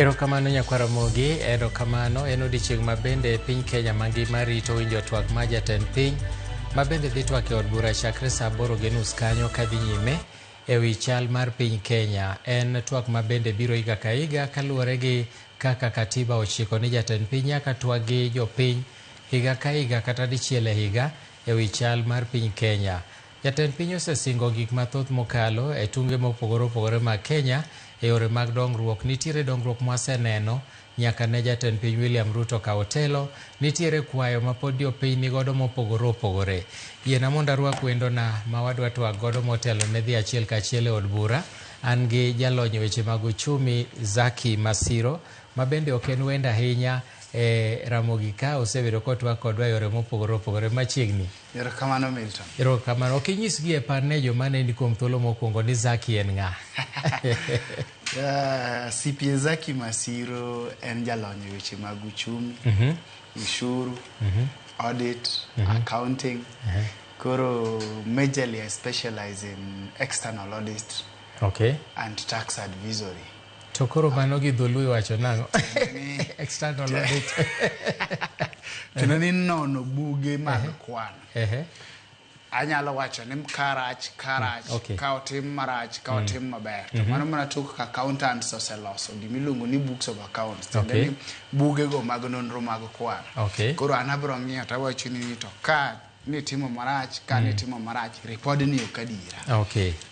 Erokamano nyakwar Ramogi, erokamano. En odiechieng' ma bende piny Kenya mangima rito winjo twak ma jatend piny ma bende dhi twak e od bura chakre saa 8:30 kanyo kadhi nyime e wi chal mar piny Kenya. En twak ma bende biro higa ka higa kaluwore gi kaka katiba ochiko ni jatend piny nyaka twag gi jopiny higa ka higa kata dichiel e higa e wi chal mar piny Kenya. Jatend piny osesingo gik mathoth mokalo e tunge mopogore opogore mag Kenya e yore mag dongruok. Nitiere dongruok mwaseneno nyaka ne jatend piny William Ruto kawo telo. Nitiere kwayo ma pod jopiny nigodo mopogore opogore. Yiena mondo arwak wendona ma wadwa twak godo motelo ne dhi achiel kachiel e od bura. An gi jalony e weche mag uchumi Zaki Masiro ma bende ok en wendo ahinya e Ramogi ka osebedo kotwak kodwa e yore mopogore opogore machiegni. Erokamano Milton. Erokamano. Ok inyis gi e par ne joma neni kuom thuolo mokwongo ni Zaki en ng'a? CPA Zaki Masiro en jalony e weche mag uchumi, ushuru, audit, accounting. Koro majorly I specialize in external audit and tax advisory. To koro mano gi dholuo iwacho nang'o? External audit. Tiende ni nono buge mag kwan. Anyalo wacho ni ka rach, ka rach, ka otim marach, ka otim maber. To mano mana tok ka accountants oseloso gimiluongo ni books of accounts. Tiende ni bugego mag nonro mag kwan. Koro an abiro ng'iyo to awacho ni to ka nitimo marach, ka nitimo marach, ripodni ok adiera.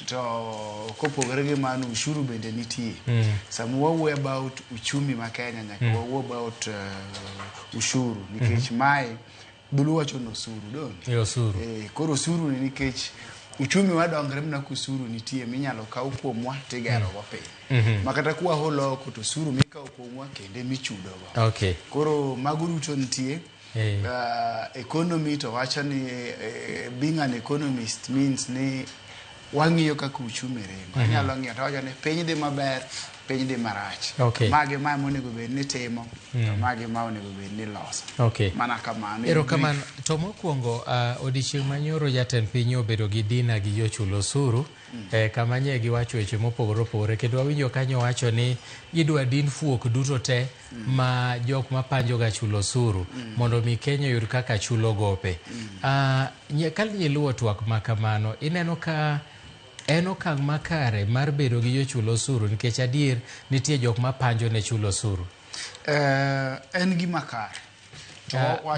To kopogore gi mano, ushuru bende nitie. Sama wawuoyo about uchumi ma Kenya, nyaka wawuo about ushuru. Nikech mae, dholuo wacho ni osuru, donge? E osuru. Koro osuru ni nikech uchumi wadongre mana ka osuru nitie minyalo kaw kuomwa tigero go piny. Ma kata kwaholo oko to osuru mikawo kuomwa kendo emichudo go. Koro mago duto nitie. Economy to wacho ni being an economist means ni wang'iyo kaka uchumi ringo. Anyalo ng'iyo to wacho ni piny dhi maber, piny dhi marach. Magi ma monego bed ni timo, to magi ma onego bed ni loso. Mana kamano. Erokamano. To mokwongo, odiechieng' manyoro jatend piny obedo gi dina gi jochul osuru, kama nye giwacho weche mopogore opogore kendo wawinjo kanyo wacho ni gidwa din fuok duto te ma jok mapanjo ga chulo osuru mondo mi Kenya oyud kaka chulo gope. Ka iluwo twak ma kamano, ineno ka en okang' makare mar bedo gi jochul osuru nikech adier nitie jok mapanjo ne chulo osuru. En gima kare.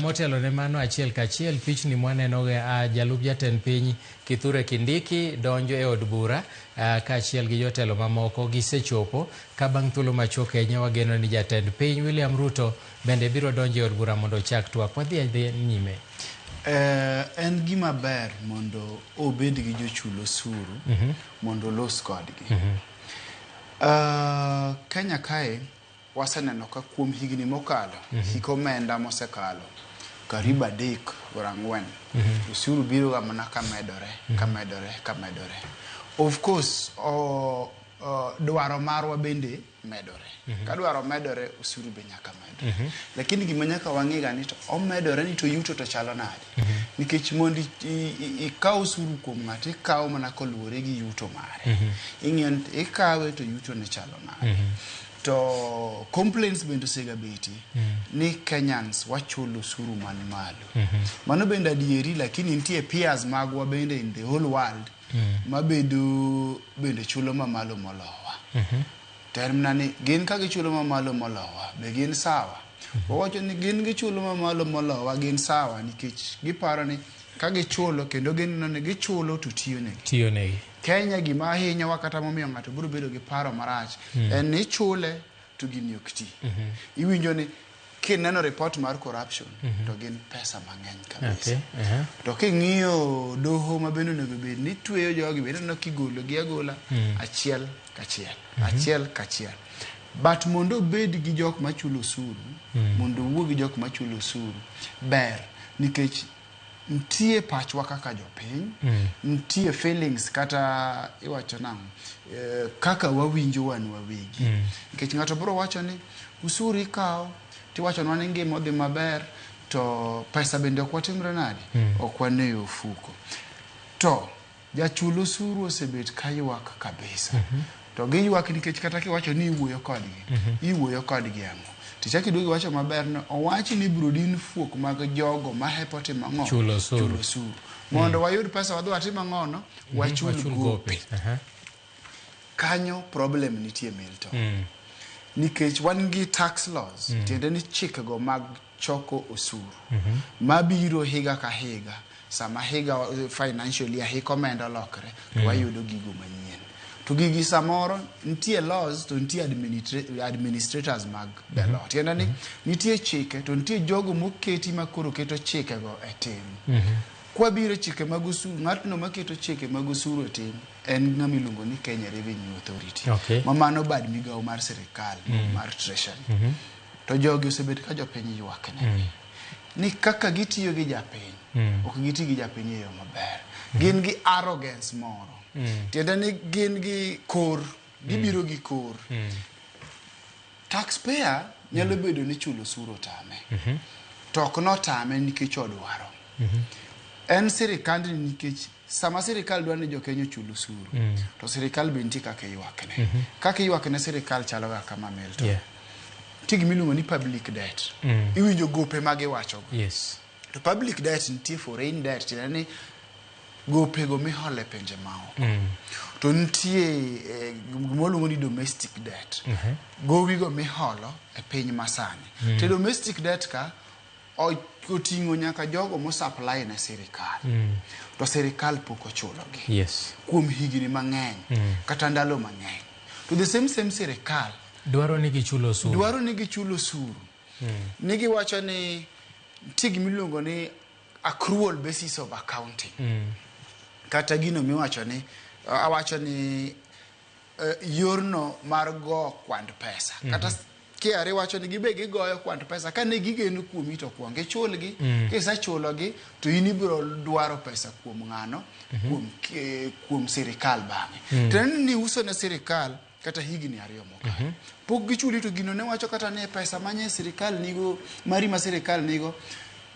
Motelo ne mano achiel kachiel pichni mwaneno jalup jatend piny Kithure Kindiki donjo e od bura kaachiel gi jotelo mamoko gisechopo ka bang' thuolo machuok ahinya wageno ni jatend piny William Ruto bende biro donjo e od bura mondo ochak twak. Wadhi adhiya nyime. En gima ber mondo obed gi jochul osuru mondo olos kodgi. Kenya kae waseneno ka kuom higni mokalo, hik omenda mosekalo karibu 3 or 4, osuru biro ga mana ka medore, ka medore, ka medore. Of course, dwaro marwa bende medore. Ka dwaro medore, osuru be nyaka medre. Lakini gima nyaka wang'i ga ni to omedore ni to yuto to chalo nade. Nikech mondo ikaw osuru kuom ng'ato, ikawo mana koluwore gi yuto mare. Ing'iyo ni ikawe to yuto ne chalo nade. To complaints bende osega betie ni Kenyans wachulo osuru man malo. Mano bende adieri, lakini nitie peers magwa bende in the whole world mabedo bende chulo mamalo molowa. To en mana ni gin ka gichulo mamalo molowa, be gin sawa? Wawacho ni gin gichulo mamalo molowa, gin sawa nikech giparo ni ka gichulo kendo gineno ni gichulo to tiyo negi. Tiyo negi. Kenya gima ahinyowa kata momiyo ng'ato biro bedo gi paro marach en ni ichule to gini ok ti. Iwinjo ni kineno report mar corruption to gin pesa mang'eny kabisa. To king'iyo doho ma bende onego bed ni tweyo jogi bende ineno kigolo gi agola achiel kachiel, achiel kachiel. But mondo obed gi jok machulo osuru, mondo owuo gi jok machulo osuru, ber nikech nitie pachwa kaka jopiny, nitie feelings kata iwacho nang'o, kaka wawinjo wan wawegi. Nikech ng'ato biro wacho ni usuru ikawo, tiwachonwa ni ngima odhi maber, to pesa bende ok watimre nade, ok wane e ofuko. To jachul osuru osebet ka ywak kabisa. To giywak nikech kata kiwacho ni iwuoyo kodgi, iwuoyo kodgi ang'o? Tichak iduogo iwacho maber ni owachi ni ibiro din fuok mag jogo mahepo timo ang'o? Chulo osuru. Chulo osuru. Mondo wayud pesa wadhi watim ang'ono? Wachul Wachul gope. gope. Aha. Kanyo problem nitie Milton. Nikech wan gi tax laws, tiende ni chikego mag choko osuru mabiro higa ka higa. Sama higa financial year hik omenda olokre, to wayudo gigo manyien. To gigi samoro nitie laws to nitie administrators mag the law. Tiende ni nitie chike to nitie jogo moketi ma koro keto chikego e tim. Kwabiro e chike mag osuru, ng'atno maketo chike mag osuru e tim en ng'ama iluongo ni Kenya Revenue Authority. Ma mano bad migawo mar sirikal mar Treasury. To jogi osebet ka jopiny ywak ne. Ni kaka gitiyo gi japiny, ok giti gi japiny e yo maber. Gin gi arrogance moro. Tiende ni gin gi kor, gibiro gi kor. Taxpayer nyalo bedo ni chulo osuru otame. To ok notame nikech odwaro. En sirikandni nikech sama sirikal dwa ni jokenya ochul osuru, to sirikal be nitie kaka iywakne. Kaka iywakne sirikal chalo ga kama Milton. Nitie gima iluongo ni public debt. Iwinjo gope ma giwachogo. To public debt nitie foreign debt, tiende ni gopego miholo e pinje maoko. To nitie gima waluongo ni domestic debt. Gowigo miholo e piny masani. To domestic debt ka oting'o nyaka jogo mosupply ne sirikal. To sirikal pok ochulogi. Kuom higni mang'eny, kata ndalo mang'eny. To the same sirikal dwaro ni gichul osuru. Dwaro ni gichul osuru. Ni giwacho ni nitie gima iluongo ni accrual basis of accounting. Kata gino miwacho ni, awacho ni yorno mar go kwand pesa. Kata KRA wacho ni gibe gigoyo kwand pesa ka ne gigeno kuomi to kuong ichulgi. Kisechulogi to in ibiro dwaro pesa kuom ng'ano, kuom sirikal bang'e. To ni uso ne sirikal kata higni 2 mokalo. Pok gichuli to gino ne wacho kata ni pesa manye sirikal nigo, mari ma sirikal nigo,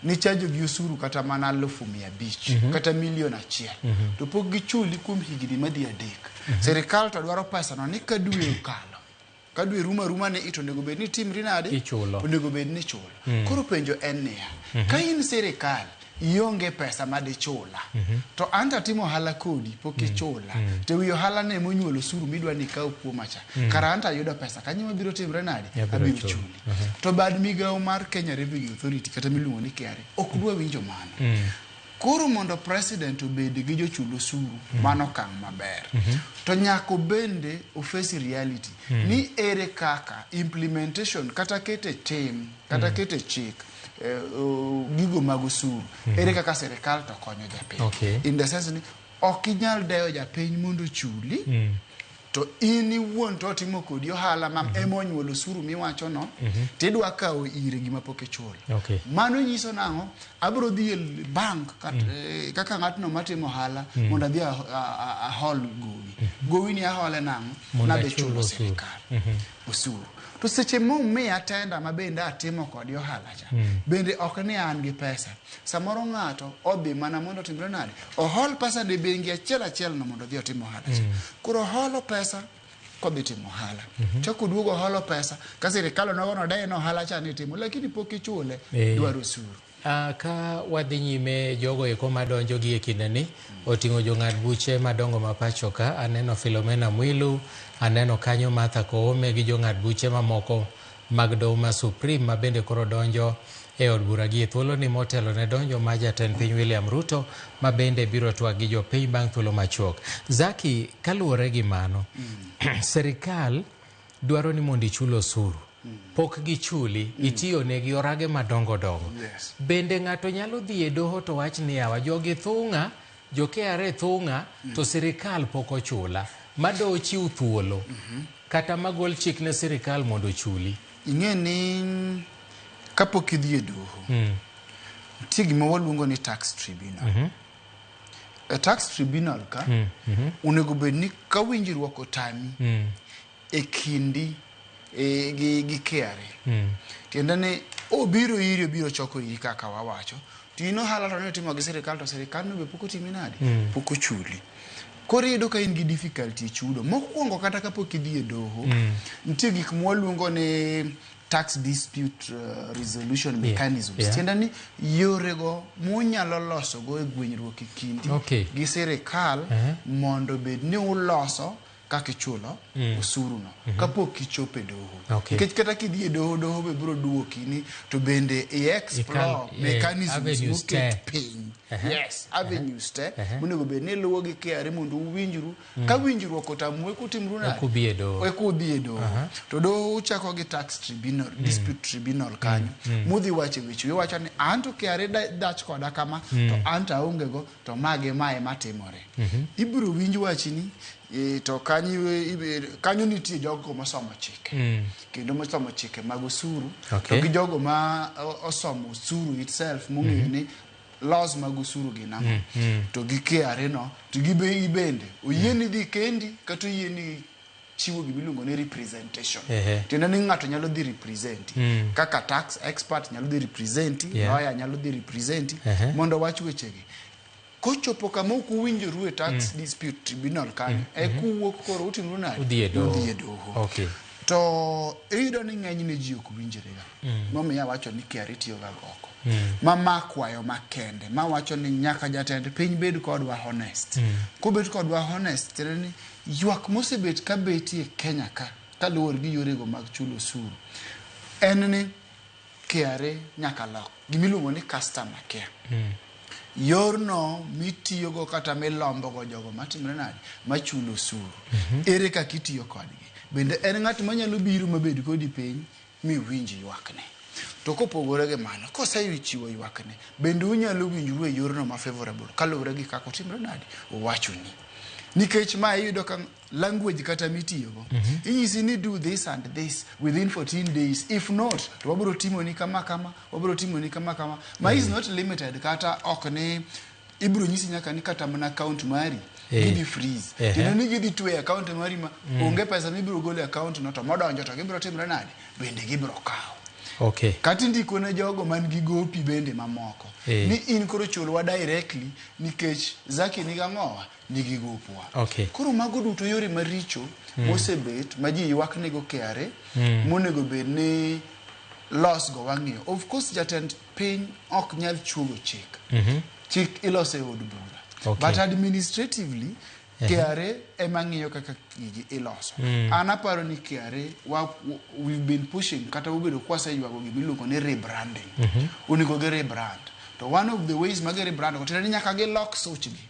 ni chajo gi osuru kata mana 500,000 kata 1,000,000. To pok gichuli kuom higni madhi 3. Sirikal to dwaro pesa no ni ka dwe okalo. Ka dwe rumo aruma ni ito onego bed ni timri nade? Ichulo. Onego bed ni ichulo. Koro penjo en niya, ka in sirikal ionge pesa madichula, to an to atimo ohala kodi pok ichula, to wi ohala ne monyuolo osuru midwa ni ikaw kuoma cha, kara an to ayudo pesa kanyo mabiro timre nade? Abiro chuli. To bad migawo mar Kenya Revenue Authority kata miluongo ni KRA ok dwa winjo mano. Koro mondo president obed gi jochul osuru, mano okang' maber. To nyaka bende oface reality ni ere kaka implementation kata kete tim, kata kete chik, gigo mag osuru, ere kaka sirikal to konyo japiny. In the sense ni ok inyal deyo japiny mondo ochuli, to in iwuon to otimo kodi ohala ma ema onyuolo osuru miwacho no, tidwa kawo ire gima pok ichulo. Mano nyiso nang'o? Abiro dhi e bank kaka ng'atno matimo ohala mondo adhi ahol gowi. Gowi ni ahole nang'o? Nadhi chulo sirikal osuru. To seche momiya tenda ma bende atimo kodi ohala cha, bende ok ni an gi pesa. Samoro ng'ato odhi mana mondo otimre nade? Ohol pesa ne bengi achiel achiel no mondo odhi otim ohala cha. Koro oholo pesa kodhi timo ohala. Chako duogo oholo pesa ka sirikal onogo nodeye no ohala cha ni timo, lakini pok ichule, dwaro osuru. Ka wadhi nyime jogo eko madonjo gi e kindeni, oting'o jong'ad buche madongo ma pacho ka, aneno Philomena Mwilu, aneno kanyo Martha Koome gi jong'ad buche mamoko mag doho ma Supreme ma bende koro donjo e od bura gi e thuolo ni motelo ne donjo ma jatend piny William Ruto ma bende biro twak gi jopiny bang' thuolo machuok. Zaki, kaluwore gi mano, sirikal dwaro ni mondo ichul osuru. Pok gichuli, itiyo negi orage madongo dongo. Bende ng'ato nyalo dhi e doho to wach ni yawa, jogi thung'a, jo KRA thung'a, to sirikal pok ochula. Ma doho chiw thuolo, kata magol chik ne sirikal mondo ochuli. Ing'e ni kapok idhi e doho, nitie gima waluongo ni tax tribunal. E tax tribunal ka, onego bed ni ka winjruok otami e kindi gi KRA. Tiende ni obiro iri, obiro choko iri kaka wawacho, To in ohala to ne itimo gi sirikal to sirikal no be pok otimi nade? Pok ochuli. Koro iyudo ka in gi difficulty e chudo. Mokwongo kata kapok idhi e doho, nitie gik mwaluongo ni tax dispute resolution mechanisms. Tiende ni yorego munyalo losogo e gwenyruok e kindi gi sirikal mondo bed ni uloso kaka ichulo osuru no kapok ichopo e doho. Nikech kata kidhi e doho, doho be biro duoki ni to bende i explore mechanisms avenues moket te. piny. Yes, avenues te monego bed ni iluwo gi KRA mondo uwinjru. Ka winjruok otamou ekutimru nade? Eka udhi e doho. Eka udhi e doho. To doho uchako gi tax tribunal, dispute tribunal kanyo. Mudhi wacho weche. Iwacho ni anto KRA dach koda kama, to anto aonge go, to ma gi ma ema timore. Ibiro winj wachni, to kanyo nitie jogo mosomo chike. Kendo mosomo chike mag osuru. To gi jogo ma osomo osuru itself mong'eyo ni laws mag osuru gin ang'o. To gi KRA no, to gi bende oyieni dhi kendi kata oyieni chiwo gimiluongo ni representation. Tiende ni ng'ato nyalo dhi represent. Kaka tax expert nyalo dhi represent, lawyer nyalo dhi represent, mondo wach wechegi. Kochopo kama ok uwinjoru e tax dispute tribunal kanyo, eka uwuok koro utimru nade? Udhi e doho. Udhi e doho. To iyudo ni ng'enyne ji ok winjrega. Momiyo awacho ni KRA tiyoga oko. Ma kwayo makende, ma wacho ni nyaka jatend piny bed kodwa honest. Kobet kodwa honest, tiende ni ywak mosebet ka betie Kenya ka, kaluwore gi yorego mag chulo osuru, en ni KRA nyaka lok gimiluongo ni customer care. Yorno mitiyogo kata milombogo jogo matimre nade, machulo osuru. Ere kaka itiyo kodgi? Bende en ng'at manyalo biro mabed kodi piny miwinj ywakne. To kopogore gi mano, kosechiwo ywakne, bende unyalo winjru e yorno ma favorable kaluwore gi kaka otimre nade, owachoni. Nikech ma iyudo ka language kata mitiyogo, inyisi ni do this and this within 14 days. If not, to wabiro timoni kama kama, wabiro timoni kama kama. Ma is not limited kata ok ni ibiro nyisi nyaka ni kata mana account mari gidhi freeze. Kendo ni gidhi tweyo account mari ma onge pesa mibiro golo e account no to modonjo to gibiro timre nade? Bende gibiro kawo. Kata indiko ne jogo man gi gopi bende mamoko. Ni in koro chulwa directly nikech Zaki nigi ang'owa? Nigi gopwa. Koro mago duto yore maricho mosebet ma ji ywak nego KRA monego bed ni los go wang'iyo. Of course jatend piny ok nyal chuogo chik. Chik iloso e od bura. But administratively KRA ema ng'iyo kaka gigi iloso. An aparo ni KRA we've been pushing kata wabedo kwaseywago gimiluongo ni rebranding. Onego gi rebrand. To one of the ways ma gi rebrand go tiende ni nyaka gilok suchgi.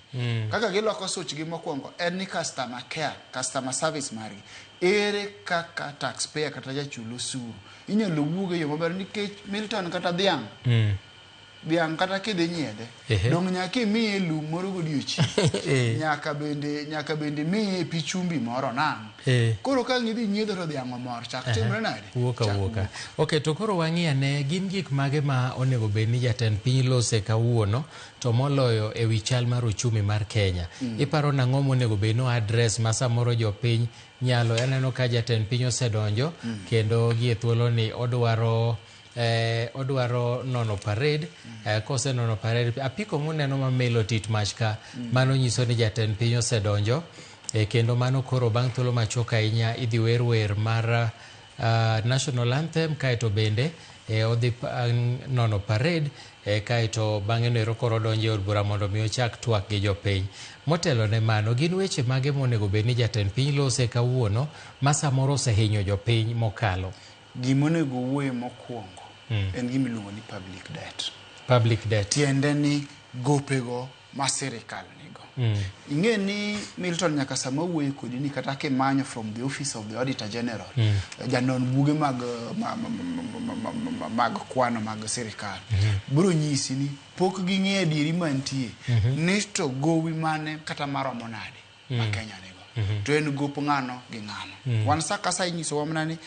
Kaka giloko suchgi mokwongo en ni customer care, customer service margi. Ere kaka taxpayer kata jachul osuru inyalo wuog e yo maber nikech Milton kata dhiang' dhiang' kata kidhi nyiedhe dong' nyaka imiye lum moro godiochieng' nyaka bende miye pi chumbi moro nang' koro ka ang' idhi nyiedho to dhiang' omor chak timre nade Wuok awuoka. Okay, to koro wang'i ane gin gik mage ma onego bed ni jatend piny lose kawuono to moloyo e wi chal mar uchumi mar Kenya. Iparo nang'o monego bed no address ma samoro jopiny nyalo aneno ka jatend piny osedonjo kendo gie thuolo ni odwaro odwaro nono parade kosenono parade apiko muneno mamelo tit mach ka mano nyiso ni jatend piny osedonjo kendo mano koro bang' thuolo machuok ahinya idhi wer wer mar national anthem kaeto bende odhi nono parade kaeto bang'e no ero koro odonjo e od bura mondo mi ochak twak gi jopiny. Motelo ne mano gin weche mage monego bed ni jatend piny lose kawuono ma samoro osehinyo jopiny mokalo? Gimonego wuoye mokwongo en gima iluongo ni public debt. Public debt. Tiende ni gopego ma sirikal nigo. Ing'e ni Milton nyaka sama wuoyo kodi ni kata kimanyo from the office of the Auditor General, janon buge mag, mag kwano mag sirikal, biro nyisi ni pok ging'eyo adieri mantie ni to gowi mane kata maromo nade ma Kenya nigo. To en gop ng'ano gi ng'ano. Wan sa ka sa inyisowa mana ni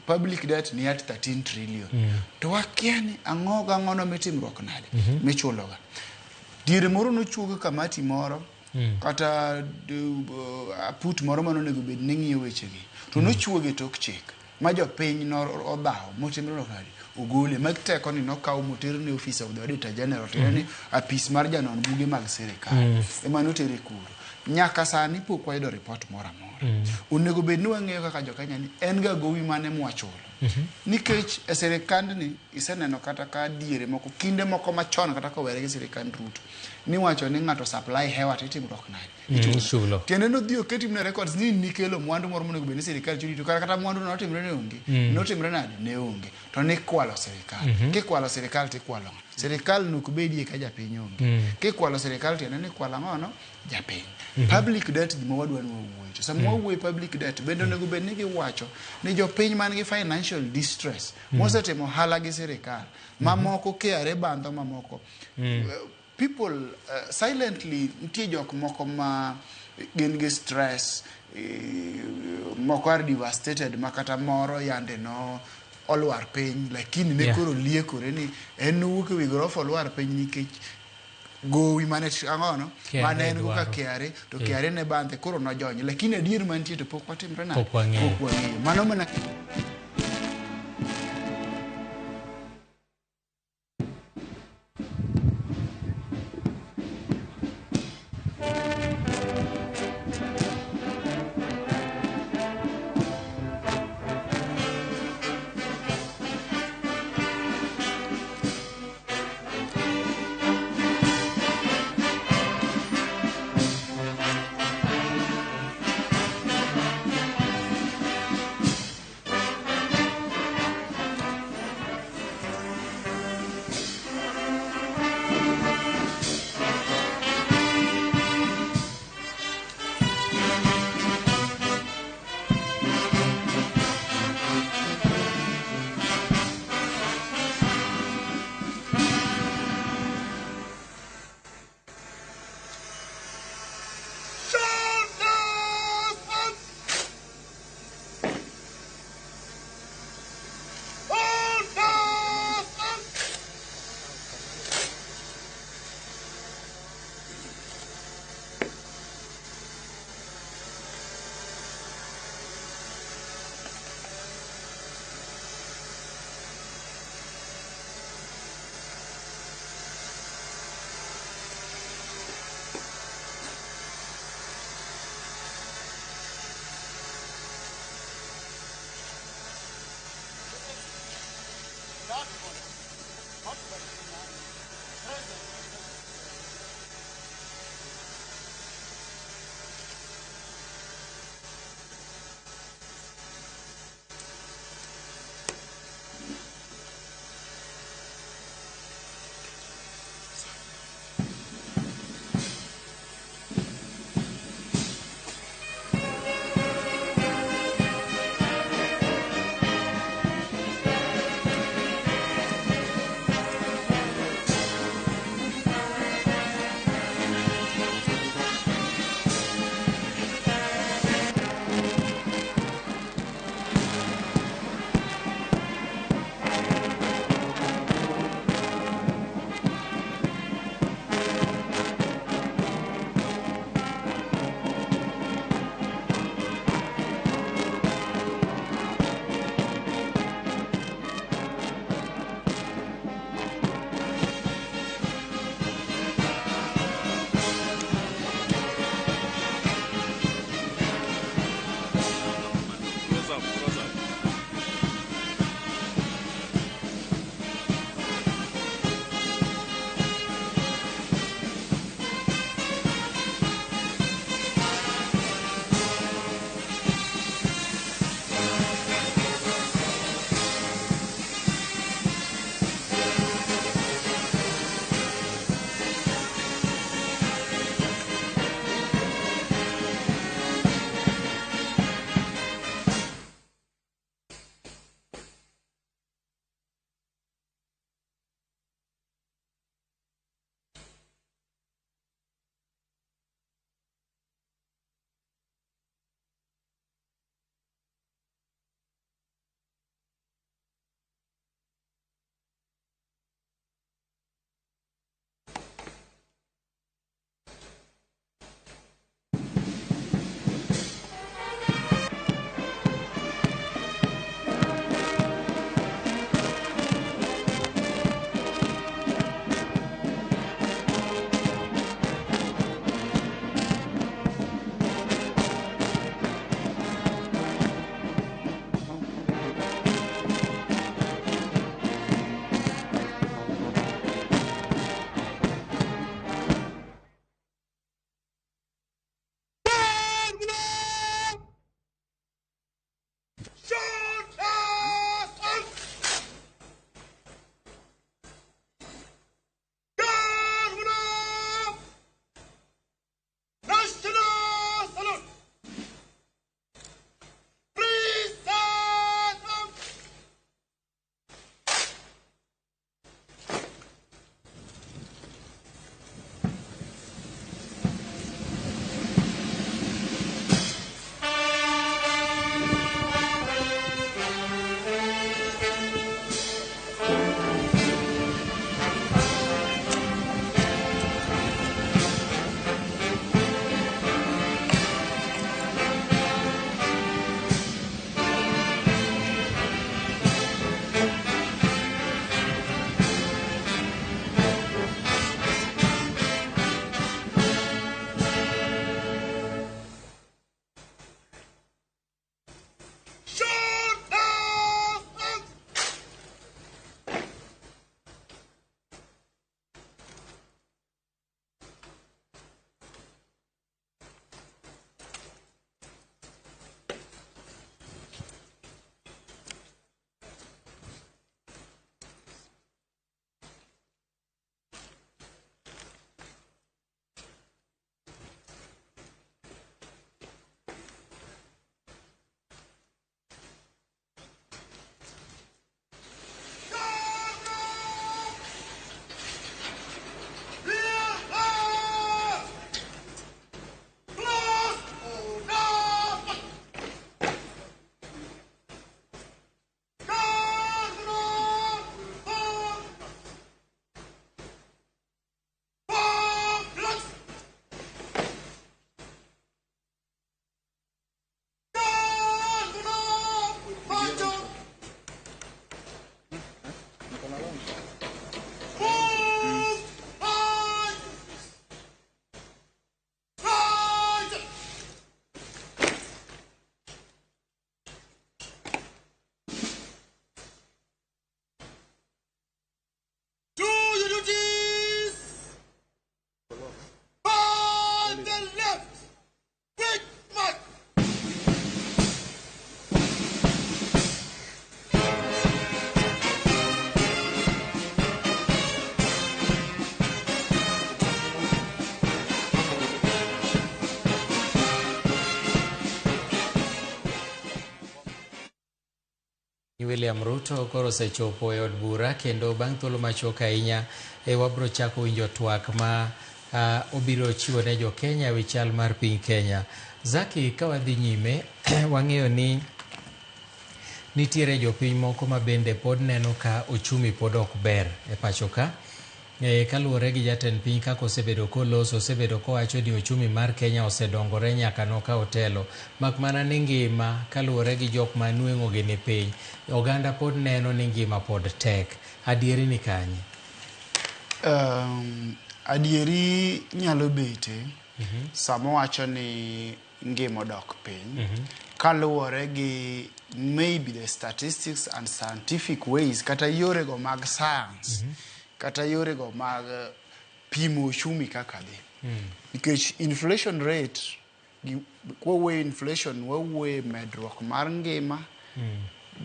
public debt ni at 13 trillion. To wakia ni ang'o gang'o no mitimruok nade michuloga. Diere moro nochuog kamati moro kata aput moro manonego bed ni ng'iyo wechegi to nochuoge tok chik ma jopiny nodhawo motimre nade. ogole mag teko ni nokaw moter ne office of the auditor general tiende ni apis mar janon buge mag sirikal ema notere kuro. Nyaka sani pok wayudo report moro amora. Onego bed ni wang'eyo kaka jo-Kenya ni en ga gowi mane mwachulo. Nikech e sirikandni iseneno kata ka diere moko kinde moko machon kata kowere gi sirikand Ruto niwacho ni ng'ato supply hewa to itimruok nade? Ichulo. Tiende nodhi oketi mana records ni nikelo mwandu moro monego bed ni sirikal chuli to kata kata mwandu no notimre ne onge. Notimre nade? Ne onge. To nikwalo sirikal. Kikwalo sirikal tikwalo ng'a? Sirikal nok bedie ka japiny onge. Kikwalo sirikal tiende ni ikwalo ang'ono? Japiny. Public debt gima wadwa ni wawuoye. To sama wawuoye public debt bende onego bed ni giwacho ni jopiny man gi financial distress mosetimo ohala gi sirikal mamoko KRA bandho mamoko people silently nitie jok moko ma gin gi stress moko are devastated ma kata moro yande no olwar piny lakini ne koro liekore ni en nowuok e wi gorofa olwar piny nikech gowi mane ang'ono mane en go ka KRA to KRA ne bandhe koro nojony lakini adier mantie to pok watimre nade? Pok wang'eyo. Pok wang'eyo. Mano mana William Ruto koro osechopo e od bura kendo bang' thuolo machuok ahinya wabiro chako winjo twak ma obiro chiwo ne jo Kenya ewi chal mar piny Kenya. Zaki, ka wadhi nyime wang'eyo ni nitiere jopiny moko ma bende pod neno ka ochumi pod ok ber e pacho ka. Kaluwore gi jatend piny kaka osebedo koloso, osebedo kowacho ni ochumi mar Kenya osedongore nyaka nokaw telo. Mak mana ni ngima kaluwore gi jok ma nweng'o gi ni piny, oganda pod neno ni ngima pod tek. Adieri ni kanye? Adieri nyalo bete sama owacho ni ngima odok piny kaluwore gi maybe the statistics and scientific ways kata yorego mag science kata yorego mag pimo uchumi kaka dhi. Nikech inflation rate, kwawuoyo inflation wawuoyo medruok mar ngima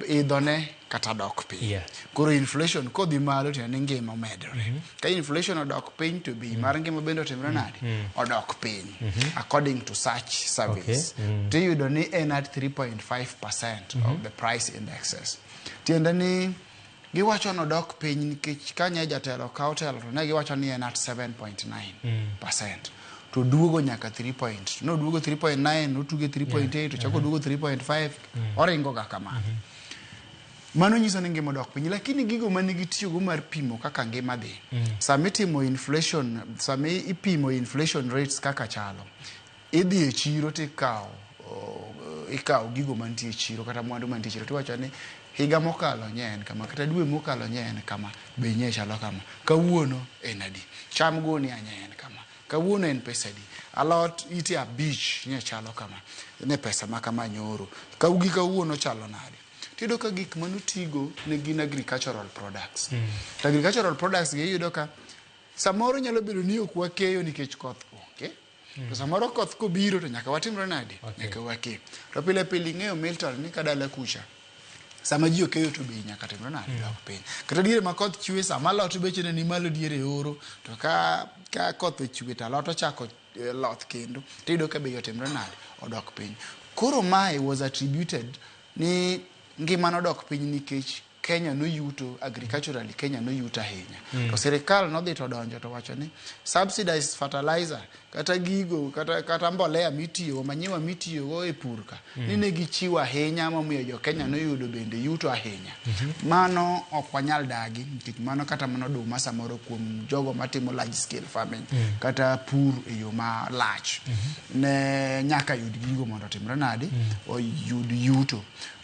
idhone kata dok piny. Koro inflation kodhi malo tiende ni ngima omedore. Ka inflation odok piny to bei mar ngima bende otimre nade? Odok piny. According to such surveys. Tiyudo ni en at 3.5% of the price indexes. Tiende ni giwacho nodok piny nikech kanye jatelo kawo telo to ne giwacho ni en at 7.9%. To duogo nyaka 3 point. Noduogo 3.9, notuge 3.8, to chako duogo 3.5, oringo ga kamano. Mano nyiso ni ngima odok piny, lakini gigo mane gitiyogo mar pimo kaka ngima dhi. Sama itimo inflation, sama ipimo inflation rates kaka chalo, idhi e chiro tikawo ikawo gigo mantie e chiro kata mwandu mantie e chiro tiwacho ni higa mokalo nye en kama kata dwe mokalo nye en kama bei nye chalo kama kawuono en adi cham gunia nye en kama kawuono en pesa adi alot ite abich nye chalo kama ne pesa ma kama nyoro kaugi kawuono chalo nade tiyudo ka gik manotigo ne gin agricultural products to agricultural products gi iyudo ka samoro nyalo bedo ni ok wakeyo nikech koth onge to samoro koth kobiro to nyaka watimre nade nyaka wake to pile pile ing'eyo Milton ni ka dala kucha sama ji okeyo to bei nyaka timre nade dok piny kata diere ma koth chwe sama alot beche ne ni malo diere oro to ka koth ochwe to alot ochako loth kendo tiyudo ka bei otimre nade odok piny koro mae was attributed ni ngima nodok piny nikech Kenya noyuto agriculturally Kenya noyuto ahinya to sirikal nodhi to donjo to wacho ni subsidized fertilizer kata gigo kata mbolea mitiyogo manyiwa mitiyogo e pur ka ni ne gichiwo ahinya momiyo jo Kenya noyudo bende yuto ahinya mano ok wanyal dagi nikech mano kata mana oduma samoro kuom jogo matimo large scale farming kata pur e yo malach ne nyaka yud gigo mondo otimre nade oyud yuto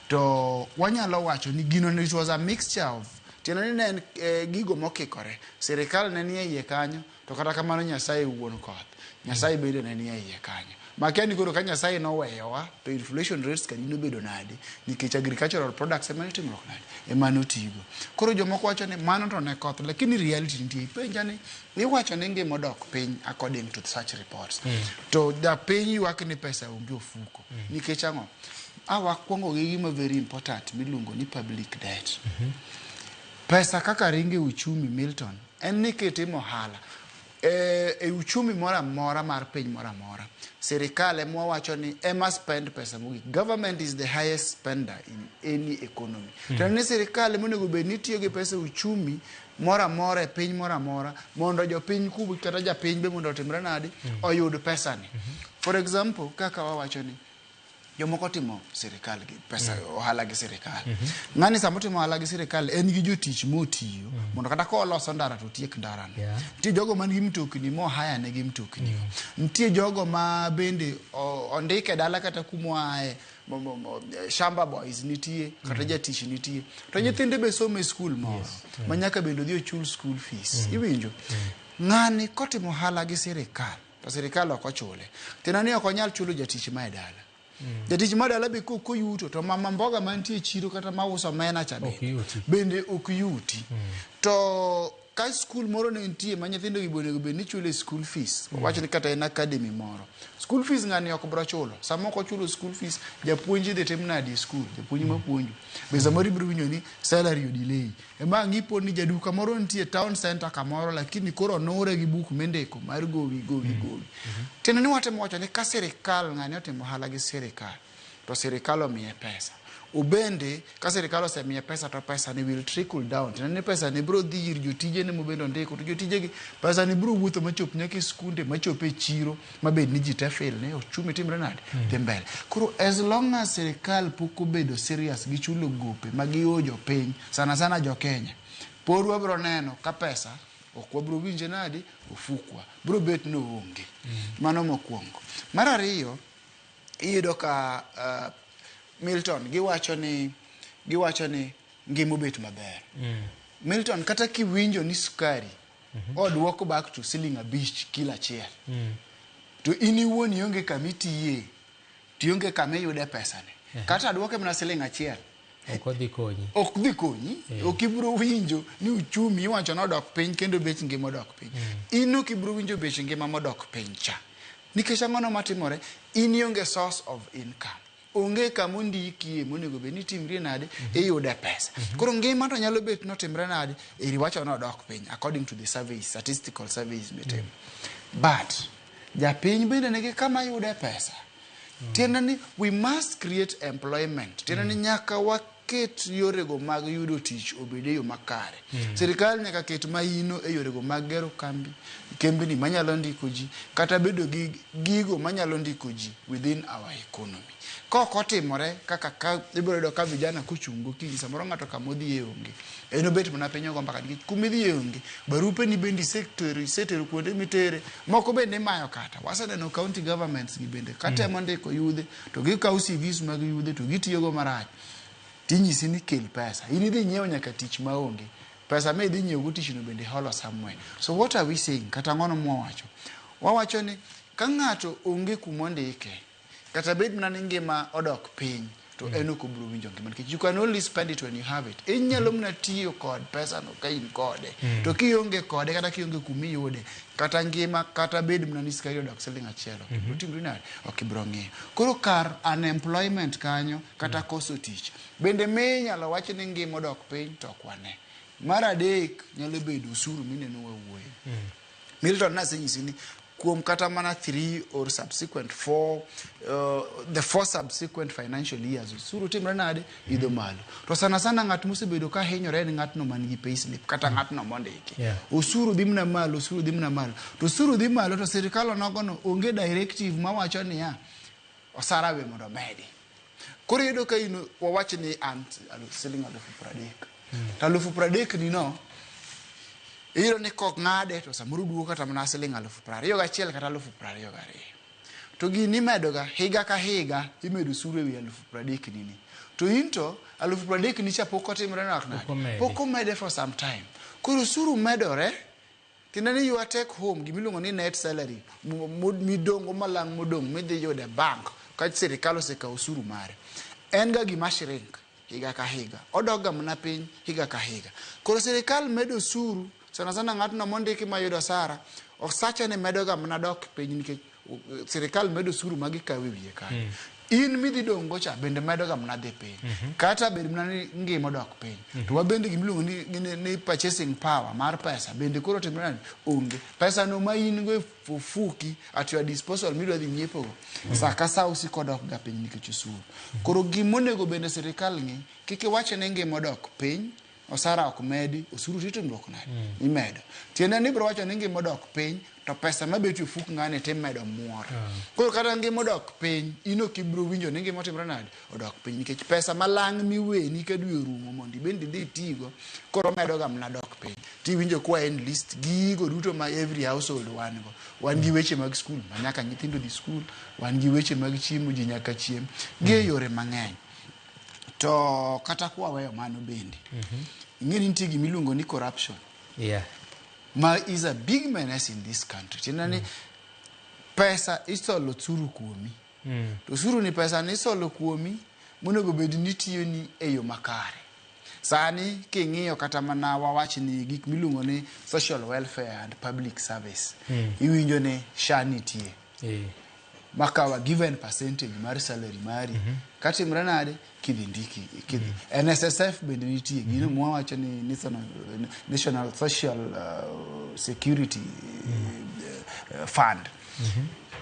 to wanyalo wacho ni gino it was a mixture of tiende ni ne en gigo mokikore sirikal ne nie iye kanyo to kata kamano Nyasaye wuon koth Nyasaye bende ne nie iye kanyo makia ni koro ka Nyasaye noweyowa to inflation rates ka nobedo nade nikech agricultural products ema nitimruok nade ema notigo koro jomoko wacho ni mano to ne koth lakini reality nitie ipenja ni iwacho ni ngima odok piny according to such reports to japiny ywak ni pesa onge ofuko nikech ang'o a wakwongo gi gima very important miluongo ni public debt pesa kaka ringo e uchumi Milton en ni kitimo ohala e uchumi moro amora mar piny moro amora sirikal ema wawacho ni ema spend pesa mogik government is the highest spender in any economy to ni sirikal ema onego bed ni tiyo gi pesa e uchumi moro amora e piny moro amora mondo jopiny kubu kata japiny be mondo otimre nade oyud pesani for example kaka wawacho ni jomoko timo sirikal gi pesa ohala gi sirikal ng'ani sama otimo ohala gi sirikal en gi jotich motiyo mondo kata koloso ndara to otiek ndarano nitie jogo man gi mtokni mohaya negi mtokni nitie jogo ma bende ondike dala kata kumoaye shamba boys nitie kata jatich nitie to nyithinde be somo e skul moro ma nyaka bende odhi ochul school fees iwinjo ng'ani kotimo ohala gi sirikal to sirikal ok ochule tiende ni ok onyal chulo jatich ma e dala jatich ma dala be kok oyuto to mama mboga mantie e chiro kata mauso omena cha bende ok yuti to ka skul moro ne nitie ma nyithindo gi onego bed ni chulo school fees wach ni kata en academy moro school fees ng'ani ok bro chulo sama ok ochulo school fees japuonj idhi tim nadi e skul japuonj mapuonjo be samoro ibiro winjo ni salary odelay ema ang' ipo ni jaduka moro nitie town center kamoro lakini koro onure gi buk mindiko mar gowi gowi gowi tiende ni watemo wacho ni ka sirikal ng'ani otimo ohala gi sirikal to sirikal omiye pesa Obende ka sirikal osemiye pesa to pesa ni will trickle down. Tiende ni pesa ni biro dhi ir jotijene mobende ondiko to jotijegi pesa ni biro wuotho machop nyaka e skunde machop e chiro mabed ni ji te feel ni ochumi timre nade dhi mbele. Koro as long as sirikal pok obedo serious gi chulo gope ma gioo jopiny sana sana jo Kenya pod wabiro neno ka pesa ok wabiro winje nade ofukwa biro bet ni oonge. Mano mokwongo. Mar ariyo iyudo ka Milton giwacho ni ngima obet maber. Milton kata kiwinjo ni sukari oduok back to siling 5 kilo achiel to in iwuon ionge kama itiye to ionge kama iyude pesani kata aduoke mana siling 1 Ok odhi konyi. Ok dhi konyi. Ok ibiro winjo ni uchumi iwacho nodok piny kendo bech ngima odok piny. In ok ibiro winjo bech ngima modok piny cha nikech ang'ono matimore? In ionge source of income, onge kama ondikie monego bed ni itimrie nade iyude pesa. Koro ngima to nyalo bet notimre nade eri wacho nodok piny according to the surveys, statistical surveys mitimo, but japiny bende nigi kama yude pesa. Tiende ni we must create employment. Tiende ni nyaka waket yorego mag yudo tich obed e yo makare. Sirikal nyaka ket maino e yorego mag gero kambi, kembni manyalo ndiko ji kata bedo gi gigo manyalo ndiko ji within our economy. Kok otimore kaka ka ibiro yudo ka vijana kochung' gokinyi samoro ng'ato kama odhiye onge. En obet mana piny ogo mbaka nikech kuma idhiye onge. Barupe ni bende isetero isetero kuonde mitere. Moko bende imayo kata. Waseneno county governments gi bende katemo ndiko yudhe to gikawo CVs mag yudhe to gitiyogo marach. Tinyisi ni kel pesa. In idhi nyiewo nyaka tich maonge. Pesa ma idhi nyiewo go tich no bende holo somewhere. So what are we saying? Kata ang'ono mwawacho? Wawacho ni ka ng'ato onge kumondike, kata bed mana ni ngima odok piny, to en ok obiro winjo ngima nikech you can only spend it when you have it. Inyalo mana tiyo kod pesa no ka in kode. To kionge kode kata kionge kumiyude, kata ngima kata bed mana ni sukari odok siling 1, ok ibiro timri nade? Ok ibiro ng'iyo. Koro kar unemployment kanyo kata koso tich. Bende minyalo wach ni ngima odok piny to ok wane. Mar adek nyalo bedo osuru mineno wawuoye. Milton nasenyisi ni kuom kata mana three or subsequent four, the four subsequent financial years osuru timre nade idho malo. To sana sana ng'at mosebedo ka hinyore en ng'atno man gi payslip kata ng'atno mondiki. Osuru dhi mana malo, osuru dhi mana malo. To osuru dhi malo to sirikal onogono onge directive mawacho niya osara we mondo omedi. Koro iyudo ka in wawach ni an siling 30,000. To 30,000 ni no iyudo ni kok ng'ade to samoro duogo kata mana siling 21,000 kata 22,000. To gini imedoga higa ka higa imedo osuru ewi 30,000 ni ni. To in to 30,000 ni cha pok otimre nade? Pok omedi. Pok omede for some time. Koro osuru medore tiende ni your take home gimiluongo ni net salary midongo malang' modong' midhi yudo e bank ka sirikal osekawo osuru mare en ga gima shrink higa ka higa odok ga mana piny higa ka higa. Koro sirikal medo osuru sana sana ng'atno mondiki mayudo osara osache ni medo ga mana dok piny nikech sirikal medo osuru ma gikawo e wiye kanyo. In midhi dong' go cha bende medo ga mana dhi piny kata bed mana ni ngima odok piny to wabende gimiluongo ni purchasing power mar pesa bende koro timre nade onge pesa no ma in go e ofuki at your disposal midwa dhi nyiepo go sa ka sa osiko dok ga piny nikech osuru. Koro gimonego bende sirikal ng'i kik iwach ni ngima odok piny osara ok medi osuru titimruok nade imedo. Tiende ni ibiro wacho ni ngima odok piny to pesa mabet e ofuk ng'ani timedo muor. Koro kata ngima odok piny in ok ibiro winjo ni ngima otimre nade odok piny nikech pesa malang' miweni ka dwe orumo mondo ibend idhi itigo koro omedo ga mana dok piny. Tiwinjo kwa en list gigo duto ma every household wan go. Wan gi weche mag skul ma nyaka nyithindo dhi skul, wan gi weche mag chiemo ji nyaka chiem gi e yore mang'eny. To kata kwaweyo mano bende, ing'e ni nitie gimiluongo ni corruption ma is a big menace in this country. Tiende ni pesa isolo osuru kuomi. To osuru ni pesa ni isolo kuomi monego bed ni tiyoni e yo makare. Sani king'iyo kata mana wawach ni gik miluongo ni social welfare and public service, iwinjo ni SHA nitie. Makawa a given percentage mar salary mari katimre nade kidhi ndiki kidhi NSSF bende nitie gino mwawacho ni National Social Security Fund.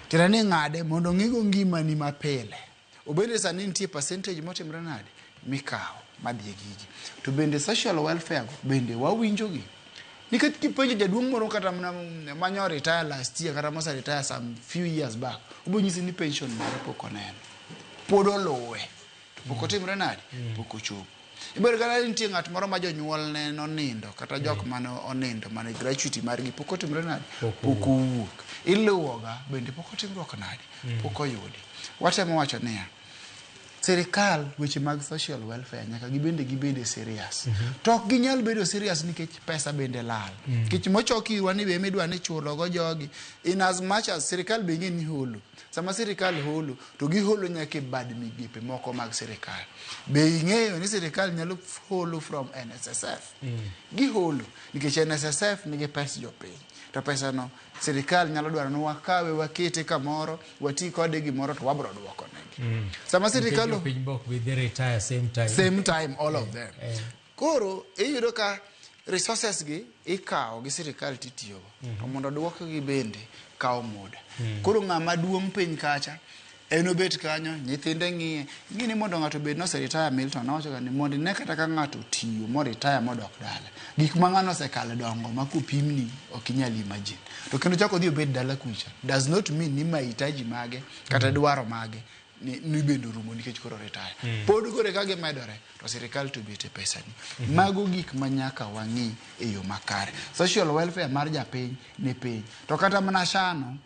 Tiende ni ng'ade mondo ong'igo ngimani mapile. Obende sani nitie percentage motimre nade mikawo madhi e gigi. To bende social welfare go bende wawinjogi. Nikech kipenjo jaduong' moro kata mana manyo retire last year kata mose retire some few years back, obiro nyisi ni pension mare pok oneno. Pod oluwe. To pok otimre nade? Pok ochopo. Ibedo kata ni nitie ng'at moro ma jonyuolne nonindo kata jok mane onindo mane gratuity margi pok otimre nade? Pok owuok. Iluwoga bende pok otimruok nade? Pok oyudi. Watemo wacho niya, sirikal weche mag social welfare nyaka gibende gibede serious. To ok ginyal bedo serious nikech pesa bende lal. Nikech mochok irwa ni be midwa ni chulo go jogi in as much as sirikal be ing'e ni holo. Sama sirikal holo to giholo nyaka e bad migepe moko mag sirikal. Be ing'eyo ni sirikal nyalo holo from NSSF? Giholo nikech NSSF nigi pes jopiny. To pesa no sirikal nyalo dwaro ni wakawe wakete kamoro wati kode gimoro to wabro duoko negi. Sama sirikal Jopiny be ok bi dhi retire same time. Same time all of them. Koro iyudo ka resources gi ikawo gi sirikal titiyogo. To mondo duokgi bende kawo muda. Koro ng'ama duong' piny kacha en obet kanyo nyithinde ng'iye. Ing'e ni mondo ng'ato obed ni oseretire Milton nawacho ga ni mondo ine kata ka ng'ato otiyo moretire modok dala. Gik ma ng'ano osekale dongo ma kopimni ok inyal imagine. To kendo chako odhi obet dala kucha does not mean ni mahitaji mage kata dwaro mage ni bende orumo nikech koro retire. Pod koro ka gimedore to sirikal to obet e pesani. Mago gik ma nyaka wang'i e yo makare. Social welfare mar japiny ni piny. To kata mana shano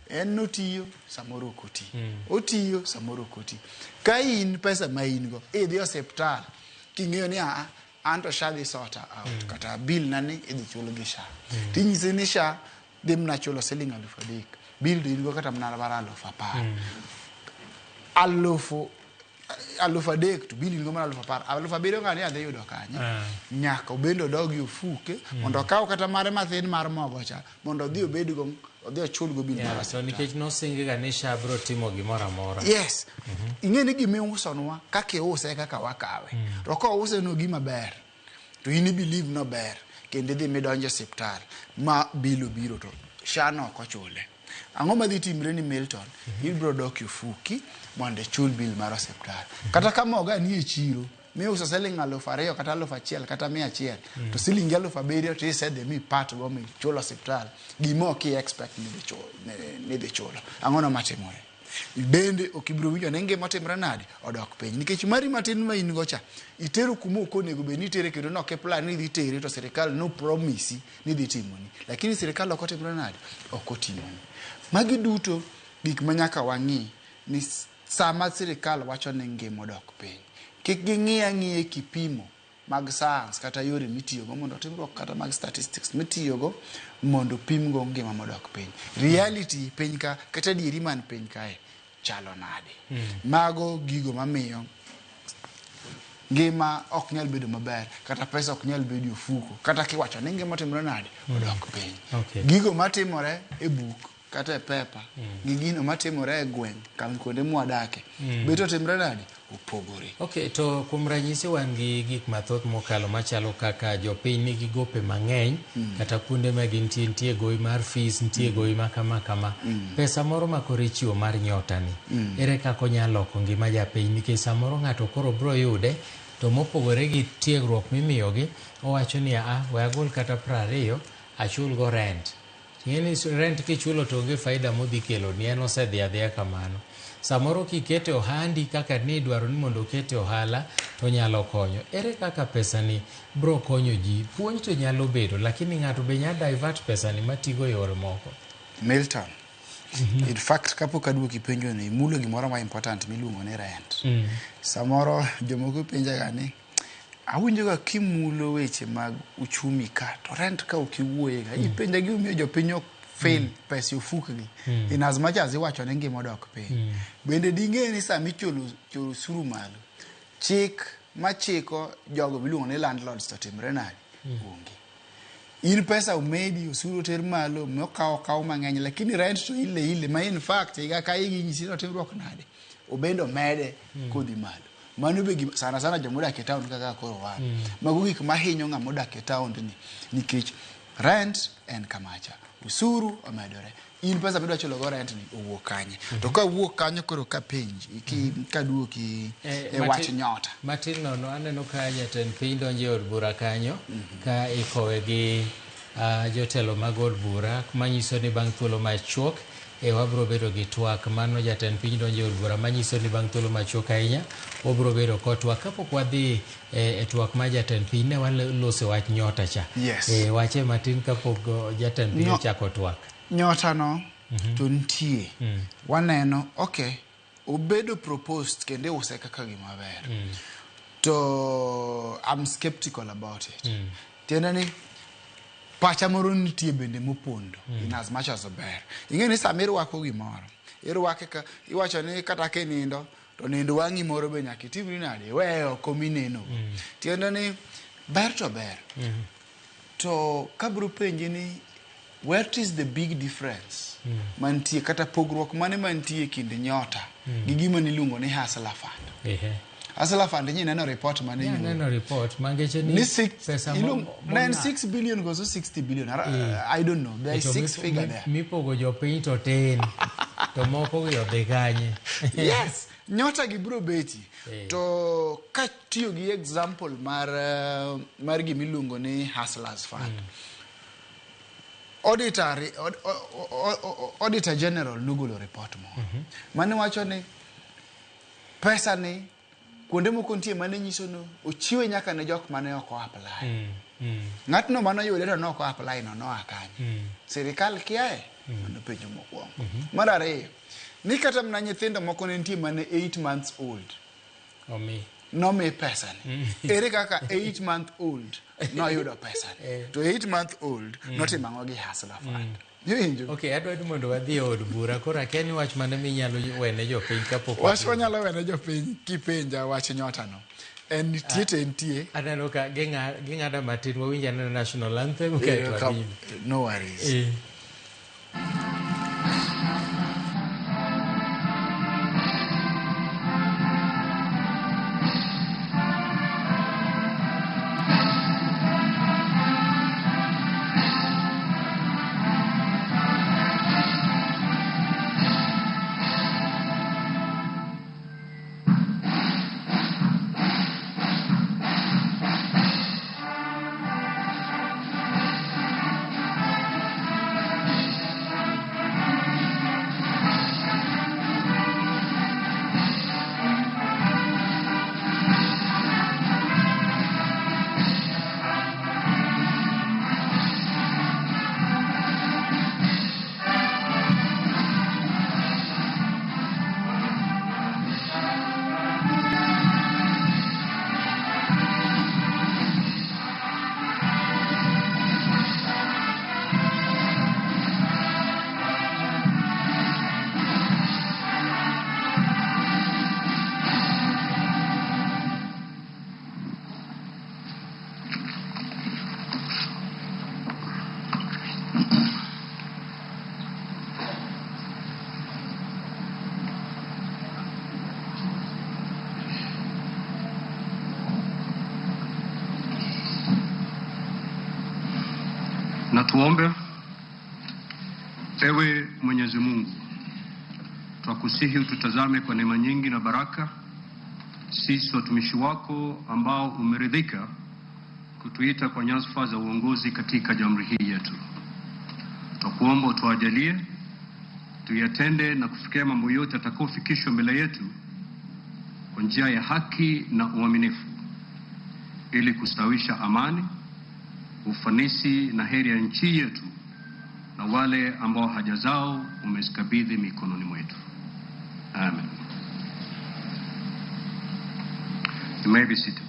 en notiyo samoro ok oti. Otiyo samoro ok oti. Ka in pesa ma in go idhi osiptal king'eyo ni aa an to SHA dhi sort out kata bill na ni idhi chul gi SHA. Tinyise ni SHA dhi mana chulo siling 3,000. Bill to in go kata mana mar 10,000. 3,000 to bill in go mar 10,000. 7,000 ng'ani adhi yudo kanye? Nyaka obende odog e ofuke mondo okaw kata mare mathin mar mogo cha mondo odhi obed go odhi ochul go bill mar Yeah, to osiptal. nikech nosingi ga ni SHA biro timo gimoro amora. Yes. Ing'e ni gimiusonwa kaka iuse e kaka wakawe. To kouse no gima ber to in i believe no ber kendo idhi midonjo e osiptal ma bill obiro to SHA no ok ochule. Ang'o madhi timre ni Milton? Ibiro dok e ofuki mondo ichul bill mar osiptal. Kata ka moga ni e chiro miuso siling 2,000 kata 1,000 kata 100 to siling 7,000 to isedhi mipat go michulo osiptal gima ok i expect ni idhi chulo. Ang'o no matimore? Bende ok ibiro winjo ni ngima otimre nade odok piny nikech mari matin ma in go cha itero kuma ok onego bed ni itere kendo nok i plan ni idhi tere to sirikal no promise ni dhi timoni lakini sirikal ok otimre nade ok otimoni. Magi duto gik ma nyaka wang'i ni sama sirikal wacho ni ngima odok piny kik ging'i ang'iya kipimo mag science kata yore mitiyogo mondo otimruok kata mag statistics mitiyogo mondo pimgo ngima modok piny. Reality piny ka kata adieri man piny kae chalo nade? Mago gigo mamiyo ngima ok nyal bedo maber kata pesa ok nyal bedo e ofuko kata kiwacho ni ngima otimore nade odok piny. Gigo matimore e buk kata e pepa gi gino matimore e gweng' kan kuonde mwadake bet otimre nade opogore. Okay, to kuom ranyisi wan gi gik mathoth mokalo machalo kaka jopiny nigi gope mang'eny kata kuonde ma gintie nitie gowi mar fees, nitie gowi ma kama kama. Pesa moro ma koro ichiwo mar nyota ni, ere kaka onyalo loko ngima japiny nikech samoro ng'ato koro biro yude to mopogore gi tiegruok mimiyogi, owacho ni a we agol kata 20 achul go rent. Ing'e ni rent kichulo to onge faida modhi keloni, en osedhi adhiya kamano. Samoro kikete ohandi kaka ni idwaro ni mondo okete ohala to nyalo konyo. Ere kaka pesani bro konyo ji? Puonj to nyalo bedo, lakini ng'ato be nyalo divert pesani matigo e yore moko. Milton, in fact kapok aduoki penjo ni imulo gimoro ma important miluongo ni rent. Samoro jomoko penjaga ni awinjo ga kimulo weche mag uchumi ka to rent ka ok iwuoye ga. Ipenja gimomiyo jopiny ok fail pesa e ofukgi in as much as iwacho ni ngima odok piny. Bende ding'e ni sama ichulo chulo osuru malo chik machiko jogo miluongo ni landlords to timre nade? Onge. In pesa omedi osuru oter malo mokawo okaw mang'eny lakini rent to ile ile ma in fact higa ka higa inyisi ni otimruok nade obende omede kodhi malo. Mano be gima sana sana jomodak e town kaka koro wan. Mago gik mahinyo ng'ama odak e town ni nikech Rent en kamacha, usuru omedore, in pesa midwa chulo go rent ni owuok kanye? To ka wuok kanyo koro kapenji kaduoki e wach nyota. Matin nono aneno ka jatend piny donjo e od bura kanyo ka ikowe gi jotelo mag od bura manyiso ni bang' thuolo machuok wabiro bedo gi twak. Mano jatend piny donjo e od bura manyiso ni bang' thuolo machuok ahinya wabiro bedo kod twak. Kapok wadhi e twak mar jatend piny ne walose wach nyota cha. Yes. Wache matin kapok jatend piny ochako twak. Nyota no to nitie. Waneno, okay, obedo proposed kendo iuse kaka gima ber. To I'm skeptical about it. Tiende ni pacha moro nitie bende mopondo in as much as ober. Ing'e ni sama irwako gimoro, irwake ka iwacho ni kata kinindo to nindo wang'i moro be nyaka itimri nade, iweye oko mineno. Tiende ni ber to ber. To kabiro penji ni what is the big difference mantie kata pogruok mane mantie e kind nyota gi gima niluongo ni Hustler Fund. Hustler Fund inyi neno report mane nyuol. Neno report mangeche ni pesa ne en 6 billion gozo 60 billion. I don't know. There is six figure there. Mipogo jopiny to tin to moko gi odhi kanye. Yes, nyota gi biro beti. To katiyo gi example mar gimiluongo ni Hustlers Fund. Auditor General nogolo report moro. Mane wacho ni pesa ni kuonde moko nitie mane nyiso ni ochiwe nyaka ne jok mane ok o-apply. Ng'atno mane oyude to ne ok o-apply no noa kanye. Sirikal kiaye? Mano penjo mokwongo. Mar ariyo, ni kata mana nyithindo moko ne nitie mane 8 months old. Nomi pesa ni. Ere kaka 8 month old noyudo pesa ni? To 8 month old notimo ang'o gi Hustler Fund? Iwinjo? Okay, adwa ni mondo wadhi e od bura. Koro akia ni wach mane minyalo wene jopiny kapok wach wanyalo wene jopiny kipenja wach nyota no. En nitie to entie. Aneno ka ging'ada matin wawinj anena national anthem kaeto wadhi. No worries. Na tuombe. Ewe Mwenyezi Mungu, twakusihi ututazame kwa neema nyingi na baraka, sisi watumishi wako ambao umeridhika kutuita kwa nyadhifa za uongozi katika jamhuri hii yetu. Twakuomba utuajalie tuyatende na kufikia mambo yote yatakayofikishwa mbele yetu kwa njia ya haki na uaminifu, ili kustawisha amani, ufanisi na heri ya nchi yetu na wale ambao haja zao umezikabidhi mikononi mwetu. Amen. You may be seated.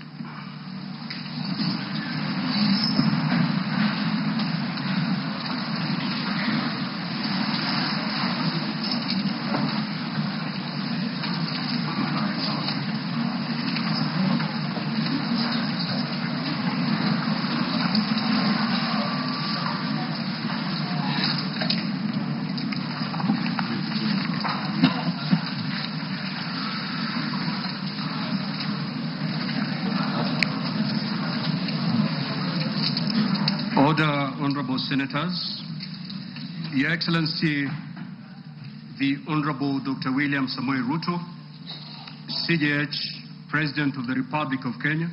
Honorable Senators, Your Excellency, the Honorable Dr. William Samoei Ruto, CJH, President of the Republic of Kenya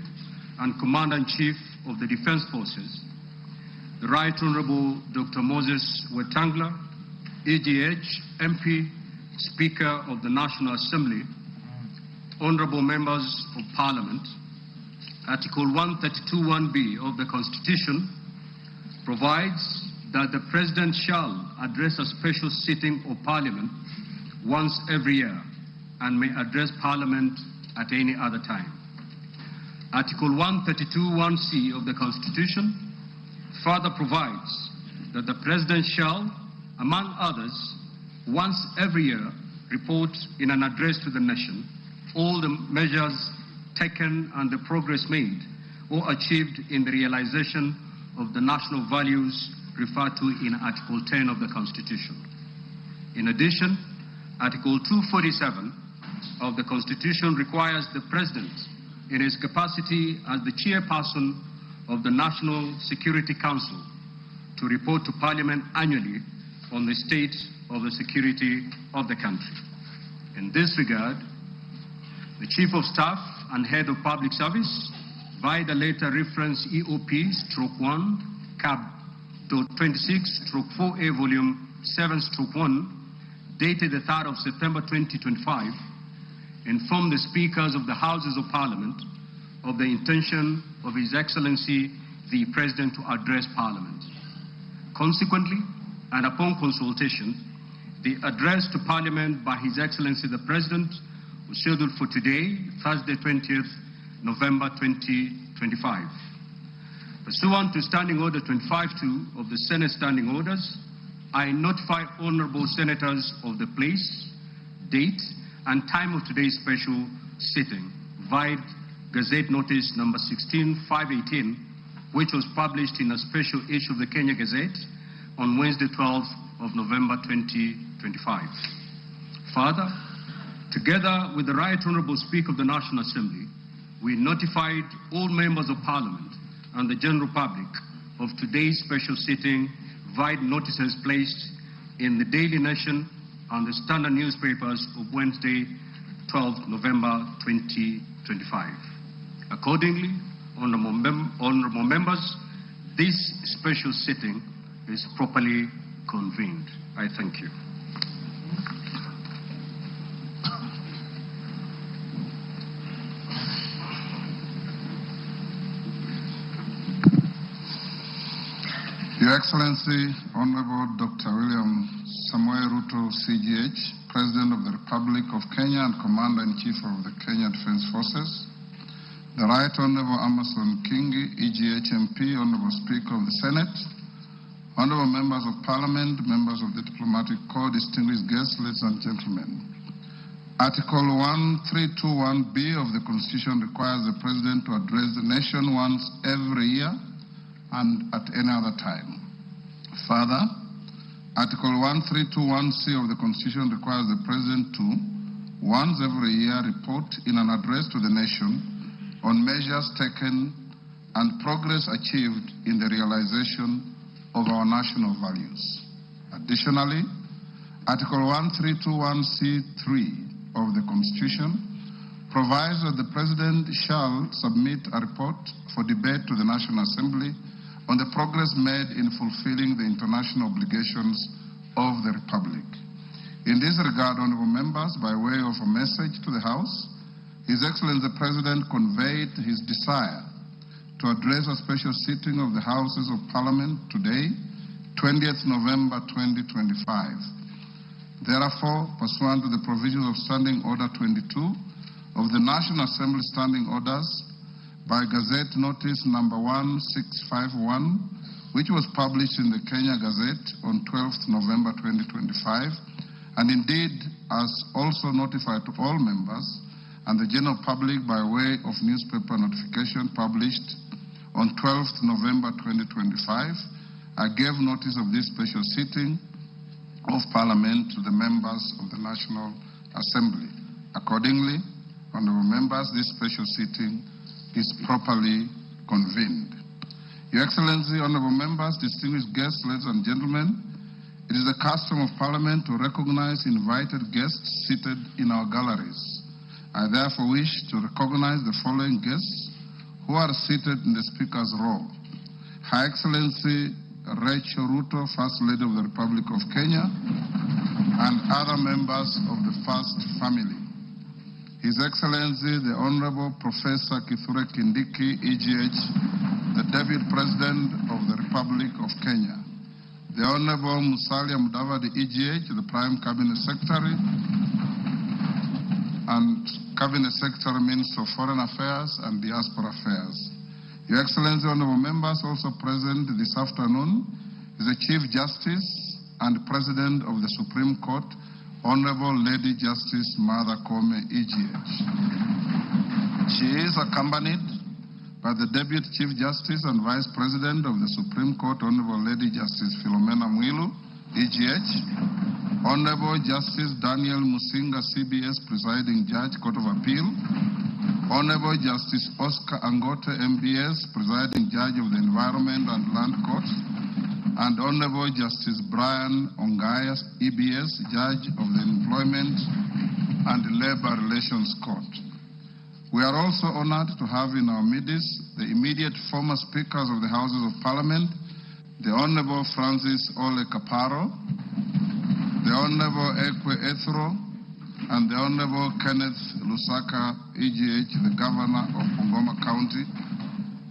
and Commander-in-Chief of the Defense Forces, the Right Honorable Dr. Moses Wetangula, EGH, MP, Speaker of the National Assembly, Honorable Members of Parliament, Article 132.1b of the Constitution provides that the President shall address a special sitting of Parliament once every year and may address Parliament at any other time. Article 132.1c of the Constitution further provides that the President shall, among others, once every year report in an address to the nation all the measures taken and the progress made or achieved in the realization of the national values referred to in Article 10 of the Constitution. In addition, Article 247 of the Constitution requires the President, in his capacity as the chairperson of the National Security Council, to report to Parliament annually on the state of the security of the country. In this regard, the Chief of Staff and Head of Public Service, by the later reference EOP/1 CAB .26/4A volume 7/1, dated the 3rd of September 2025, informed the speakers of the Houses of Parliament of the intention of His Excellency the President to address Parliament. Consequently, and upon consultation, the address to Parliament by His Excellency the President was scheduled for today, Thursday, 20th November 2025. Pursuant to Standing Order 25-2 of the Senate Standing Orders, I notify honorable senators of the place, date, and time of today's special sitting via Gazette Notice number 16518, which was published in a special issue of the Kenya Gazette on Wednesday, 12th of November 2025. Further, together with the Right Honorable Speaker of the National Assembly, we notified all members of Parliament and the general public of today's special sitting via notices placed in the Daily Nation and the Standard newspapers of Wednesday, 12th November 2025. Accordingly, honorable members, this special sitting is properly convened. I thank you. Your Excellency, Honorable Dr. William Samoei Ruto, CGH, President of the Republic of Kenya and Commander-in-Chief of the Kenya Defense Forces, the Right Honorable Amason Kingi, EGH MP, Honorable Speaker of the Senate, Honorable Members of Parliament, Members of the Diplomatic Corps, distinguished guests, ladies and gentlemen. Article 1321B of the Constitution requires the President to address the nation once every year and at any other time. Further, Article 1321C of the Constitution requires the President to, once every year, report in an address to the nation on measures taken and progress achieved in the realization of our national values. Additionally, Article 1321C3 of the Constitution provides that the President shall submit a report for debate to the National Assembly on the progress made in fulfilling the international obligations of the Republic. In this regard, honorable members, by way of a message to the House, His Excellency the President conveyed his desire to address a special sitting of the Houses of Parliament today, 20th November 2025. Therefore, pursuant to the provisions of Standing Order 22 of the National Assembly Standing Orders, by Gazette Notice number 1651, which was published in the Kenya Gazette on 12th November 2025, and indeed as also notified to all members and the general public by way of newspaper notification published on 12th November 2025, I gave notice of this special sitting of Parliament to the members of the National Assembly. Accordingly, honorable members, this special sitting is properly convened. Your Excellency, honorable members, distinguished guests, ladies and gentlemen, it is the custom of Parliament to recognize invited guests seated in our galleries. I therefore wish to recognize the following guests who are seated in the Speaker's row. Her Excellency Rachel Ruto, First Lady of the Republic of Kenya, and other members of the First Family. His Excellency, the Honorable Professor Kithure Kindiki, EGH, the Deputy President of the Republic of Kenya. The Honorable Musalia Mudavadi, EGH, the Prime Cabinet Secretary, and Cabinet Secretary, Minister of Foreign Affairs and Diaspora Affairs. Your Excellency, honorable members, also present this afternoon is the Chief Justice and President of the Supreme Court, Honorable Lady Justice Martha Koome, EGH. She is accompanied by the Deputy Chief Justice and Vice President of the Supreme Court, Honorable Lady Justice Philomena Mwilu, EGH, Honorable Justice Daniel Musinga, CBS, Presiding Judge, Court of Appeal, Honorable Justice Oscar Angote, MBS, Presiding Judge of the Environment and Land Court, and Honorable Justice Brian Ongaya, EBS, Judge of the Employment and Labor Relations Court. We are also honored to have in our midst the immediate former Speakers of the Houses of Parliament, the Honorable Francis Ole Kaparo, the Honorable Ekwe Ethuro, and the Honorable Kenneth Lusaka, EGH, the Governor of Bungoma County,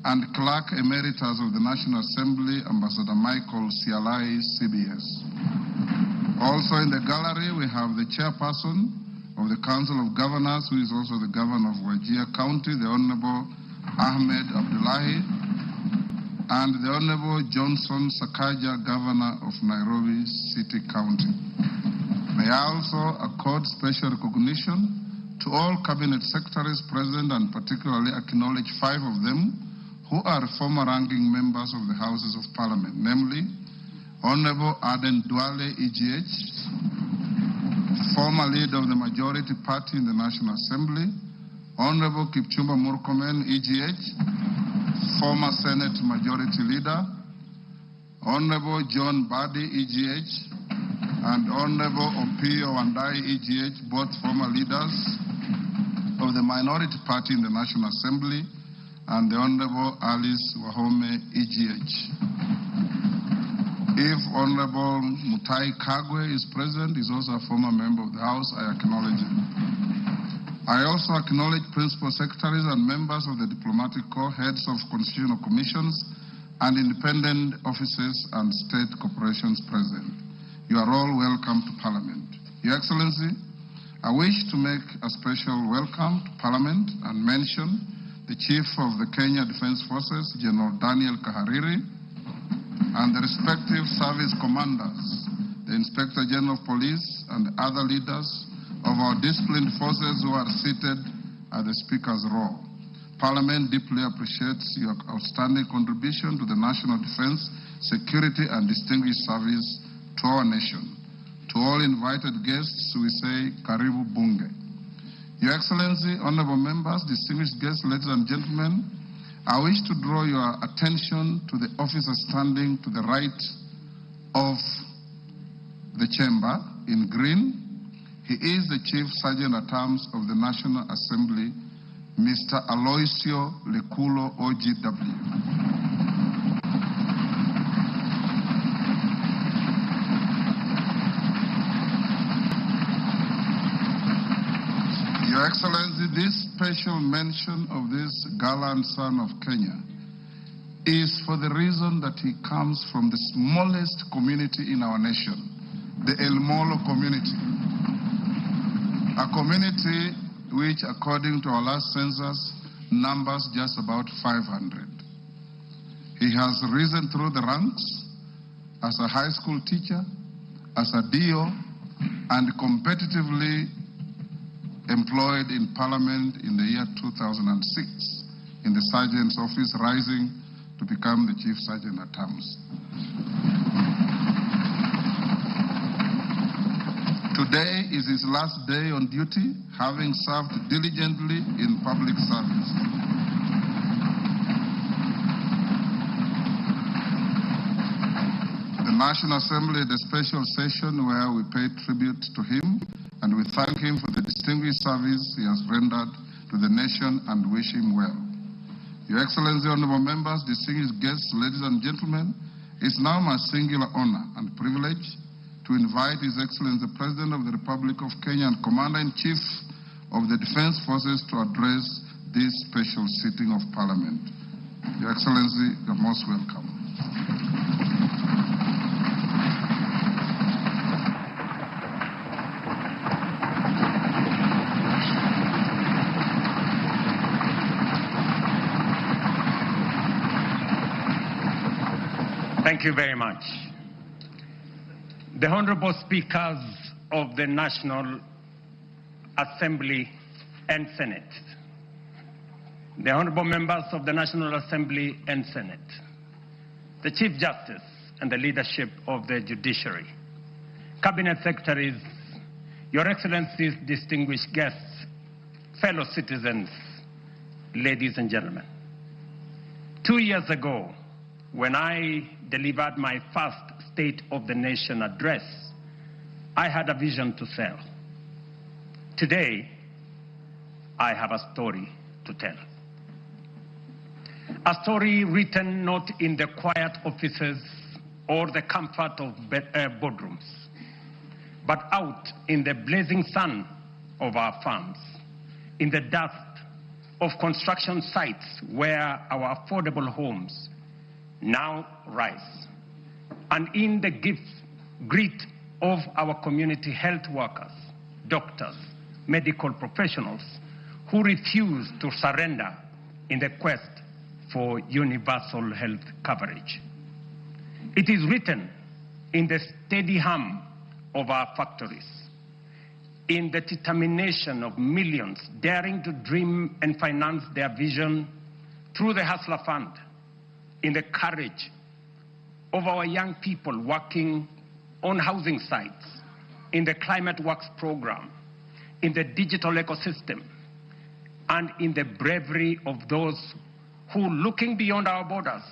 and Clerk Emeritus of the National Assembly, Ambassador Michael Sialai, CBS. Also in the gallery, we have the Chairperson of the Council of Governors, who is also the Governor of Wajir County, the Honorable Ahmed Abdullahi, and the Honorable Johnson Sakaja, Governor of Nairobi City County. May I also accord special recognition to all Cabinet Secretaries present, and particularly acknowledge 5 of them who are former ranking members of the Houses of Parliament, namely Honorable Aden Duale, EGH, former leader of the majority party in the National Assembly, Honorable Kipchumba Murkomen, EGH, former Senate Majority Leader, Honorable John Badi, EGH, and Honorable Opiyo Wandayi, EGH, both former leaders of the minority party in the National Assembly, and the Honorable Alice Wahome, EGH. If Honorable Mutahi Kagwe is present, he's also a former member of the House, I acknowledge him. I also acknowledge principal secretaries and members of the diplomatic corps, heads of constitutional commissions, and independent offices and state corporations present. You are all welcome to Parliament. Your Excellency, I wish to make a special welcome to Parliament and mention the Chief of the Kenya Defence Forces, General Daniel Kahariri, and the respective service commanders, the Inspector General of Police, and other leaders of our disciplined forces who are seated at the Speaker's row. Parliament deeply appreciates your outstanding contribution to the national defense, security, and distinguished service to our nation. To all invited guests, we say Karibu Bunge. Your Excellency, honorable members, distinguished guests, ladies and gentlemen, I wish to draw your attention to the officer standing to the right of the chamber in green. He is the Chief Sergeant at Arms of the National Assembly, Mr. Aloisio Lekulo, OGW. Your Excellency, this special mention of this gallant son of Kenya is for the reason that he comes from the smallest community in our nation, the El Molo community. A community which, according to our last census, numbers just about 500. He has risen through the ranks as a high school teacher, as a DO, and competitively employed in Parliament in the year 2006 in the Sergeant's office, rising to become the Chief Sergeant at Arms. Today is his last day on duty, having served diligently in public service. The National Assembly had a special session where we paid tribute to him and we thank him for the distinguished service he has rendered to the nation and wish him well. Your Excellency, honorable members, distinguished guests, ladies and gentlemen, it's now my singular honor and privilege to invite His Excellency the President of the Republic of Kenya and Commander-in-Chief of the Defense Forces to address this special sitting of Parliament. Your Excellency, you're most welcome. Thank you very much. The Honorable Speakers of the National Assembly and Senate, the Honorable Members of the National Assembly and Senate, the Chief Justice and the leadership of the judiciary, Cabinet Secretaries, Your Excellencies, distinguished guests, fellow citizens, ladies and gentlemen. 2 years ago, when I delivered my first State of the Nation address, I had a vision to sell. Today, I have a story to tell. A story written not in the quiet offices or the comfort of boardrooms, but out in the blazing sun of our farms, in the dust of construction sites where our affordable homes now rise, and in the grit of our community health workers, doctors, medical professionals who refuse to surrender in the quest for universal health coverage. It is written in the steady hum of our factories, in the determination of millions daring to dream and finance their vision through the Hustler Fund, in the courage of our young people working on housing sites, in the Climate Works program, in the digital ecosystem, and in the bravery of those who, looking beyond our borders,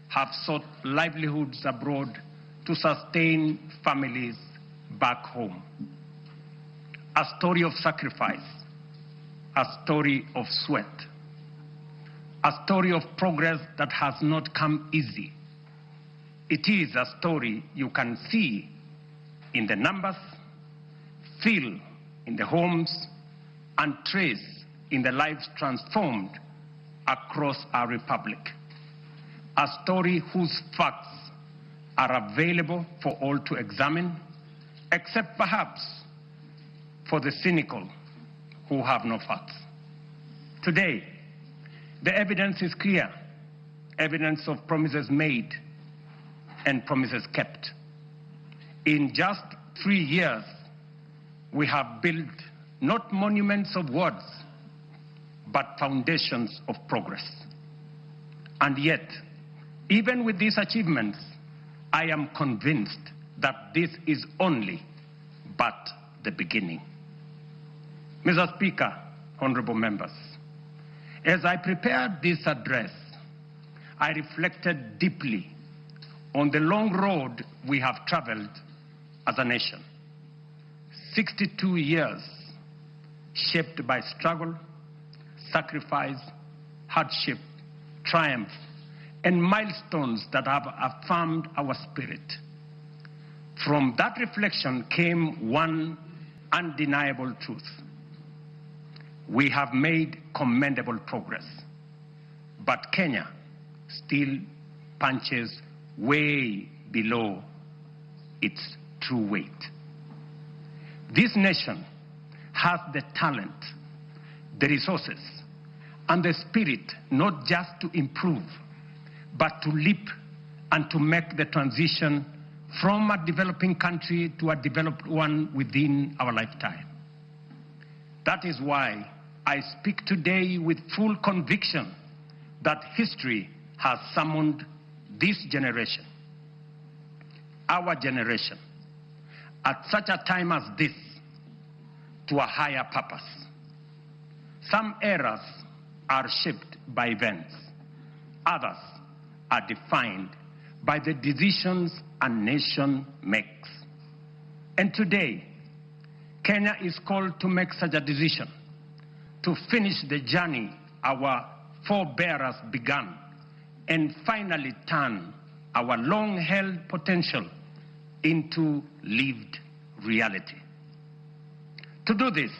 have sought livelihoods abroad to sustain families back home. A story of sacrifice, a story of sweat, a story of progress that has not come easy. It is a story you can see in the numbers, feel in the homes, and trace in the lives transformed across our republic. A story whose facts are available for all to examine, except perhaps for the cynical who have no facts. Today, the evidence is clear, evidence of promises made and promises kept. In just 3 years, we have built not monuments of words, but foundations of progress. And yet, even with these achievements, I am convinced that this is only but the beginning. Mr. Speaker, honorable members, as I prepared this address, I reflected deeply on the long road we have traveled as a nation. 62 years shaped by struggle, sacrifice, hardship, triumph, and milestones that have affirmed our spirit. From that reflection came one undeniable truth. We have made commendable progress, but Kenya still punches way below its true weight. This nation has the talent, the resources, and the spirit not just to improve, but to leap and to make the transition from a developing country to a developed one within our lifetime. That is why I speak today with full conviction that history has summoned this generation, our generation, at such a time as this, to a higher purpose. Some eras are shaped by events. Others are defined by the decisions a nation makes. And today, Kenya is called to make such a decision, to finish the journey our forebears began, and finally turn our long-held potential into lived reality. To do this,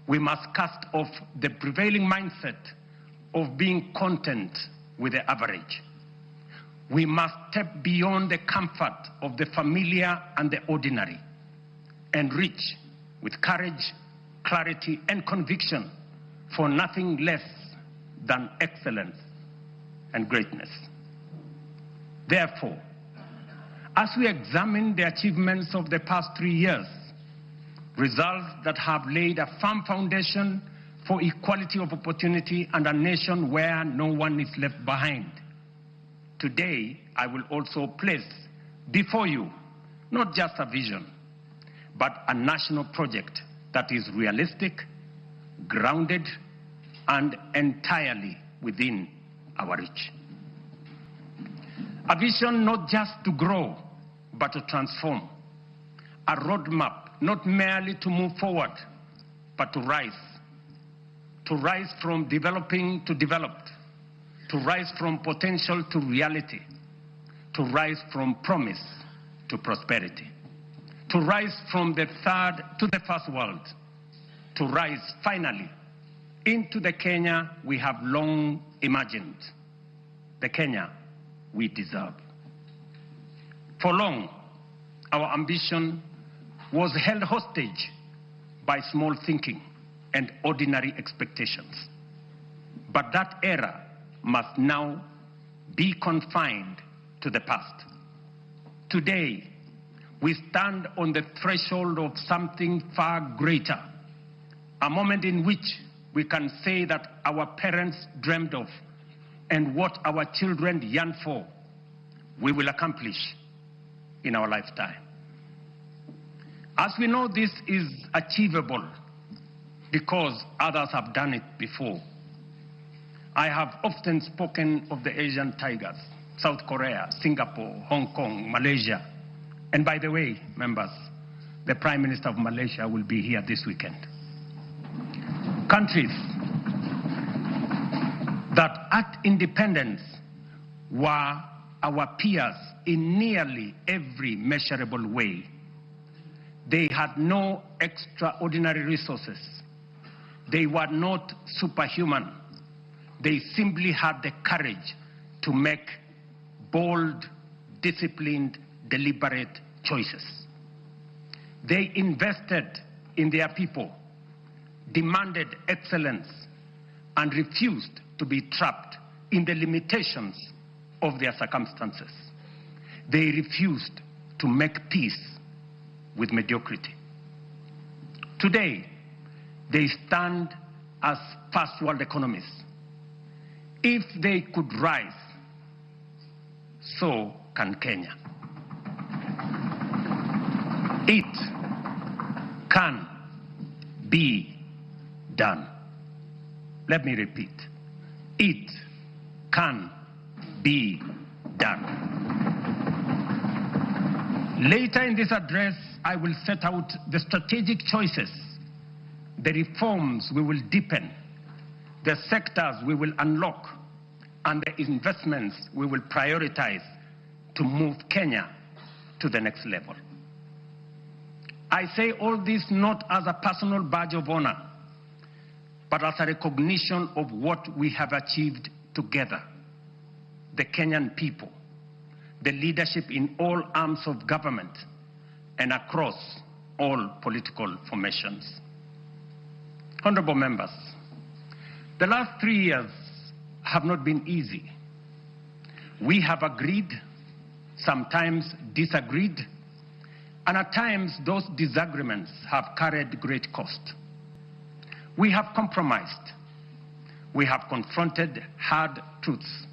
we must cast off the prevailing mindset of being content with the average. We must step beyond the comfort of the familiar and the ordinary and reach with courage, clarity, and conviction for nothing less than excellence and greatness. Therefore, as we examine the achievements of the past 3 years, results that have laid a firm foundation for equality of opportunity and a nation where no one is left behind, today I will also place before you not just a vision, but a national project that is realistic, grounded, and entirely within our reach. A vision not just to grow, but to transform. A roadmap not merely to move forward, but to rise. To rise from developing to developed. To rise from potential to reality. To rise from promise to prosperity. To rise from the third to the first world. To rise finally into the Kenya we have long imagined. The Kenya we deserve. For long, our ambition was held hostage by small thinking and ordinary expectations. But that era must now be confined to the past. Today, we stand on the threshold of something far greater, a moment in which we can say that our parents dreamed of and what our children yearn for, we will accomplish in our lifetime. As we know, this is achievable because others have done it before. I have often spoken of the Asian tigers, South Korea, Singapore, Hong Kong, Malaysia. And by the way, members, the Prime Minister of Malaysia will be here this weekend. Countries that at independence were our peers in nearly every measurable way. They had no extraordinary resources. They were not superhuman. They simply had the courage to make bold, disciplined, deliberate choices. They invested in their people, demanded excellence, and refused to be trapped in the limitations of their circumstances. They refused to make peace with mediocrity. Today, they stand as first world economies. If they could rise, so can Kenya. It can be done. Let me repeat. It can be done. Later in this address, I will set out the strategic choices, the reforms we will deepen, the sectors we will unlock, and the investments we will prioritize to move Kenya to the next level. I say all this not as a personal badge of honor, but as a recognition of what we have achieved together, the Kenyan people, the leadership in all arms of government, and across all political formations. Honorable members, the last 3 years have not been easy. We have agreed, sometimes disagreed, and at times those disagreements have carried great cost. We have compromised, we have confronted hard truths,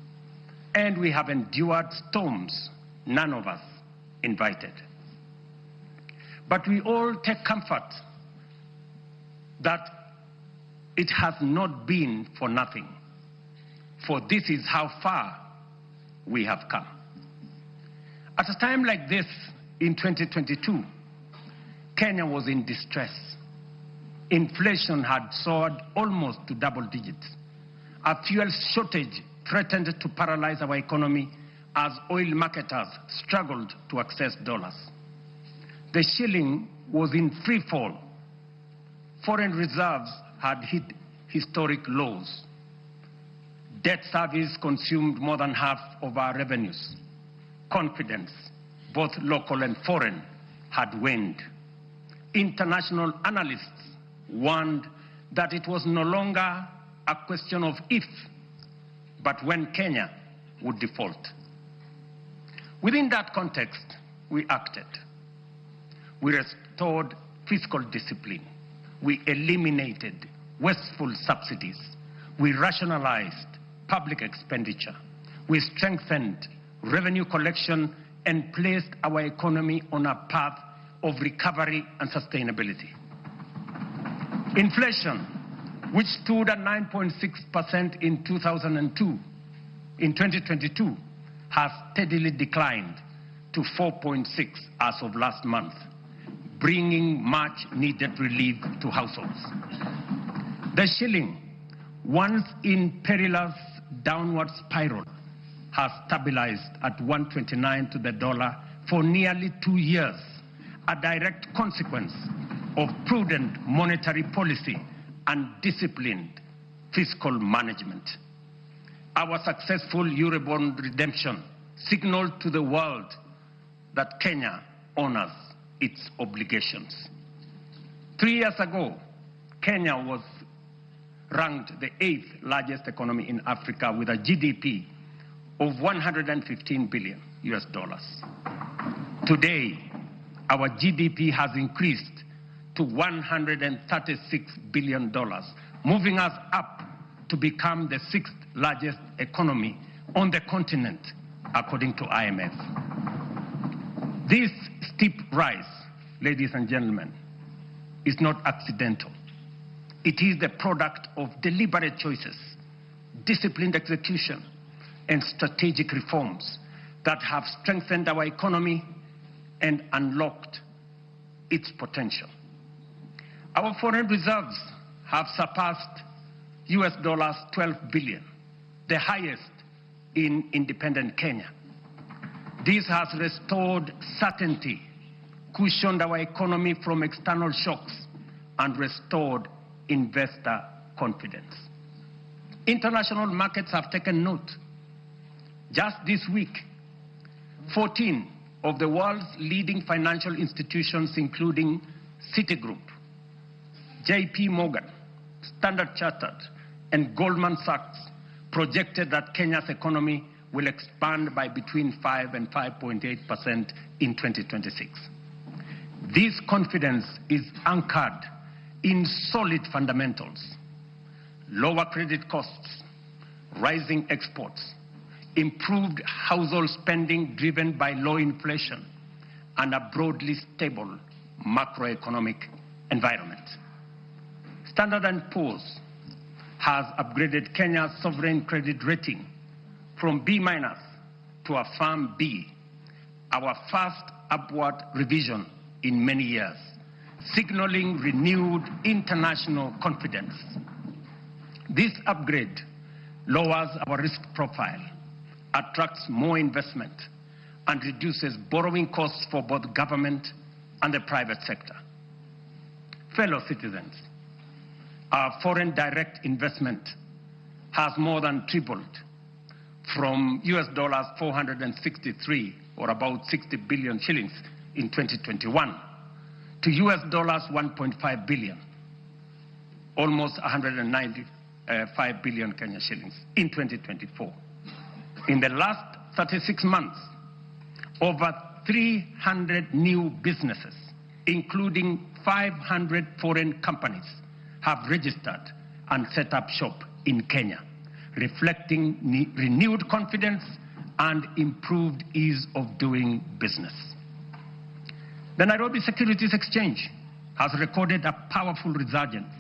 and we have endured storms none of us invited. But we all take comfort that it has not been for nothing, for this is how far we have come. At a time like this, in 2022, Kenya was in distress. Inflation had soared almost to double digits. A fuel shortage threatened to paralyze our economy as oil marketers struggled to access dollars. The shilling was in free fall. Foreign reserves had hit historic lows. Debt service consumed more than half of our revenues. Confidence, both local and foreign, had waned. International analysts warned that it was no longer a question of if, but when Kenya would default. Within that context, we acted. We restored fiscal discipline. We eliminated wasteful subsidies. We rationalized public expenditure. We strengthened revenue collection and placed our economy on a path of recovery and sustainability. Inflation, which stood at 9.6% in 2022, has steadily declined to 4.6 as of last month, bringing much needed relief to households. The shilling, once in perilous downward spiral, has stabilized at 129 to the dollar for nearly 2 years, a direct consequence of prudent monetary policy and disciplined fiscal management. Our successful Eurobond redemption signaled to the world that Kenya honors its obligations. 3 years ago, Kenya was ranked the 8th largest economy in Africa with a GDP of $115 billion US. Today, our GDP has increased to $136 billion, moving us up to become the 6th largest economy on the continent, according to IMF. This steep rise, ladies and gentlemen, is not accidental. It is the product of deliberate choices, disciplined execution, and strategic reforms that have strengthened our economy and unlocked its potential. Our foreign reserves have surpassed US dollars 12 billion, the highest in independent Kenya. This has restored certainty, cushioned our economy from external shocks, and restored investor confidence. International markets have taken note. Just this week, 14 of the world's leading financial institutions, including Citigroup, JP Morgan, Standard Chartered, and Goldman Sachs, projected that Kenya's economy will expand by between 5 and 5.8% in 2026. This confidence is anchored in solid fundamentals: lower credit costs, rising exports, improved household spending driven by low inflation, and a broadly stable macroeconomic environment. Standard & Poor's has upgraded Kenya's sovereign credit rating from B- to a firm B, our first upward revision in many years, signaling renewed international confidence. This upgrade lowers our risk profile, attracts more investment, and reduces borrowing costs for both government and the private sector. Fellow citizens, our foreign direct investment has more than tripled from US dollars 463, or about 60 billion shillings in 2021, to US dollars 1.5 billion, almost 195 billion Kenya shillings in 2024. In the last 36 months, over 300 new businesses, including 500 foreign companies, have registered and set up shop in Kenya, reflecting renewed confidence and improved ease of doing business. The Nairobi Securities Exchange has recorded a powerful resurgence,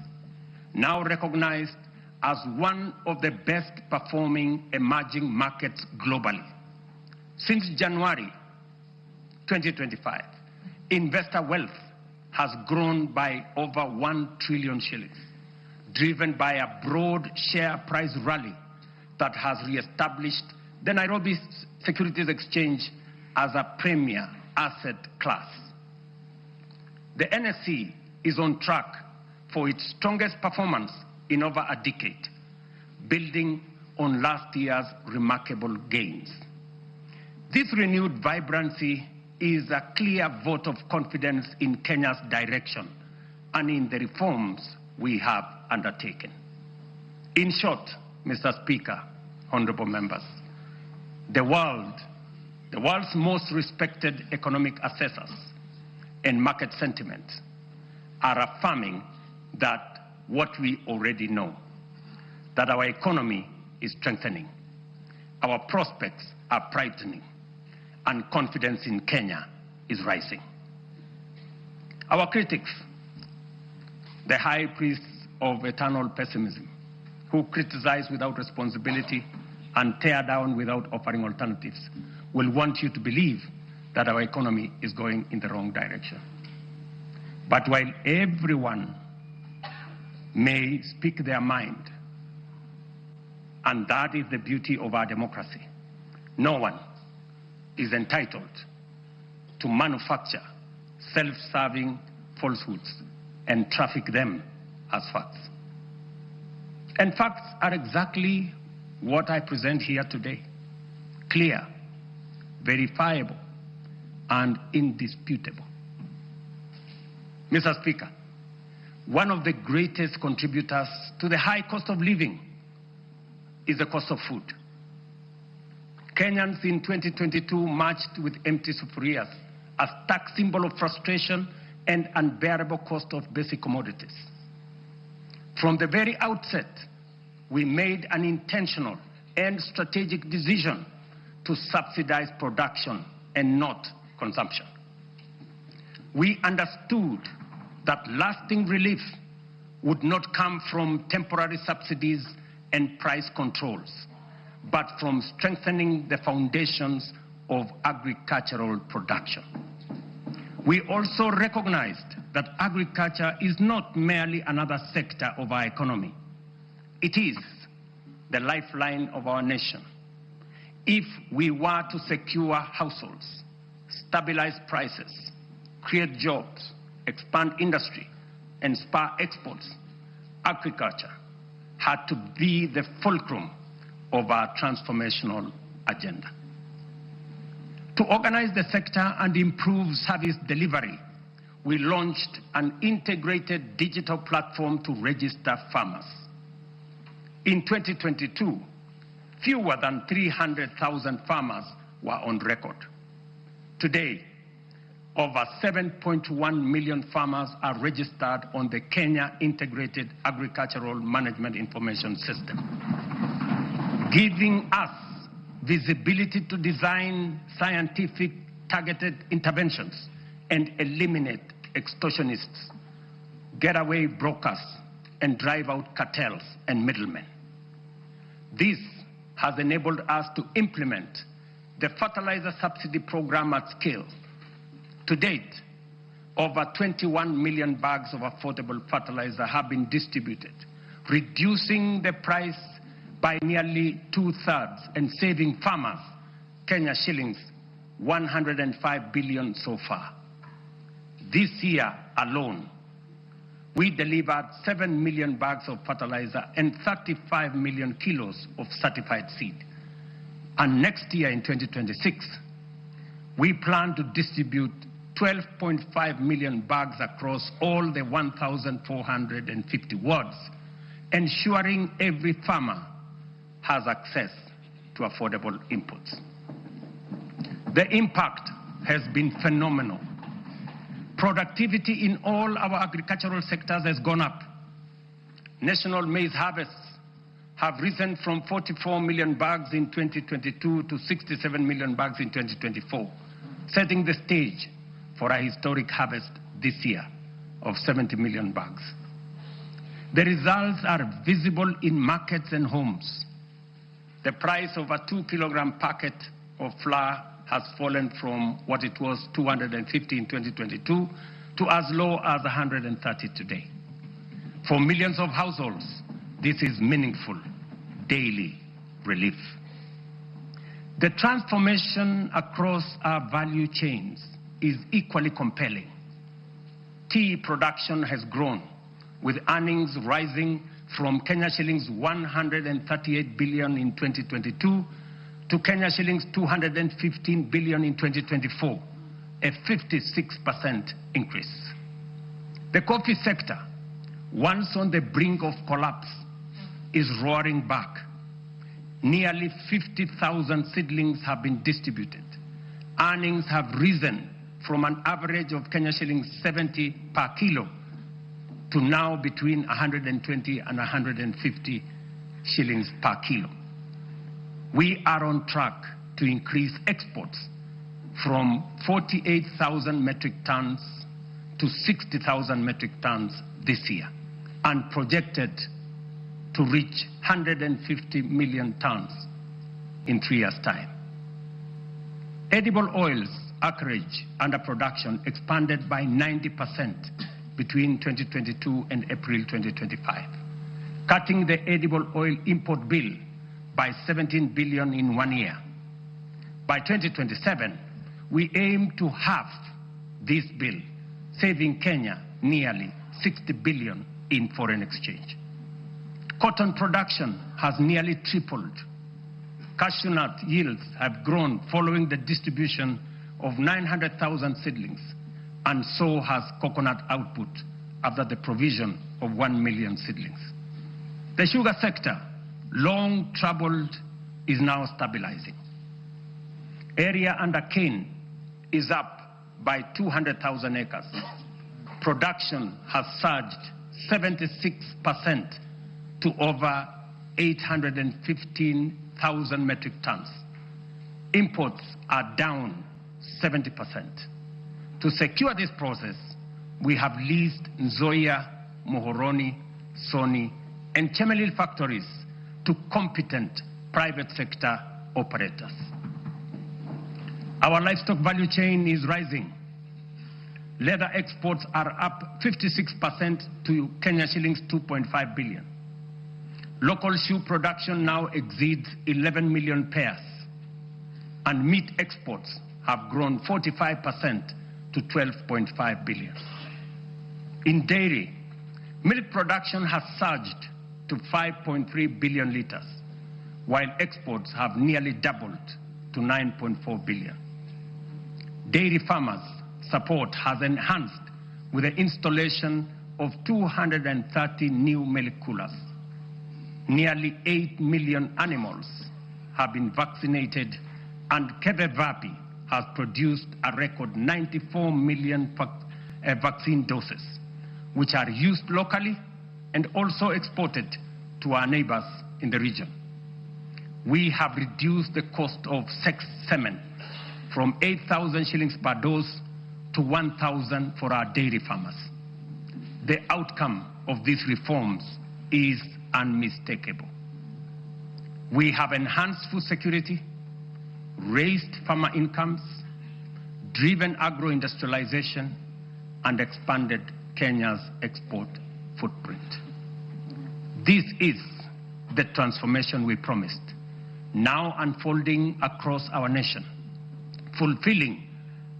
now recognized as one of the best performing emerging markets globally. Since January 2025, investor wealth has grown by over 1 trillion shillings, driven by a broad share price rally that has re-established the Nairobi Securities Exchange as a premier asset class. The NSE is on track for its strongest performance in over a decade, building on last year's remarkable gains. This renewed vibrancy is a clear vote of confidence in Kenya's direction and in the reforms we have undertaken. In short, Mr. Speaker, honorable members, the world's most respected economic assessors and market sentiment are affirming that what we already know, that our economy is strengthening, our prospects are brightening, and confidence in Kenya is rising. Our critics, the high priests of eternal pessimism, who criticize without responsibility and tear down without offering alternatives, will want you to believe that our economy is going in the wrong direction. But while everyone may speak their mind, and that is the beauty of our democracy, no one is entitled to manufacture self-serving falsehoods and traffic them as facts. And facts are exactly what I present here today: clear, verifiable, and indisputable. Mr. Speaker, one of the greatest contributors to the high cost of living is the cost of food. Kenyans in 2022 marched with empty sufurias, a stark symbol of frustration and unbearable cost of basic commodities. From the very outset, we made an intentional and strategic decision to subsidize production and not consumption. We understood that lasting relief would not come from temporary subsidies and price controls, but from strengthening the foundations of agricultural production. We also recognized that agriculture is not merely another sector of our economy. It is the lifeline of our nation. If we were to secure households, stabilize prices, create jobs, expand industry, and spur exports, agriculture had to be the fulcrum of our transformational agenda. To organize the sector and improve service delivery, we launched an integrated digital platform to register farmers. In 2022, fewer than 300,000 farmers were on record. Today, over 7.1 million farmers are registered on the Kenya Integrated Agricultural Management Information System, giving us visibility to design scientific targeted interventions and eliminate extortionists, getaway brokers, and drive out cartels and middlemen. This has enabled us to implement the fertilizer subsidy program at scale. To date, over 21 million bags of affordable fertilizer have been distributed, reducing the price by nearly 2/3 and saving farmers Kenya shillings 105 billion so far. This year alone, we delivered 7 million bags of fertilizer and 35 million kilos of certified seed. And next year in 2026, we plan to distribute 12.5 million bags across all the 1,450 wards, ensuring every farmer has access to affordable inputs. The impact has been phenomenal. Productivity in all our agricultural sectors has gone up. National maize harvests have risen from 44 million bags in 2022 to 67 million bags in 2024, setting the stage for a historic harvest this year of 70 million bags. The results are visible in markets and homes. The price of a 2-kilogram packet of flour has fallen from what it was 250 in 2022 to as low as 130 today. For millions of households, this is meaningful daily relief. The transformation across our value chains is equally compelling. Tea production has grown, with earnings rising from Kenya shillings 138 billion in 2022 to Kenya shillings 215 billion in 2024, a 56% increase. The coffee sector, once on the brink of collapse, is roaring back. Nearly 50,000 seedlings have been distributed. Earnings have risen from an average of Kenya shillings 70 per kilo to now between 120 and 150 shillings per kilo. We are on track to increase exports from 48,000 metric tons to 60,000 metric tons this year, and projected to reach 150 million tons in 3 years' time. Edible oils acreage under production expanded by 90% between 2022 and April 2025, cutting the edible oil import bill by 17 billion in 1 year. By 2027, we aim to halve this bill, saving Kenya nearly 60 billion in foreign exchange. Cotton production has nearly tripled. Cashew nut yields have grown following the distribution of 900,000 seedlings, and so has coconut output after the provision of 1 million seedlings. The sugar sector, long troubled, is now stabilizing. Area under cane is up by 200,000 acres. Production has surged 76% to over 815,000 metric tons. Imports are down 70%. To secure this process, we have leased Nzoia, Muhoroni, Sony, and Chemelil factories to competent private sector operators. Our livestock value chain is rising. Leather exports are up 56% to Kenya shillings 2.5 billion. Local shoe production now exceeds 11 million pairs, and meat exports have grown 45% to 12.5 billion. In dairy, milk production has surged to 5.3 billion liters, while exports have nearly doubled to 9.4 billion. Dairy farmers' support has enhanced with the installation of 230 new milk coolers. Nearly 8 million animals have been vaccinated, and KEVEVAPI has produced a record 94 million vaccine doses, which are used locally and also exported to our neighbors in the region. We have reduced the cost of sex semen from 8,000 shillings per dose to 1,000 for our dairy farmers. The outcome of these reforms is unmistakable. We have enhanced food security, raised farmer incomes, driven agro-industrialization, and expanded Kenya's export footprint. This is the transformation we promised, now unfolding across our nation, fulfilling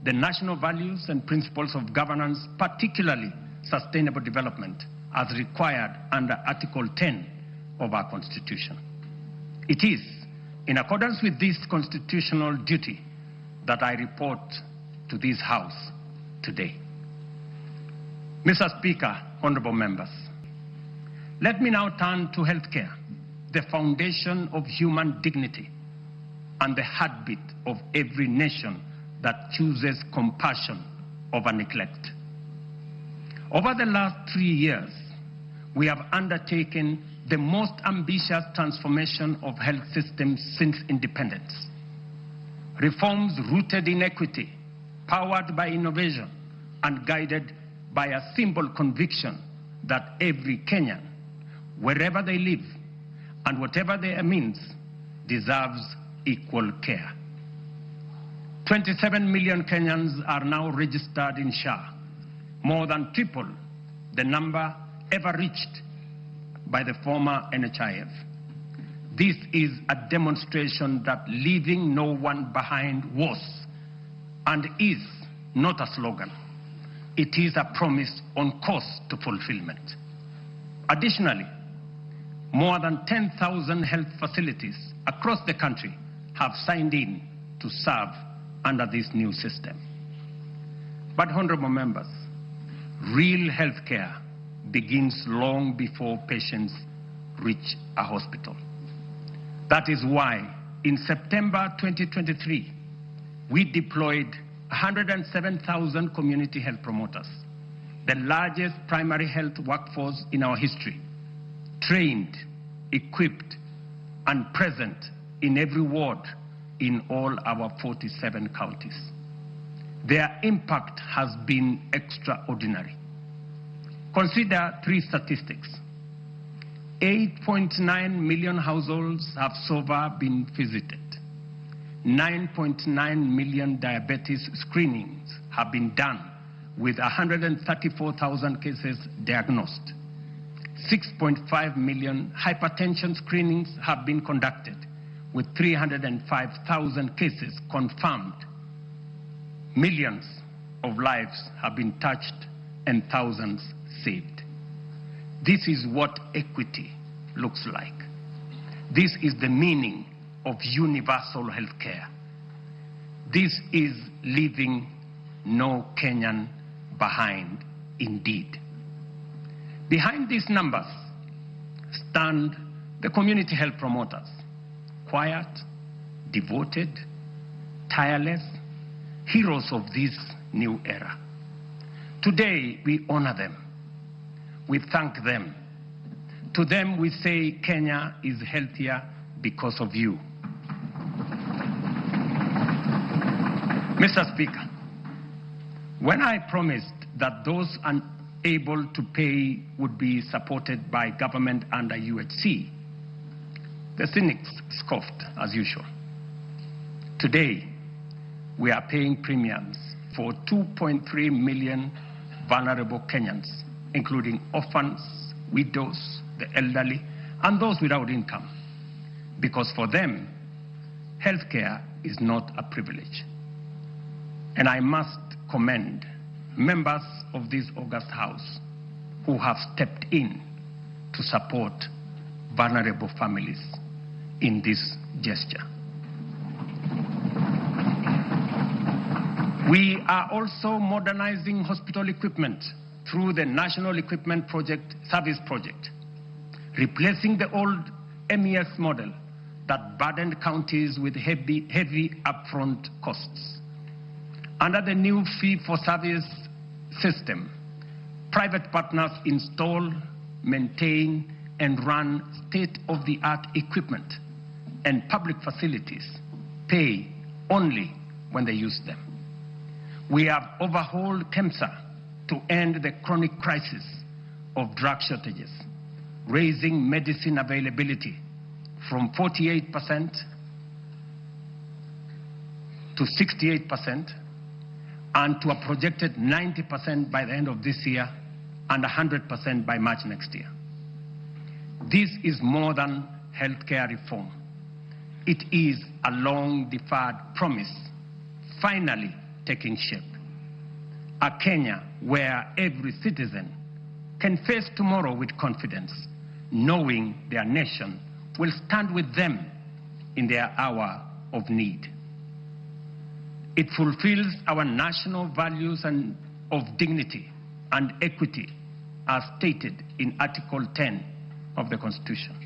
the national values and principles of governance, particularly sustainable development, as required under Article 10 of our Constitution. It is in accordance with this constitutional duty that I report to this House today. Mr. Speaker, honorable members, let me now turn to healthcare, the foundation of human dignity and the heartbeat of every nation that chooses compassion over neglect. Over the last 3 years, we have undertaken the most ambitious transformation of health systems since independence. Reforms rooted in equity, powered by innovation, and guided by a simple conviction that every Kenyan, wherever they live and whatever their means, deserves equal care. 27 million Kenyans are now registered in SHA, more than triple the number ever reached by the former NHIF. This is a demonstration that leaving no one behind was and is not a slogan. It is a promise on course to fulfillment. Additionally, more than 10,000 health facilities across the country have signed in to serve under this new system. But, honorable members, real health care begins long before patients reach a hospital. That is why, in September 2023, we deployed 107,000 community health promoters, the largest primary health workforce in our history, trained, equipped, and present in every ward in all our 47 counties. Their impact has been extraordinary. Consider three statistics. 8.9 million households have so far been visited. 9.9 million diabetes screenings have been done, with 134,000 cases diagnosed. 6.5 million hypertension screenings have been conducted, with 305,000 cases confirmed. Millions of lives have been touched and thousands saved. This is what equity looks like. This is the meaning of universal health care. This is leaving no Kenyan behind, indeed. Behind these numbers stand the community health promoters, quiet, devoted, tireless, heroes of this new era. Today, we honor them. We thank them. To them, we say Kenya is healthier because of you. Mr. Speaker, when I promised that those unable to pay would be supported by government under UHC, the cynics scoffed as usual. Today, we are paying premiums for 2.3 million vulnerable Kenyans, including orphans, widows, the elderly, and those without income, because for them, healthcare is not a privilege. And I must commend members of this august house who have stepped in to support vulnerable families in this gesture. We are also modernizing hospital equipment through the National Equipment Project Service Project, replacing the old MES model that burdened counties with heavy upfront costs. Under the new fee-for-service system, private partners install, maintain, and run state-of-the-art equipment, and public facilities pay only when they use them. We have overhauled KEMSA to end the chronic crisis of drug shortages, raising medicine availability from 48% to 68% and to a projected 90% by the end of this year and 100% by March next year. This is more than healthcare reform. It is a long-deferred promise finally taking shape. A Kenya where every citizen can face tomorrow with confidence, knowing their nation will stand with them in their hour of need. It fulfills our national values and of dignity and equity as stated in Article 10 of the Constitution.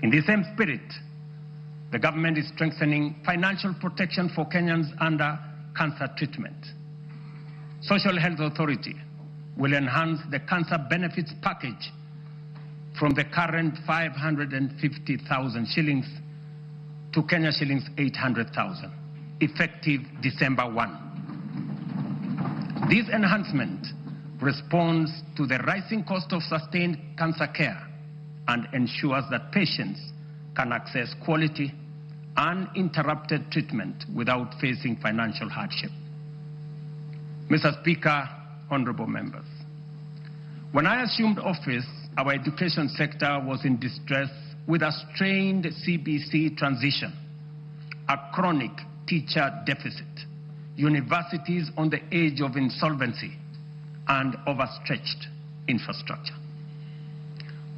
In the same spirit, the government is strengthening financial protection for Kenyans under cancer treatment. Social Health Authority will enhance the cancer benefits package from the current 550,000 shillings to Kenya shillings 800,000, effective December 1. This enhancement responds to the rising cost of sustained cancer care and ensures that patients can access quality, uninterrupted treatment without facing financial hardship. Mr. Speaker, honorable members, when I assumed office, our education sector was in distress with a strained CBC transition, a chronic teacher deficit, universities on the edge of insolvency, and overstretched infrastructure.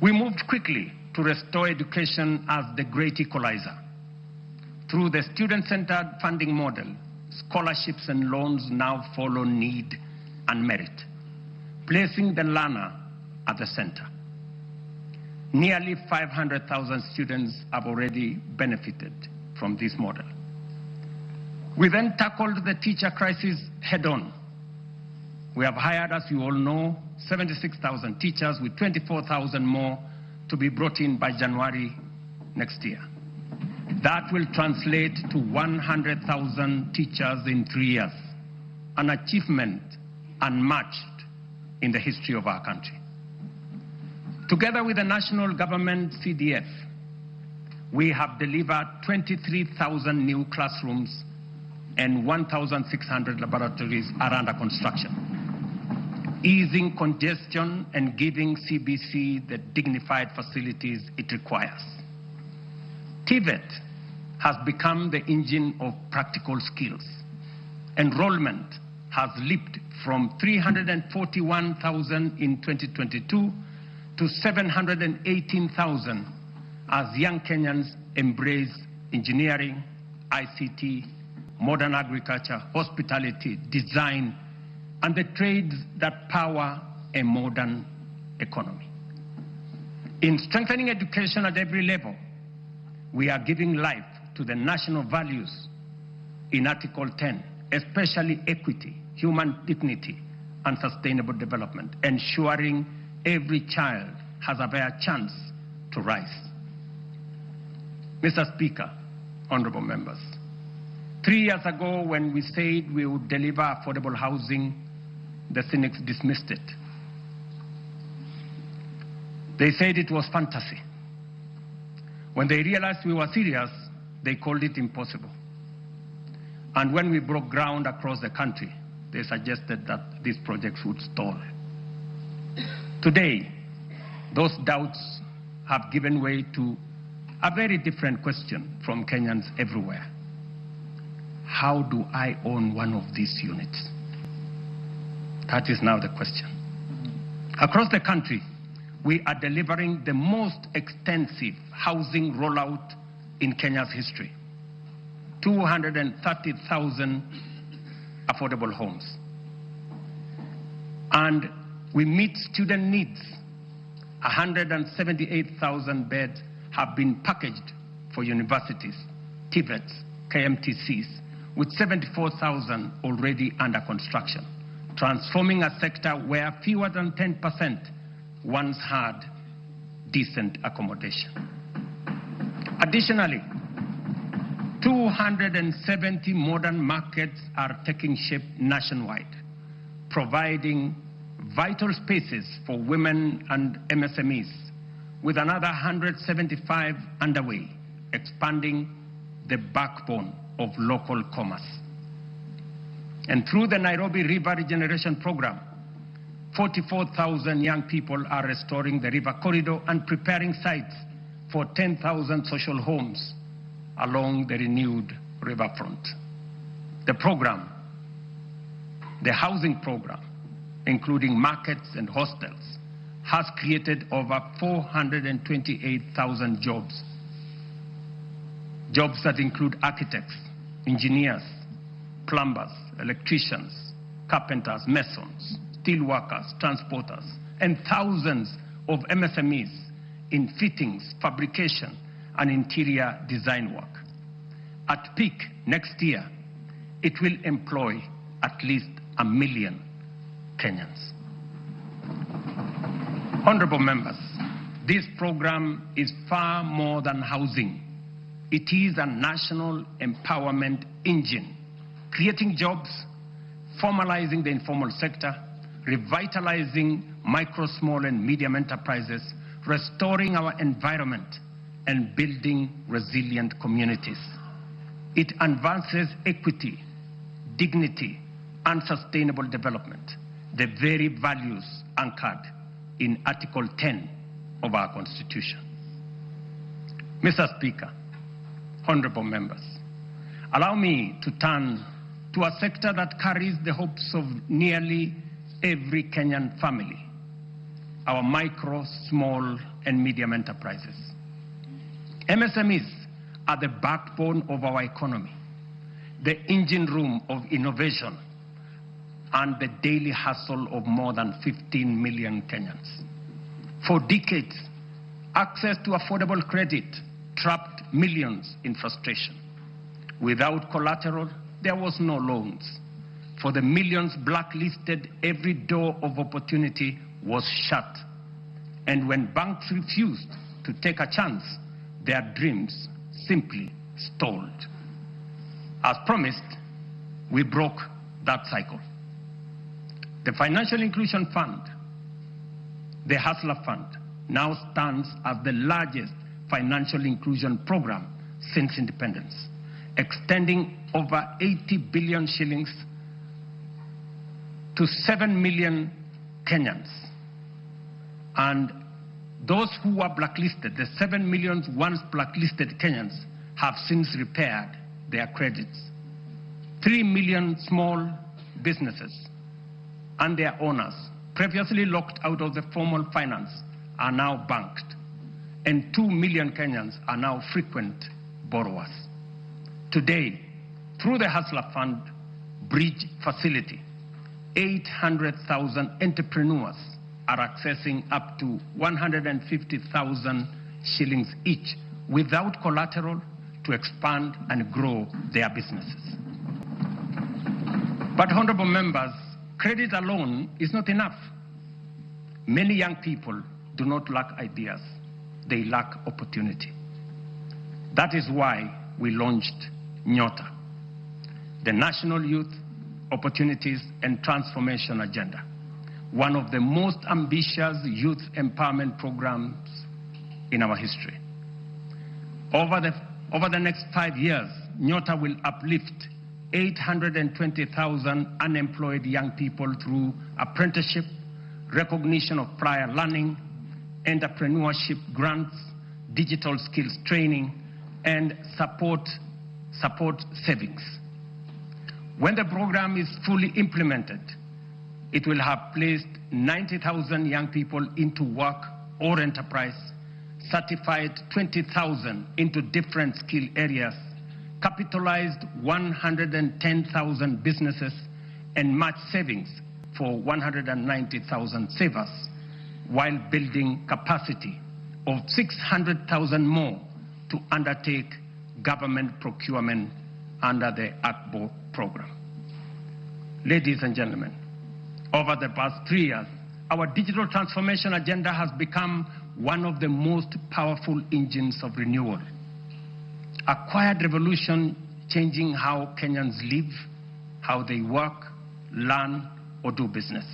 We moved quickly to restore education as the great equalizer. Through the student-centered funding model, scholarships and loans now follow need and merit, placing the learner at the center. Nearly 500,000 students have already benefited from this model. We then tackled the teacher crisis head-on. We have hired, as you all know, 76,000 teachers, with 24,000 more to be brought in by January next year. That will translate to 100,000 teachers in 3 years, an achievement unmatched in the history of our country. Together with the national government CDF, we have delivered 23,000 new classrooms and 1,600 laboratories are under construction, easing congestion and giving CBC the dignified facilities it requires. TVET has become the engine of practical skills. Enrollment has leaped from 341,000 in 2022 to 718,000 as young Kenyans embrace engineering, ICT, modern agriculture, hospitality, design, and the trades that power a modern economy. In strengthening education at every level, we are giving life to the national values in Article 10, especially equity, human dignity, and sustainable development, ensuring every child has a fair chance to rise. Mr. Speaker, honorable members, 3 years ago when we said we would deliver affordable housing, the cynics dismissed it. They said it was fantasy. When they realized we were serious, they called it impossible. And when we broke ground across the country, they suggested that these projects would stall. Today, those doubts have given way to a very different question from Kenyans everywhere. How do I own one of these units? That is now the question. Across the country, we are delivering the most extensive housing rollout in Kenya's history. 230,000 affordable homes. And we meet student needs. 178,000 beds have been packaged for universities, TVETs, KMTCs, with 74,000 already under construction, transforming a sector where fewer than 10% once had decent accommodation. Additionally, 270 modern markets are taking shape nationwide, providing vital spaces for women and MSMEs, with another 175 underway, expanding the backbone of local commerce. And through the Nairobi River Regeneration Program, 44,000 young people are restoring the river corridor and preparing sites for 10,000 social homes along the renewed riverfront. The program, the housing program, including markets and hostels, has created over 428,000 jobs. Jobs that include architects, engineers, plumbers, electricians, carpenters, masons, steel workers, transporters, and thousands of MSMEs in fittings, fabrication, and interior design work. At peak next year, it will employ at least 1 million Kenyans. Honorable members, this program is far more than housing. It is a national empowerment engine, creating jobs, formalizing the informal sector, revitalizing micro, small, and medium enterprises, restoring our environment, and building resilient communities. It advances equity, dignity, and sustainable development, the very values anchored in Article 10 of our Constitution. Mr. Speaker, honorable members, allow me to turn to a sector that carries the hopes of nearly every Kenyan family, our micro, small, and medium enterprises. MSMEs are the backbone of our economy, the engine room of innovation, and the daily hustle of more than 15 million Kenyans. For decades, access to affordable credit trapped millions in frustration. Without collateral, there was no loans. For the millions blacklisted, every door of opportunity was shut. And when banks refused to take a chance, their dreams simply stalled. As promised, we broke that cycle. The Financial Inclusion Fund, the Hustler Fund, now stands as the largest financial inclusion program since independence, extending over 80 billion shillings to 7 million Kenyans. And those who were blacklisted, the 7 million once blacklisted Kenyans, have since repaired their credits. 3 million small businesses and their owners, previously locked out of the formal finance, are now banked. And 2 million Kenyans are now frequent borrowers. Today, through the Hustler Fund Bridge Facility, 800,000 entrepreneurs are accessing up to 150,000 shillings each without collateral to expand and grow their businesses. But, honorable members, credit alone is not enough. Many young people do not lack ideas, they lack opportunity. That is why we launched Nyota, the National Youth Opportunities and Transformation Agenda, one of the most ambitious youth empowerment programs in our history. Over the next 5 years, Nyota will uplift 820,000 unemployed young people through apprenticeship, recognition of prior learning, entrepreneurship grants, digital skills training, and support savings. When the program is fully implemented, it will have placed 90,000 young people into work or enterprise, certified 20,000 into different skill areas, capitalized 110,000 businesses, and matched savings for 190,000 savers, while building capacity of 600,000 more to undertake government procurement under the ACBO program. Ladies and gentlemen, over the past 3 years, our digital transformation agenda has become one of the most powerful engines of renewal. A quiet revolution changing how Kenyans live, how they work, learn, or do business.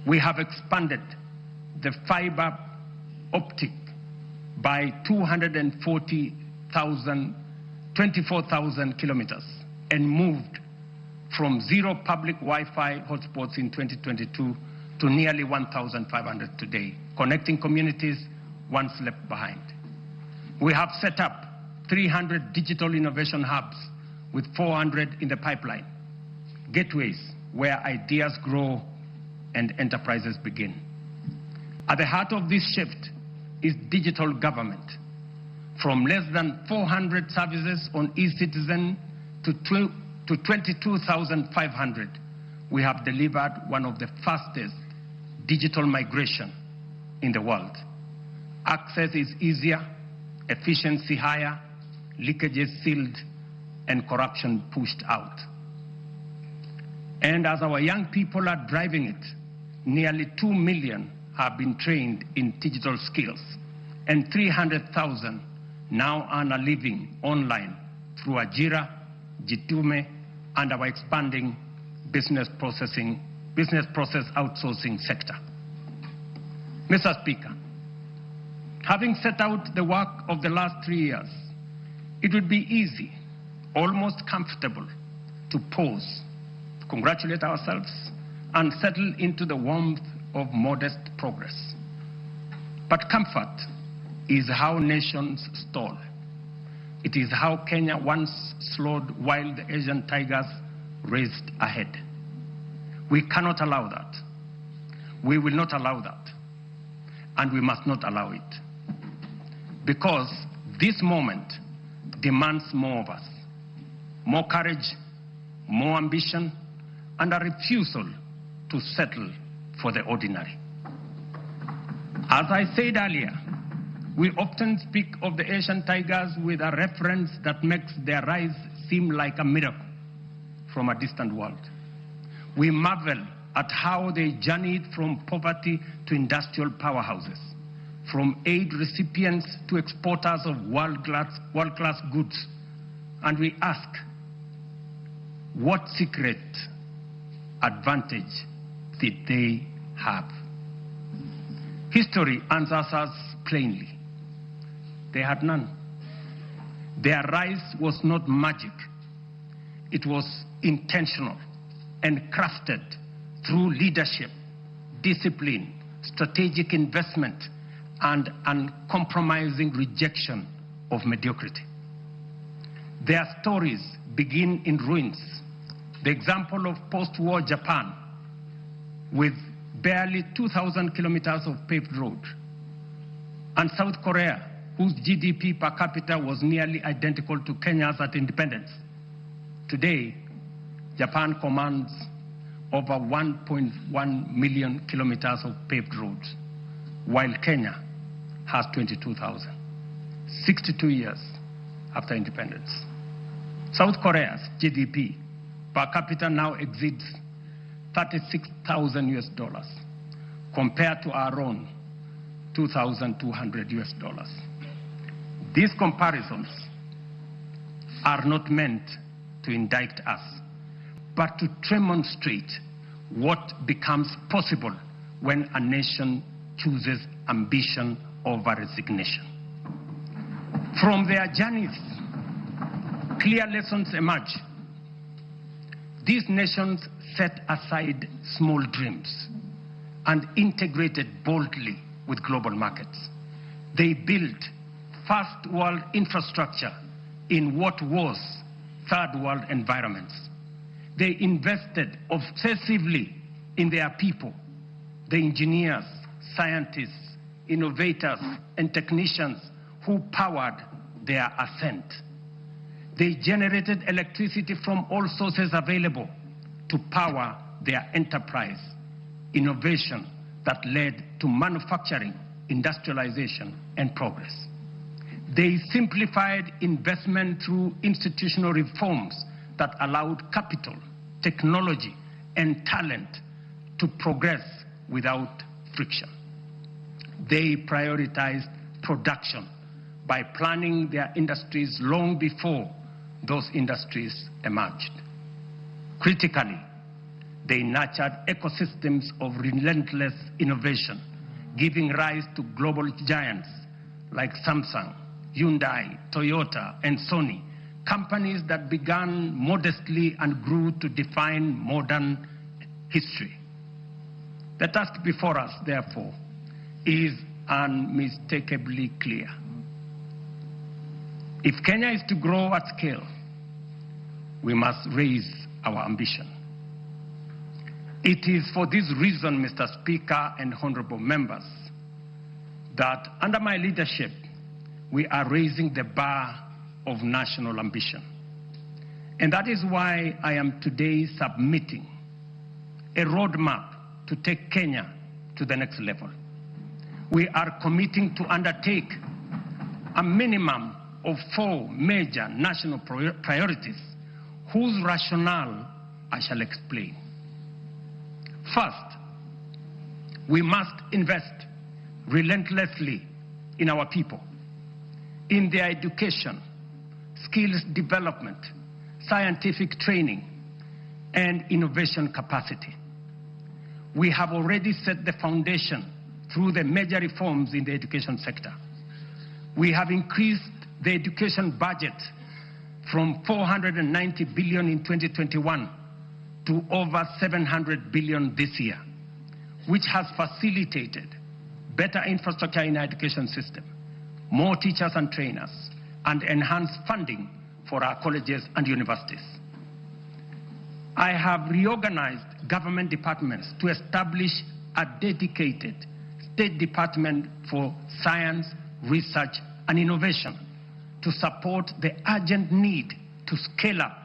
We have expanded the fiber optic by 24,000 kilometers and moved from 0 public Wi-Fi hotspots in 2022 to nearly 1,500 today, connecting communities once left behind. We have set up 300 digital innovation hubs with 400 in the pipeline, gateways where ideas grow and enterprises begin. At the heart of this shift is digital government. From less than 400 services on eCitizen to 22,500, we have delivered one of the fastest digital migration in the world. Access is easier, efficiency higher, leakages sealed, and corruption pushed out. And as our young people are driving it, nearly 2 million have been trained in digital skills, and 300,000 now earn a living online through Ajira, Jitume, and our expanding business process outsourcing sector. Mr. Speaker, having set out the work of the last 3 years, it would be easy almost comfortable, to pause, congratulate ourselves, and settle into the warmth of modest progress. But comfort is how nations stall. It is how Kenya once slowed while the Asian tigers raced ahead. We cannot allow that. We will not allow that. And we must not allow it. Because this moment demands more of us, more courage, more ambition, and a refusal to settle for the ordinary. As I said earlier, we often speak of the Asian tigers with a reference that makes their rise seem like a miracle from a distant world. We marvel at how they journeyed from poverty to industrial powerhouses, from aid recipients to exporters of world-class goods. And we ask, what secret advantage did they have? History answers us plainly. They had none. Their rise was not magic. It was intentional and crafted through leadership, discipline, strategic investment, and uncompromising rejection of mediocrity. Their stories begin in ruins. The example of post-war Japan, with barely 2,000 kilometers of paved road, and South Korea, whose GDP per capita was nearly identical to Kenya's at independence. Today, Japan commands over 1.1 million kilometers of paved roads, while Kenya has 22,000, 62 years after independence. South Korea's GDP per capita now exceeds $36,000 US, compared to our own $2,200 US. These comparisons are not meant to indict us, but to demonstrate what becomes possible when a nation chooses ambition over resignation. From their journeys, clear lessons emerge. These nations set aside small dreams and integrated boldly with global markets. They built first world infrastructure in what was third world environments. They invested obsessively in their people, the engineers, scientists, innovators, and technicians who powered their ascent. They generated electricity from all sources available to power their enterprise, innovation that led to manufacturing, industrialization, and progress. They simplified investment through institutional reforms that allowed capital, technology, and talent to progress without friction. They prioritized production by planning their industries long before those industries emerged. Critically, they nurtured ecosystems of relentless innovation, giving rise to global giants like Samsung, Hyundai, Toyota, and Sony, companies that began modestly and grew to define modern history. The task before us, therefore, is unmistakably clear. If Kenya is to grow at scale, we must raise our ambition. It is for this reason, Mr. Speaker and honorable members, that under my leadership, we are raising the bar of national ambition. And that is why I am today submitting a roadmap to take Kenya to the next level. We are committing to undertake a minimum of 4 major national priorities whose rationale I shall explain. First, we must invest relentlessly in our people, in their education, skills development, scientific training, and innovation capacity. We have already set the foundation through the major reforms in the education sector. We have increased the education budget from 490 billion in 2021 to over 700 billion this year, which has facilitated better infrastructure in our education system, more teachers and trainers, and enhanced funding for our colleges and universities. I have reorganized government departments to establish a dedicated state department for science, research, and innovation to support the urgent need to scale up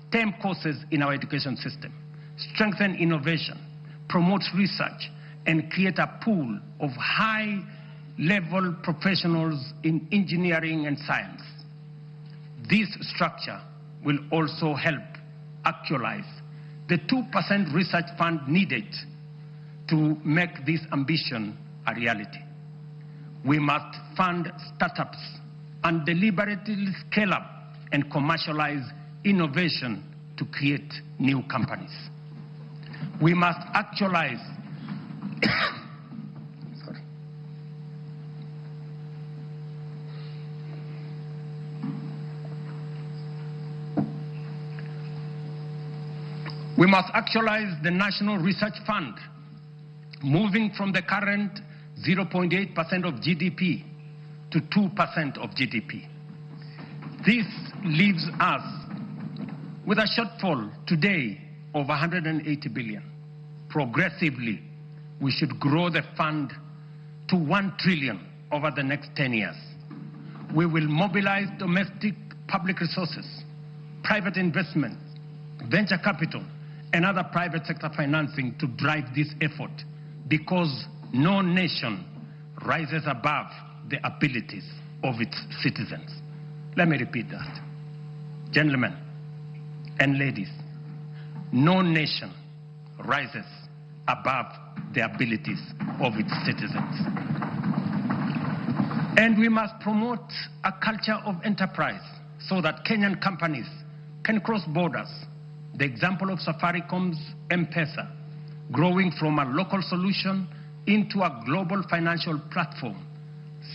STEM courses in our education system, strengthen innovation, promote research, and create a pool of high-level professionals in engineering and science. This structure will also help actualize the 2% research fund needed to make this ambition a reality. We must fund startups and deliberately scale up and commercialize innovation to create new companies. We must actualize sorry. We must actualize the National Research Fund, moving from the current 0.8% of GDP to 2% of GDP. This leaves us with a shortfall today of 180 billion. Progressively, we should grow the fund to 1 trillion over the next 10 years. We will mobilize domestic public resources, private investment, venture capital, and other private sector financing to drive this effort, because no nation rises above the abilities of its citizens. Let me repeat that. Gentlemen and ladies, no nation rises above the abilities of its citizens. And we must promote a culture of enterprise so that Kenyan companies can cross borders. The example of Safaricom's M-Pesa, growing from a local solution into a global financial platform,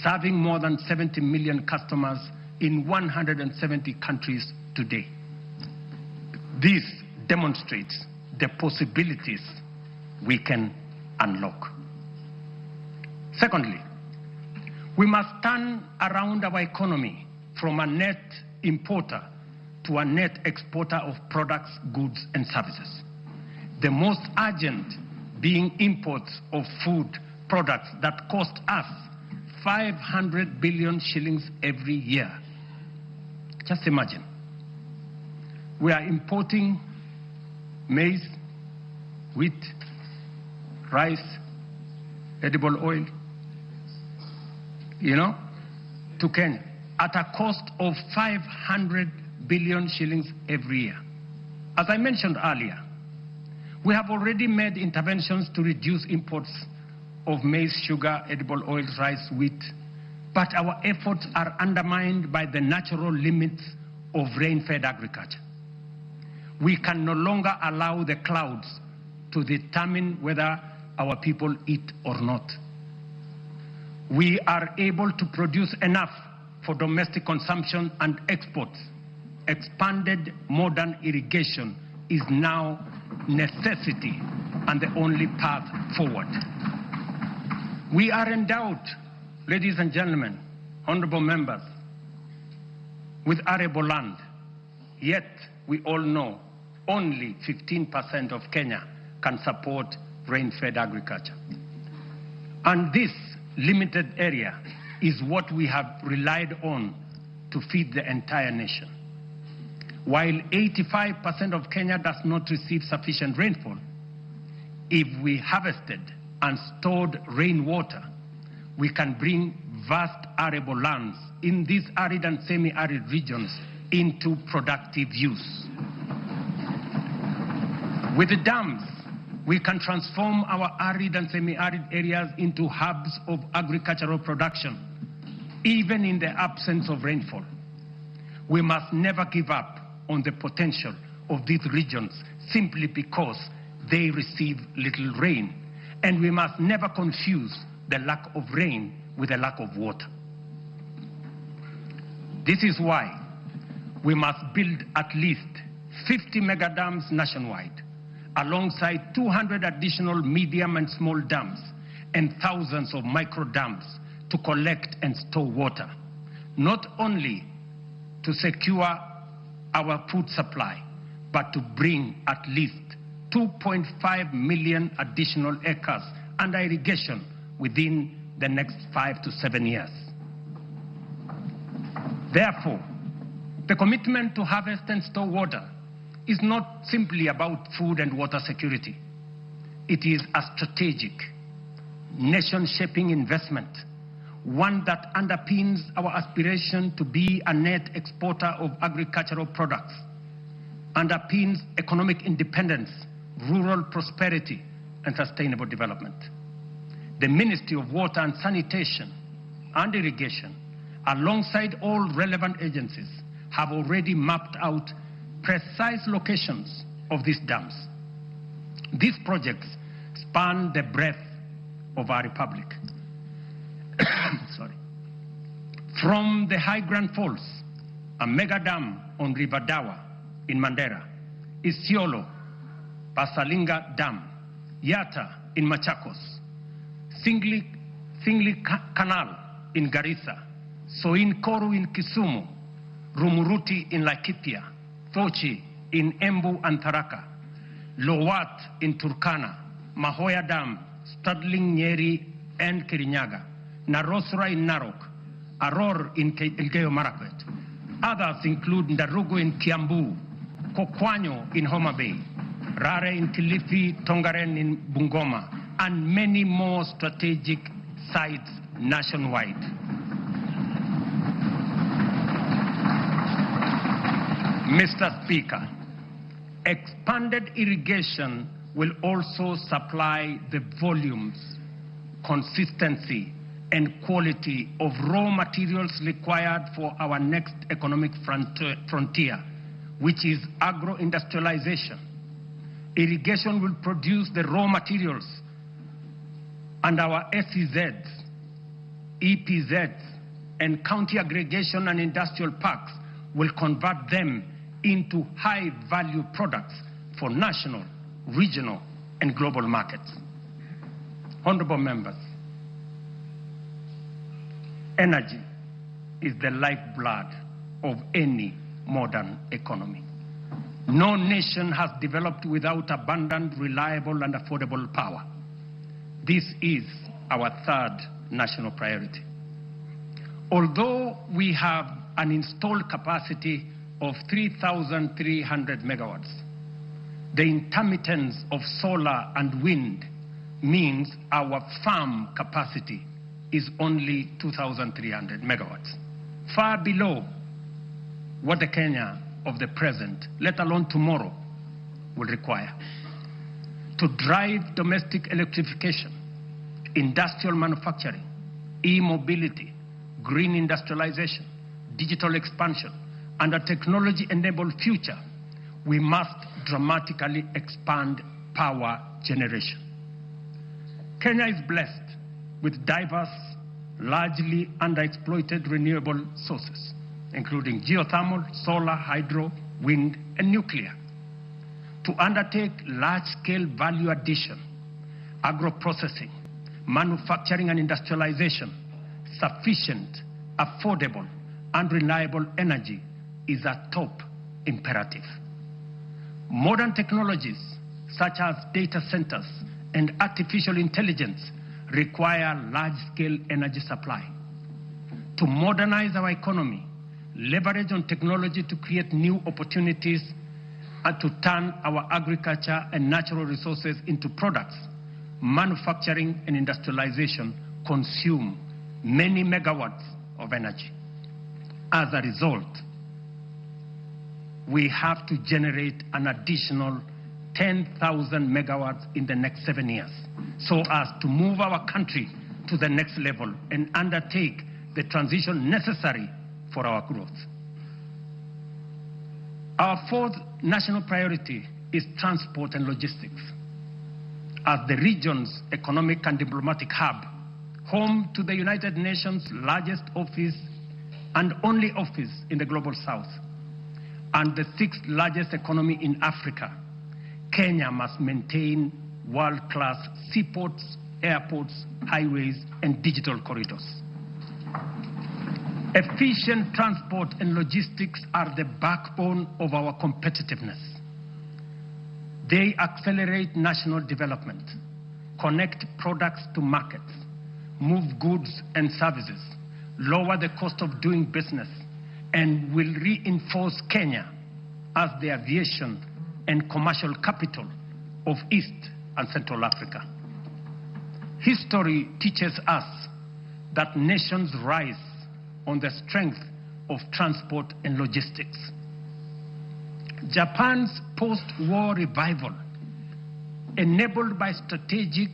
serving more than 70 million customers in 170 countries today. This demonstrates the possibilities we can unlock. Secondly, we must turn around our economy from a net importer to a net exporter of products, goods, and services. The most urgent being imports of food products that cost us 500 billion shillings every year. Just imagine. We are importing maize, wheat, rice, edible oil, you know, to Kenya at a cost of 500 billion shillings every year. As I mentioned earlier, we have already made interventions to reduce imports of maize, sugar, edible oils, rice, wheat, but our efforts are undermined by the natural limits of rain-fed agriculture. We can no longer allow the clouds to determine whether our people eat or not. We are able to produce enough for domestic consumption and exports. Expanded modern irrigation is now necessity and the only path forward. We are endowed, ladies and gentlemen, honorable members, with arable land. Yet, we all know only 15% of Kenya can support rain-fed agriculture. And this limited area is what we have relied on to feed the entire nation. While 85% of Kenya does not receive sufficient rainfall, if we harvested and stored rainwater, we can bring vast arable lands in these arid and semi-arid regions into productive use. With the dams, we can transform our arid and semi-arid areas into hubs of agricultural production, even in the absence of rainfall. We must never give up on the potential of these regions simply because they receive little rain. And we must never confuse the lack of rain with the lack of water. This is why We must build at least 50 mega dams nationwide, alongside 200 additional medium and small dams and thousands of micro dams to collect and store water, not only to secure our food supply, but to bring at least 2.5 million additional acres under irrigation within the next 5 to 7 years. Therefore, the commitment to harvest and store water is not simply about food and water security. It is a strategic, nation-shaping investment, one that underpins our aspiration to be a net exporter of agricultural products, underpins economic independence, rural prosperity, and sustainable development. The Ministry of Water and Sanitation and Irrigation, alongside all relevant agencies, have already mapped out precise locations of these dams. These projects span the breadth of our republic. Sorry. From the High Grand Falls, a mega dam on River Dawa in Mandera, Isiolo, Basalinga Dam, Yatta in Machakos, Singli Canal in Garissa, Soin Koru in Kisumu, Rumuruti in Laikipia, Thochi in Embu and Tharaka, Lowat in Turkana, Mahoya Dam, straddling Nyeri and Kirinyaga, Narosra in Narok, Aror in Elgeyo Marakwet. Others include Ndarugu in Kiambu, Kokwanyo in Homa Bay, Rare in Kilifi, Tongaren in Bungoma, and many more strategic sites nationwide. Mr. Speaker, expanded irrigation will also supply the volumes, consistency, and quality of raw materials required for our next economic frontier, which is agro-industrialization. Irrigation will produce the raw materials, and our SEZs, EPZs, and county aggregation and industrial parks will convert them into high-value products for national, regional, and global markets. Honorable members, energy is the lifeblood of any modern economy. No nation has developed without abundant, reliable, and affordable power. This is our third national priority. Although we have an installed capacity of 3,300 megawatts, the intermittence of solar and wind means our farm capacity is only 2,300 megawatts, far below what the Kenya of the present, let alone tomorrow, will require. To drive domestic electrification, industrial manufacturing, e-mobility, green industrialization, digital expansion, and a technology-enabled future, we must dramatically expand power generation. Kenya is blessed with diverse, largely underexploited renewable sources, including geothermal, solar, hydro, wind, and nuclear. To undertake large-scale value addition, agro-processing, manufacturing and industrialization, sufficient, affordable, and reliable energy is a top imperative. Modern technologies such as data centers and artificial intelligence require large-scale energy supply. To modernize our economy, leverage on technology to create new opportunities and to turn our agriculture and natural resources into products, manufacturing and industrialization consume many megawatts of energy. As a result, we have to generate an additional 10,000 megawatts in the next 7 years, so as to move our country to the next level and undertake the transition necessary for our growth. Our fourth national priority is transport and logistics. As the region's economic and diplomatic hub, home to the United Nations' largest office and only office in the Global South, and the 6th largest economy in Africa, Kenya must maintain world-class seaports, airports, highways, and digital corridors. Efficient transport and logistics are the backbone of our competitiveness. They accelerate national development, connect products to markets, move goods and services, lower the cost of doing business, and will reinforce Kenya as the aviation and commercial capital of East and Central Africa. History teaches us that nations rise on the strength of transport and logistics. Japan's post-war revival, enabled by strategic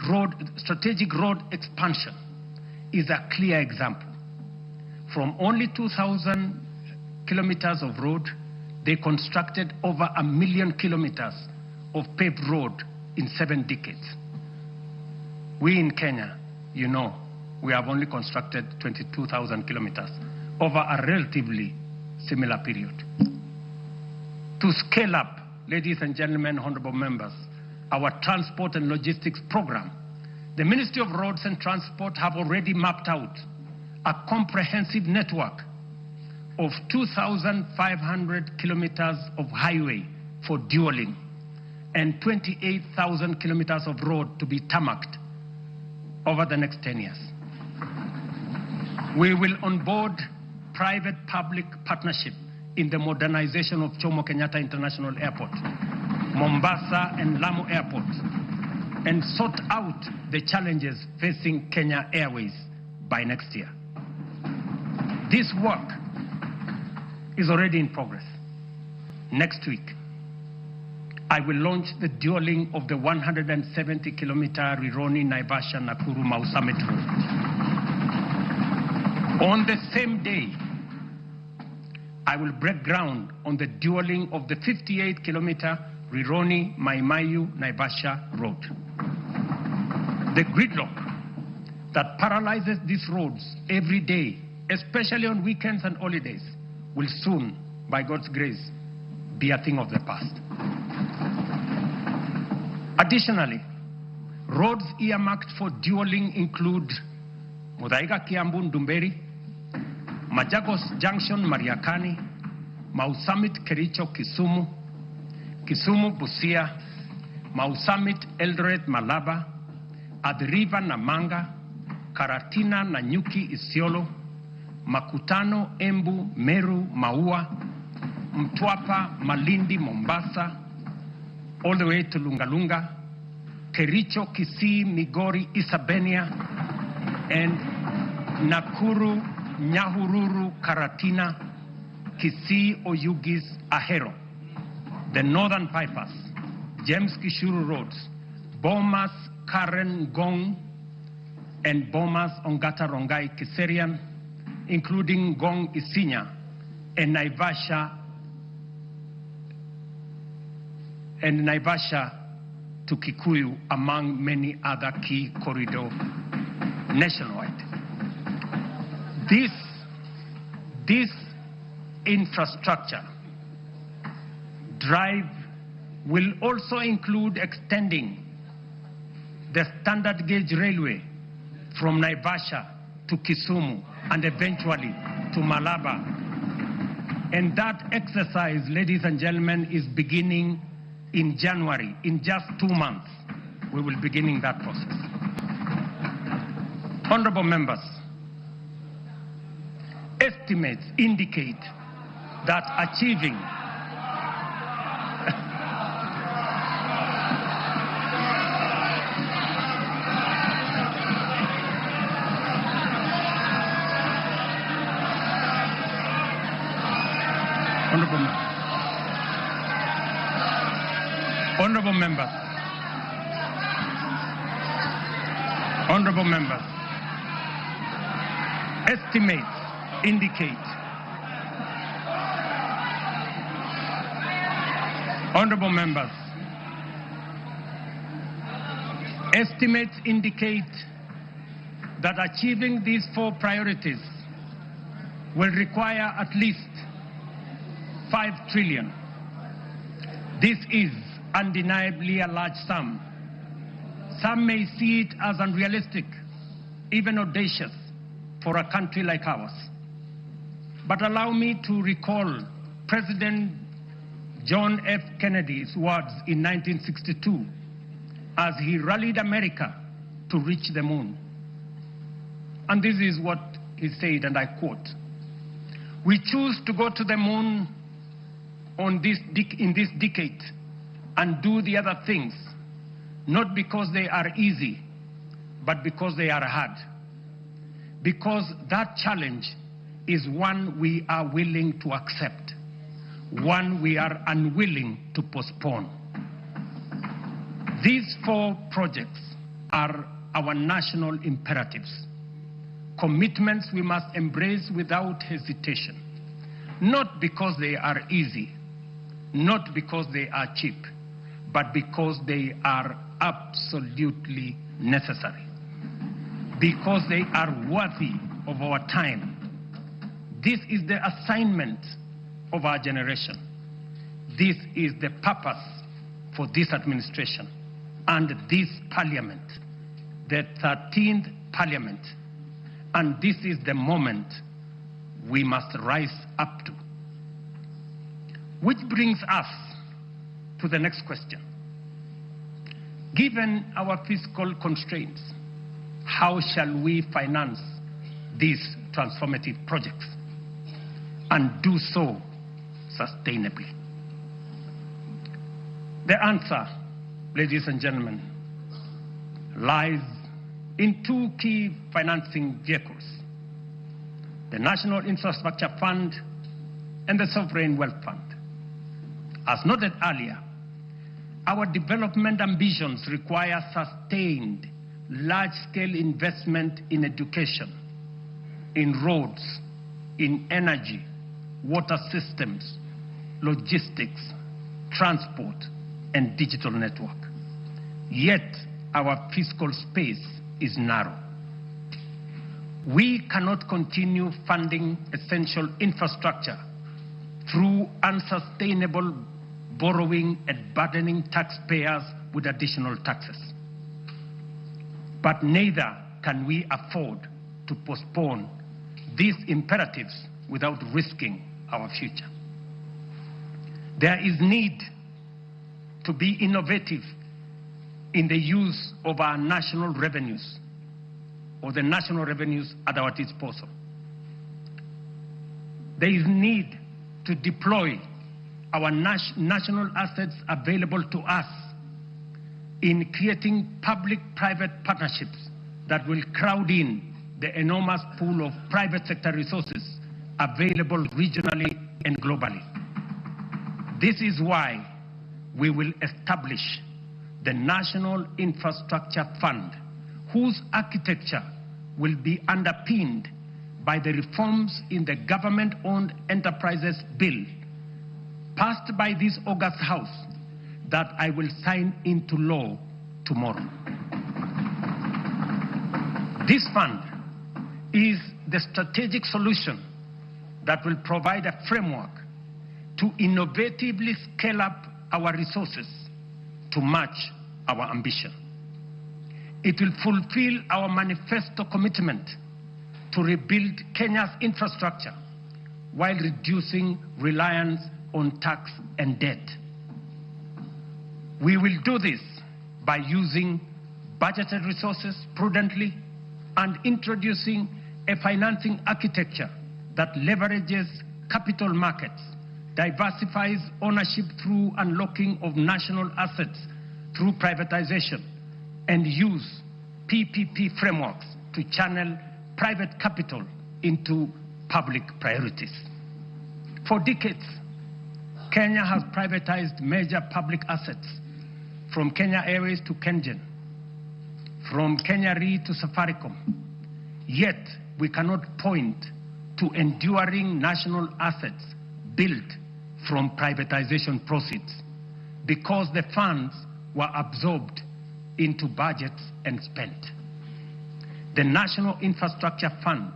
road expansion, is a clear example. From only 2,000 kilometers of road, they constructed over 1 million kilometers of paved road in 7 decades. We in Kenya, you know, we have only constructed 22,000 kilometers over a relatively similar period. To scale up, ladies and gentlemen, honorable members, our transport and logistics program, the Ministry of Roads and Transport have already mapped out a comprehensive network of 2,500 kilometers of highway for dualling and 28,000 kilometers of road to be tarmacked over the next 10 years. We will onboard private-public partnership in the modernization of Jomo Kenyatta International Airport, Mombasa and Lamu Airport, and sort out the challenges facing Kenya Airways by next year. This work is already in progress. Next week, I will launch the dualling of the 170-kilometer Rironi, Naivasha, Nakuru, Mau Summit Road. On the same day, I will break ground on the dualling of the 58-kilometer Rironi, Mai Mahiu, Naivasha Road. The gridlock that paralyzes these roads every day, especially on weekends and holidays, will soon, by God's grace, be a thing of the past. Additionally, roads earmarked for dualling include Muthaiga Kiambu Ndumberi, Machakos Junction Mariakani, Mau Summit Kericho Kisumu, Kisumu Busia, Mau Summit Eldoret Malaba, Athi River Namanga, Karatina Nanyuki Isiolo, Makutano Embu Meru Maua, Mtwapa Malindi Mombasa, all the way to Lungalunga, Kericho Kisii Migori Isabenia, and Nakuru Nyahururu Karatina, Kisii Oyugis Ahero, the Northern Bypass, James Kishuru Roads, Bomas Karen Gong, and Bomas Ongata Rongai Kiserian, including Gong Isinya and Naivasha to Kikuyu, among many other key corridors nationwide. This infrastructure drive will also include extending the standard gauge railway from Naivasha to Kisumu and eventually to Malaba. And that exercise, ladies and gentlemen, is beginning in January. In just 2 months, we will be beginning that process. Honorable members, estimates indicate that achieving Honorable members, honorable members, estimates indicate, honorable members, estimates indicate that achieving these 4 priorities will require at least 5 trillion. This is undeniably a large sum. Some may see it as unrealistic, even audacious, for a country like ours. But allow me to recall President John F. Kennedy's words in 1962 as he rallied America to reach the moon. And this is what he said, and I quote, "We choose to go to the moon in this decade and do the other things, not because they are easy, but because they are hard. Because that challenge is one we are willing to accept, one we are unwilling to postpone." These 4 projects are our national imperatives, commitments we must embrace without hesitation, not because they are easy, not because they are cheap, but because they are absolutely necessary, because they are worthy of our time. This is the assignment of our generation. This is the purpose for this administration and this parliament, the 13th parliament. And this is the moment we must rise up to. Which brings us to the next question. Given our fiscal constraints, how shall we finance these transformative projects and do so sustainably? The answer, ladies and gentlemen, lies in 2 key financing vehicles, the National Infrastructure Fund and the Sovereign Wealth Fund. As noted earlier, our development ambitions require sustained, large-scale investment in education, in roads, in energy, water systems, logistics, transport, and digital network. Yet, our fiscal space is narrow. We cannot continue funding essential infrastructure through unsustainable borrowing and burdening taxpayers with additional taxes. But neither can we afford to postpone these imperatives without risking our future. There is need to be innovative in the use of our national revenues, or the national revenues at our disposal. There is need to deploy our national assets available to us in creating public-private partnerships that will crowd in the enormous pool of private sector resources available regionally and globally. This is why we will establish the National Infrastructure Fund, whose architecture will be underpinned by the reforms in the Government-Owned Enterprises Bill passed by this August House that I will sign into law tomorrow. This fund is the strategic solution that will provide a framework to innovatively scale up our resources to match our ambition. It will fulfill our manifesto commitment to rebuild Kenya's infrastructure while reducing reliance on tax and debt. We will do this by using budgeted resources prudently and introducing a financing architecture that leverages capital markets, diversifies ownership through unlocking of national assets through privatization, and use PPP frameworks to channel private capital into public priorities. For decades, Kenya has privatized major public assets, from Kenya Airways to KenGen, from Kenya Re to Safaricom. Yet, we cannot point to enduring national assets built from privatization proceeds because the funds were absorbed into budgets and spent. The National Infrastructure Fund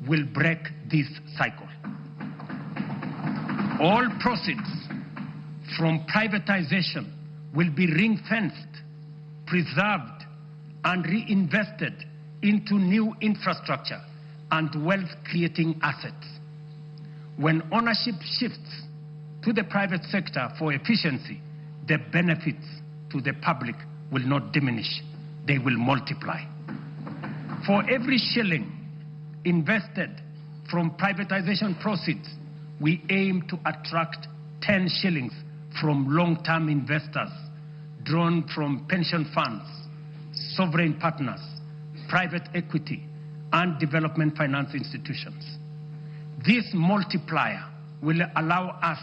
will break this cycle. All proceeds from privatization will be ring-fenced, preserved, and reinvested into new infrastructure and wealth-creating assets. When ownership shifts to the private sector for efficiency, the benefits to the public will not diminish, they will multiply. For every shilling invested from privatization proceeds, we aim to attract 10 shillings from long-term investors drawn from pension funds, sovereign partners, private equity, and development finance institutions. This multiplier will allow us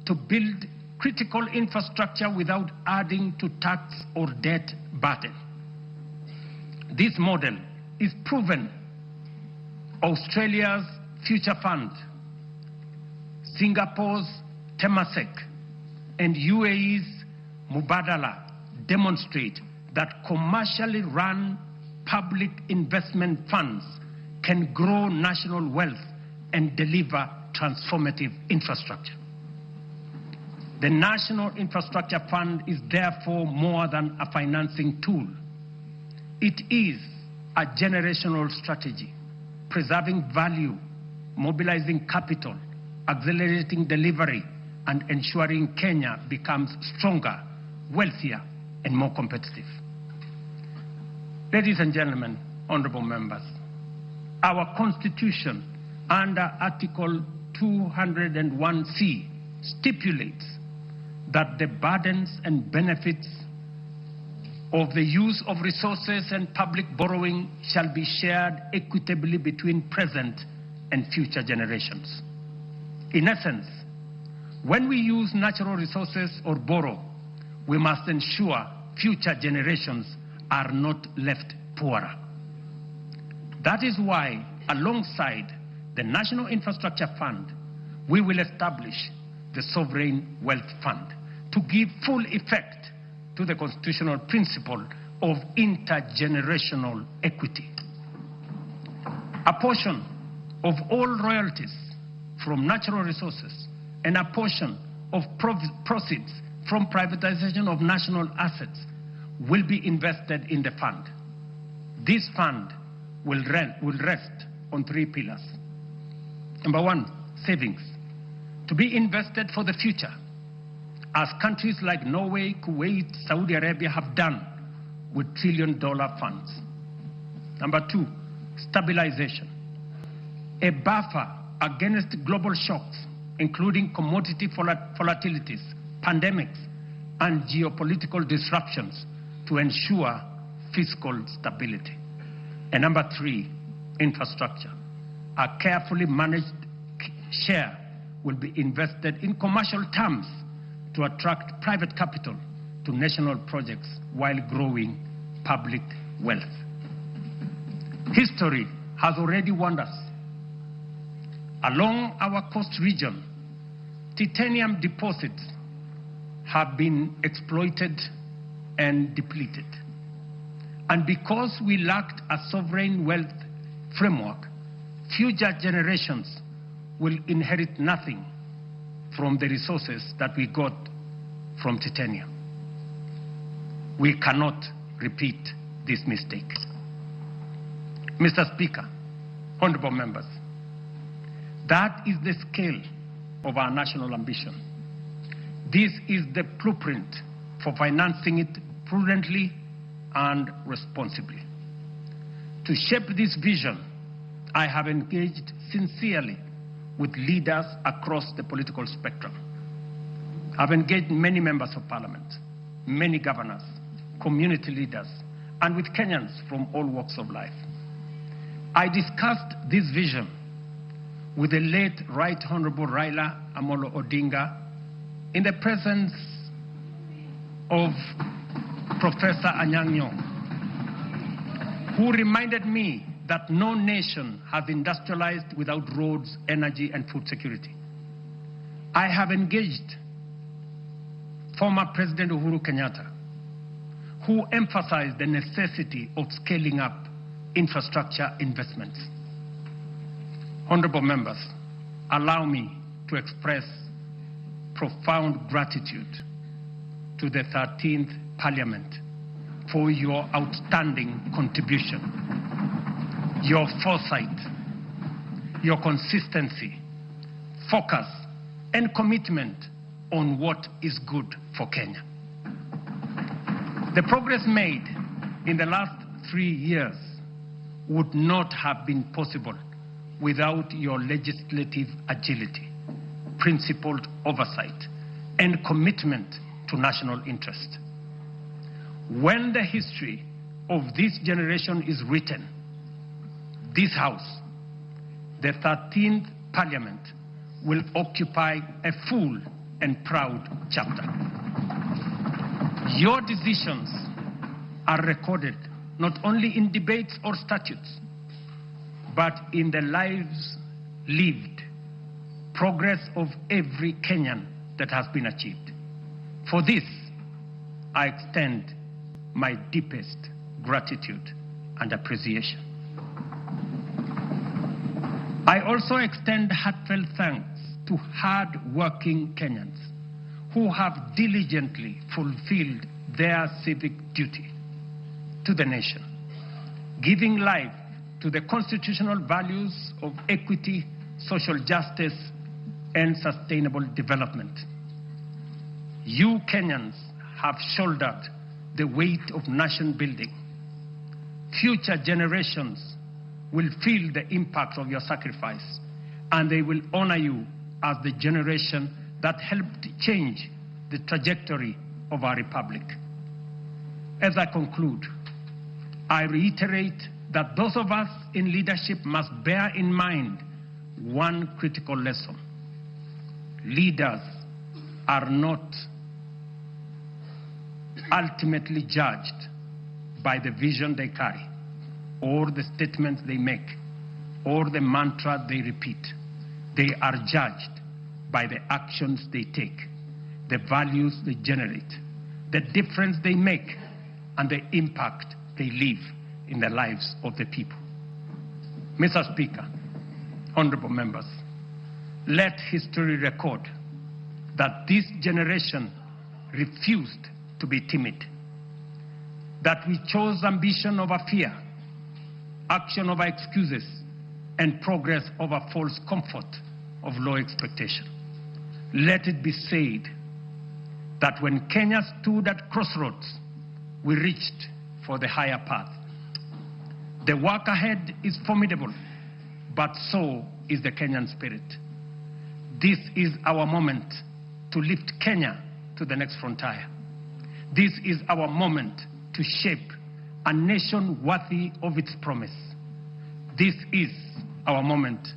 to build critical infrastructure without adding to tax or debt burden. This model is proven. Australia's Future Fund, Singapore's Temasek, and UAE's Mubadala demonstrate that commercially run public investment funds can grow national wealth and deliver transformative infrastructure. The National Infrastructure Fund is therefore more than a financing tool. It is a generational strategy, preserving value, mobilizing capital, accelerating delivery, and ensuring Kenya becomes stronger, wealthier, and more competitive. Ladies and gentlemen, honorable members, our Constitution under Article 201C stipulates that the burdens and benefits of the use of resources and public borrowing shall be shared equitably between present and future generations. In essence, when we use natural resources or borrow, we must ensure future generations are not left poorer. That is why, alongside the National Infrastructure Fund, we will establish the Sovereign Wealth Fund to give full effect to the constitutional principle of intergenerational equity. A portion of all royalties from natural resources and a portion of proceeds from privatization of national assets will be invested in the fund. This fund will rest on three pillars. Number one, savings, to be invested for the future, as countries like Norway, Kuwait, Saudi Arabia have done with trillion-dollar funds. Number two, stabilization, a buffer against global shocks, including commodity volatilities, pandemics, and geopolitical disruptions to ensure fiscal stability. And number three, infrastructure. A carefully managed share will be invested in commercial terms to attract private capital to national projects while growing public wealth. History has already warned us. Along our coast region, titanium deposits have been exploited and depleted. And because we lacked a sovereign wealth framework, future generations will inherit nothing from the resources that we got from titanium. We cannot repeat this mistake. Mr. Speaker, honorable members, that is the scale of our national ambition. This is the blueprint for financing it prudently and responsibly. To shape this vision, I have engaged sincerely with leaders across the political spectrum. I've engaged many members of parliament, many governors, community leaders, and with Kenyans from all walks of life. I discussed this vision with the late Right Honorable Raila Amolo Odinga in the presence of Professor Anyang' Nyong'o, who reminded me that no nation has industrialized without roads, energy, and food security. I have engaged former President Uhuru Kenyatta, who emphasized the necessity of scaling up infrastructure investments. Honorable members, allow me to express profound gratitude to the 13th Parliament for your outstanding contribution, your foresight, your consistency, focus, and commitment on what is good for Kenya. The progress made in the last 3 years would not have been possible without your legislative agility, principled oversight, and commitment to national interest. When the history of this generation is written, this House, the 13th Parliament, will occupy a full and proud chapter. Your decisions are recorded not only in debates or statutes, but in the lives lived, progress of every Kenyan that has been achieved. For this, I extend my deepest gratitude and appreciation. I also extend heartfelt thanks to hard-working Kenyans who have diligently fulfilled their civic duty to the nation, giving life to the constitutional values of equity, social justice, and sustainable development. You Kenyans have shouldered the weight of nation building. Future generations will feel the impact of your sacrifice, and they will honor you as the generation that helped change the trajectory of our republic. As I conclude, I reiterate that those of us in leadership must bear in mind one critical lesson. Leaders are not ultimately judged by the vision they carry, or the statements they make, or the mantra they repeat. They are judged by the actions they take, the values they generate, the difference they make, and the impact they leave in the lives of the people. Mr. Speaker, honorable members, let history record that this generation refused to be timid, that we chose ambition over fear, action over excuses, and progress over false comfort of low expectation. Let it be said that when Kenya stood at crossroads, we reached for the higher path. The work ahead is formidable, but so is the Kenyan spirit. This is our moment to lift Kenya to the next frontier. This is our moment to shape a nation worthy of its promise. This is our moment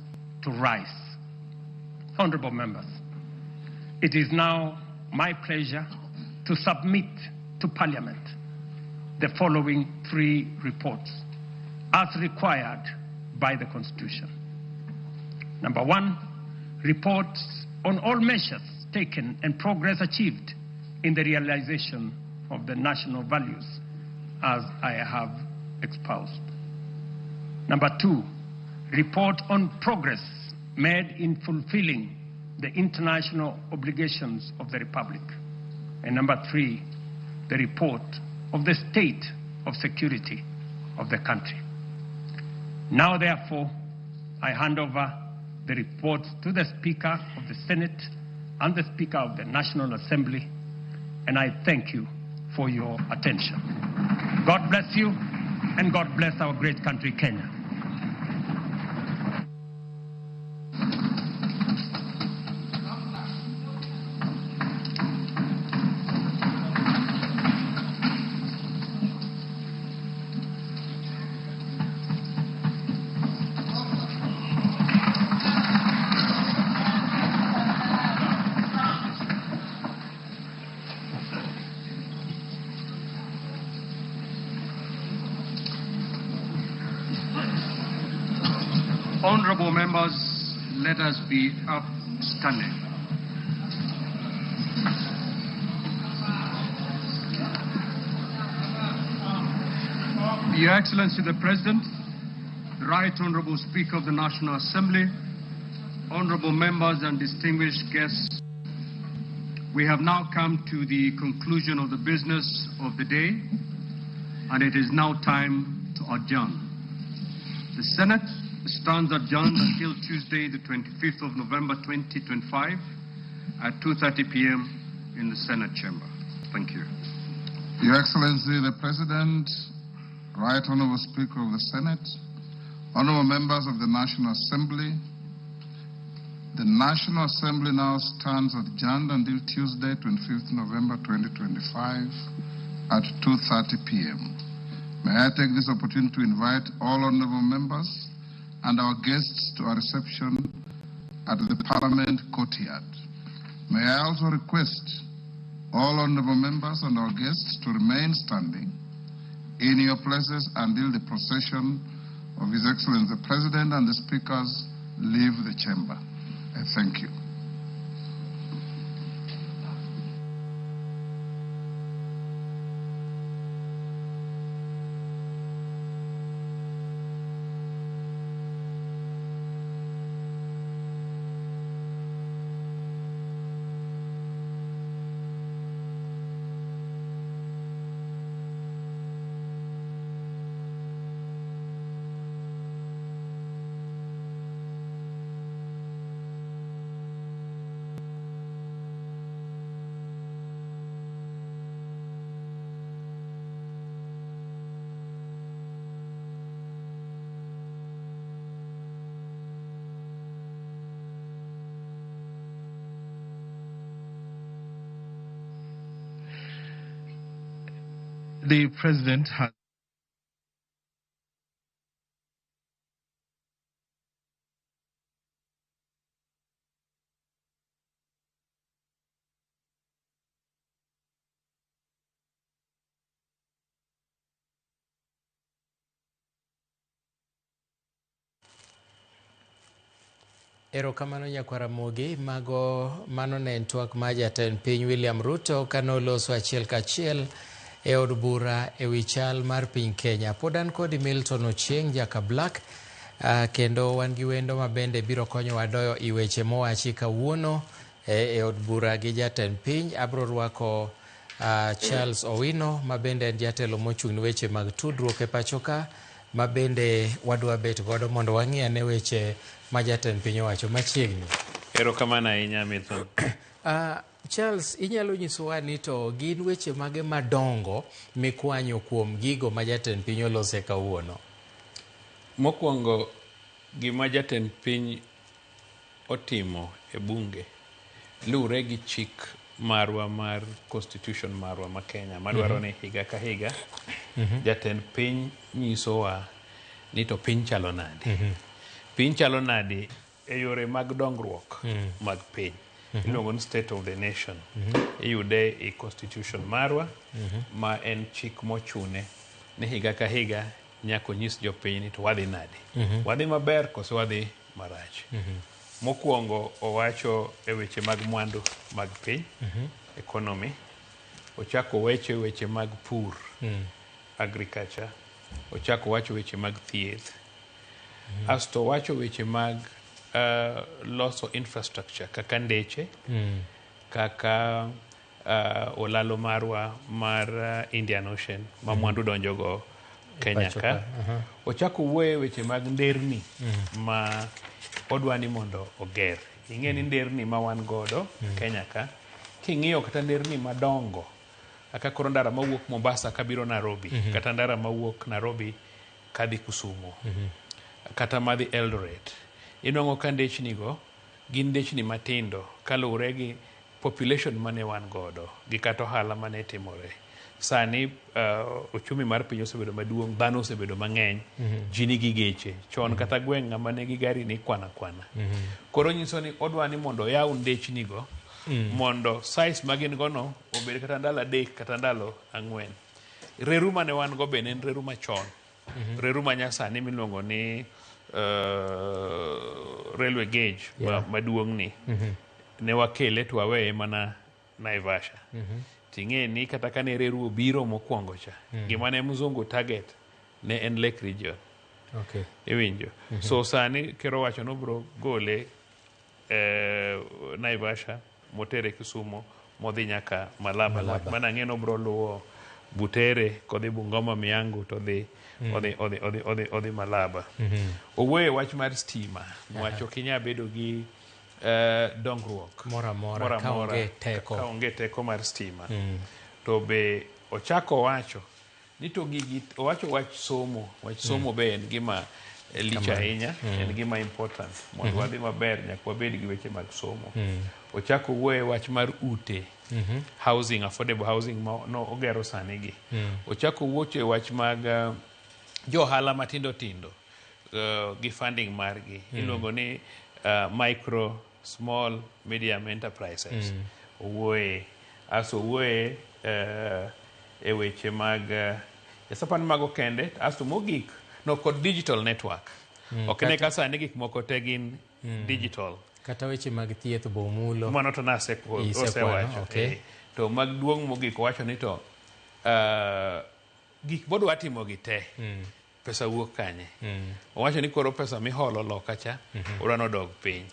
to rise. Honorable members, it is now my pleasure to submit to Parliament the following three reports as required by the Constitution. Number one, reports on all measures taken and progress achieved in the realization of the national values as I have espoused. Number two, report on progress made in fulfilling the international obligations of the Republic. And number three, the report of the state of security of the country. Now, therefore, I hand over the reports to the Speaker of the Senate and the Speaker of the National Assembly, and I thank you for your attention. God bless you, and God bless our great country, Kenya. Honorable members, let us be upstanding. Your Excellency the President, the Right Honorable Speaker of the National Assembly, honorable members and distinguished guests, We have now come to the conclusion of the business of the day, and it is now time to adjourn. The Senate stands adjourned until Tuesday, the 25th of November 2025 at 2:30 p.m. in the Senate chamber. Thank you. Your Excellency, the President, Right Honorable Speaker of the Senate, Honorable Members of the National Assembly, the National Assembly now stands adjourned until Tuesday, 25th November 2025 at 2:30 p.m. May I take this opportunity to invite all honorable members and our guests to our reception at the Parliament Courtyard. May I also request all honorable members and our guests to remain standing in your places until the procession of His Excellency the President and the speakers leave the chamber. I thank you. The President has Erokamano nyakwar Ramogi, mago mano ne en twak mar jatend piny William Ruto kanoloso achiel kachiel e od bura e wi chal mar piny Kenya. Pod an kodi Milton Ochieng Jaka Black, kendo wan gi wendo ma bende biro konyowa doyo i weche mowachi kawuono e od bura gi jatend piny. Abro rwako Charles Owino ma bende en jatelo mochung' ne weche mag tudruok e pacho ka, ma bende wadwa bet godo mondo wang'i ane weche ma jatend piny owacho machiegni. Erokamano ahinya Milton. Charles, inyalo nyisowa ni to gin weche mage madongo mikwanyo kuom gigo ma jatend piny olose kawuono? Mokwongo, gima jatend piny otimo e bunge luwre gi chik marwa mar constitution marwa ma Kenya madwaro ni higa ka higa jatend piny nyisowa ni to piny chalo nade. Piny chalo nade e yore mag dongruok mag piny. Iluongo ni state of the nation. Iyude e constitution marwa ma en chik mochune ni higa ka higa nyaka onyis jopiny ni to wadhi nade. Wadhi maber koso wadhi marach. Mokwongo owacho e weche mag mwandu mag piny, economy. Ochako weche weche mag pur, agriculture. Ochako wacho weche mag thieth. Asto owacho weche mag loso infrastructure kaka ndeche, kaka olalo marwa mar Indian Ocean ma mwandu donjogo Kenya Pacho ka. ka, Ochako wuoye weche mag nderni ma odwa ni mondo oger. Ing'e ni nderni ma wan godo Kenya ka, king'iyo kata nderni madongo kaka koro ndara mawuok Mombasa kabiro Nairobi, kata ndara mawuok Nairobi kadhi Kisumu, kata madhi Eldoret, inwang'o ka ndechni go gin ndechni matindo kaluwore gi population mane wan godo gi kata ohala mane timore. Sani ochumi mar piny osebedo maduong', dhano osebedo mang'eny, ji nigi geche. Chon kata gweng' ng'ama nigi gari ni kwana kwana. Koro nyiso ni odwa ni mondo oyaw ndechni go mondo size ma gin go no obed kata ndalo 3 kata ndalo 4. Reru mane wan go bende en reru machon. Reru manyasani miluongo ni railway gauge maduong' ni. Ne wakele to waweye mana Naivasha. Ting'e ni kata kane reru obiro mokwongo cha, gima ne mzungu target ne en Lake Region. Iwinjo. So sani ker owacho ni obiro gole Naivasha motere Kisumu modhi nyaka Malaba. Malaba. Mana ang'e nobro luwo Butere kodhi Bungoma Miangu to odhi odhi odhi odhi odhi odhi Malaba. Owuoyo e wach mar stima, niwach ok inyal bedo gi dongruok moro amora ka onge teko. Ka onge teko mar stima. To be ochako wacho ni to gigi owacho wach somo, wach somo be en gima lich ahinya, en gima important mondo wadhi maber nyaka wabed gi weche mag somo. Ochako wuoyo e wach mar ute, housing, affordable housing ma no ogero sani gi. Ochako wuocho e wach mag jo ohala matindo tindo gi funding margi iluongo ni micro, small, medium enterprises. Owuoye aso owuoye e weche mag yasapan mago kende asto mogik no kod digital network. Ok ne ka sani gik moko te gin digital. Kata weche mag thieth bo mulo. Mano to nasewacho. Okay. To mag duong' mogik owacho ni to gik modwa timo gi te pesa wuok kanye. Owacho ni koro pesa miholo loka cha odwa nodog piny.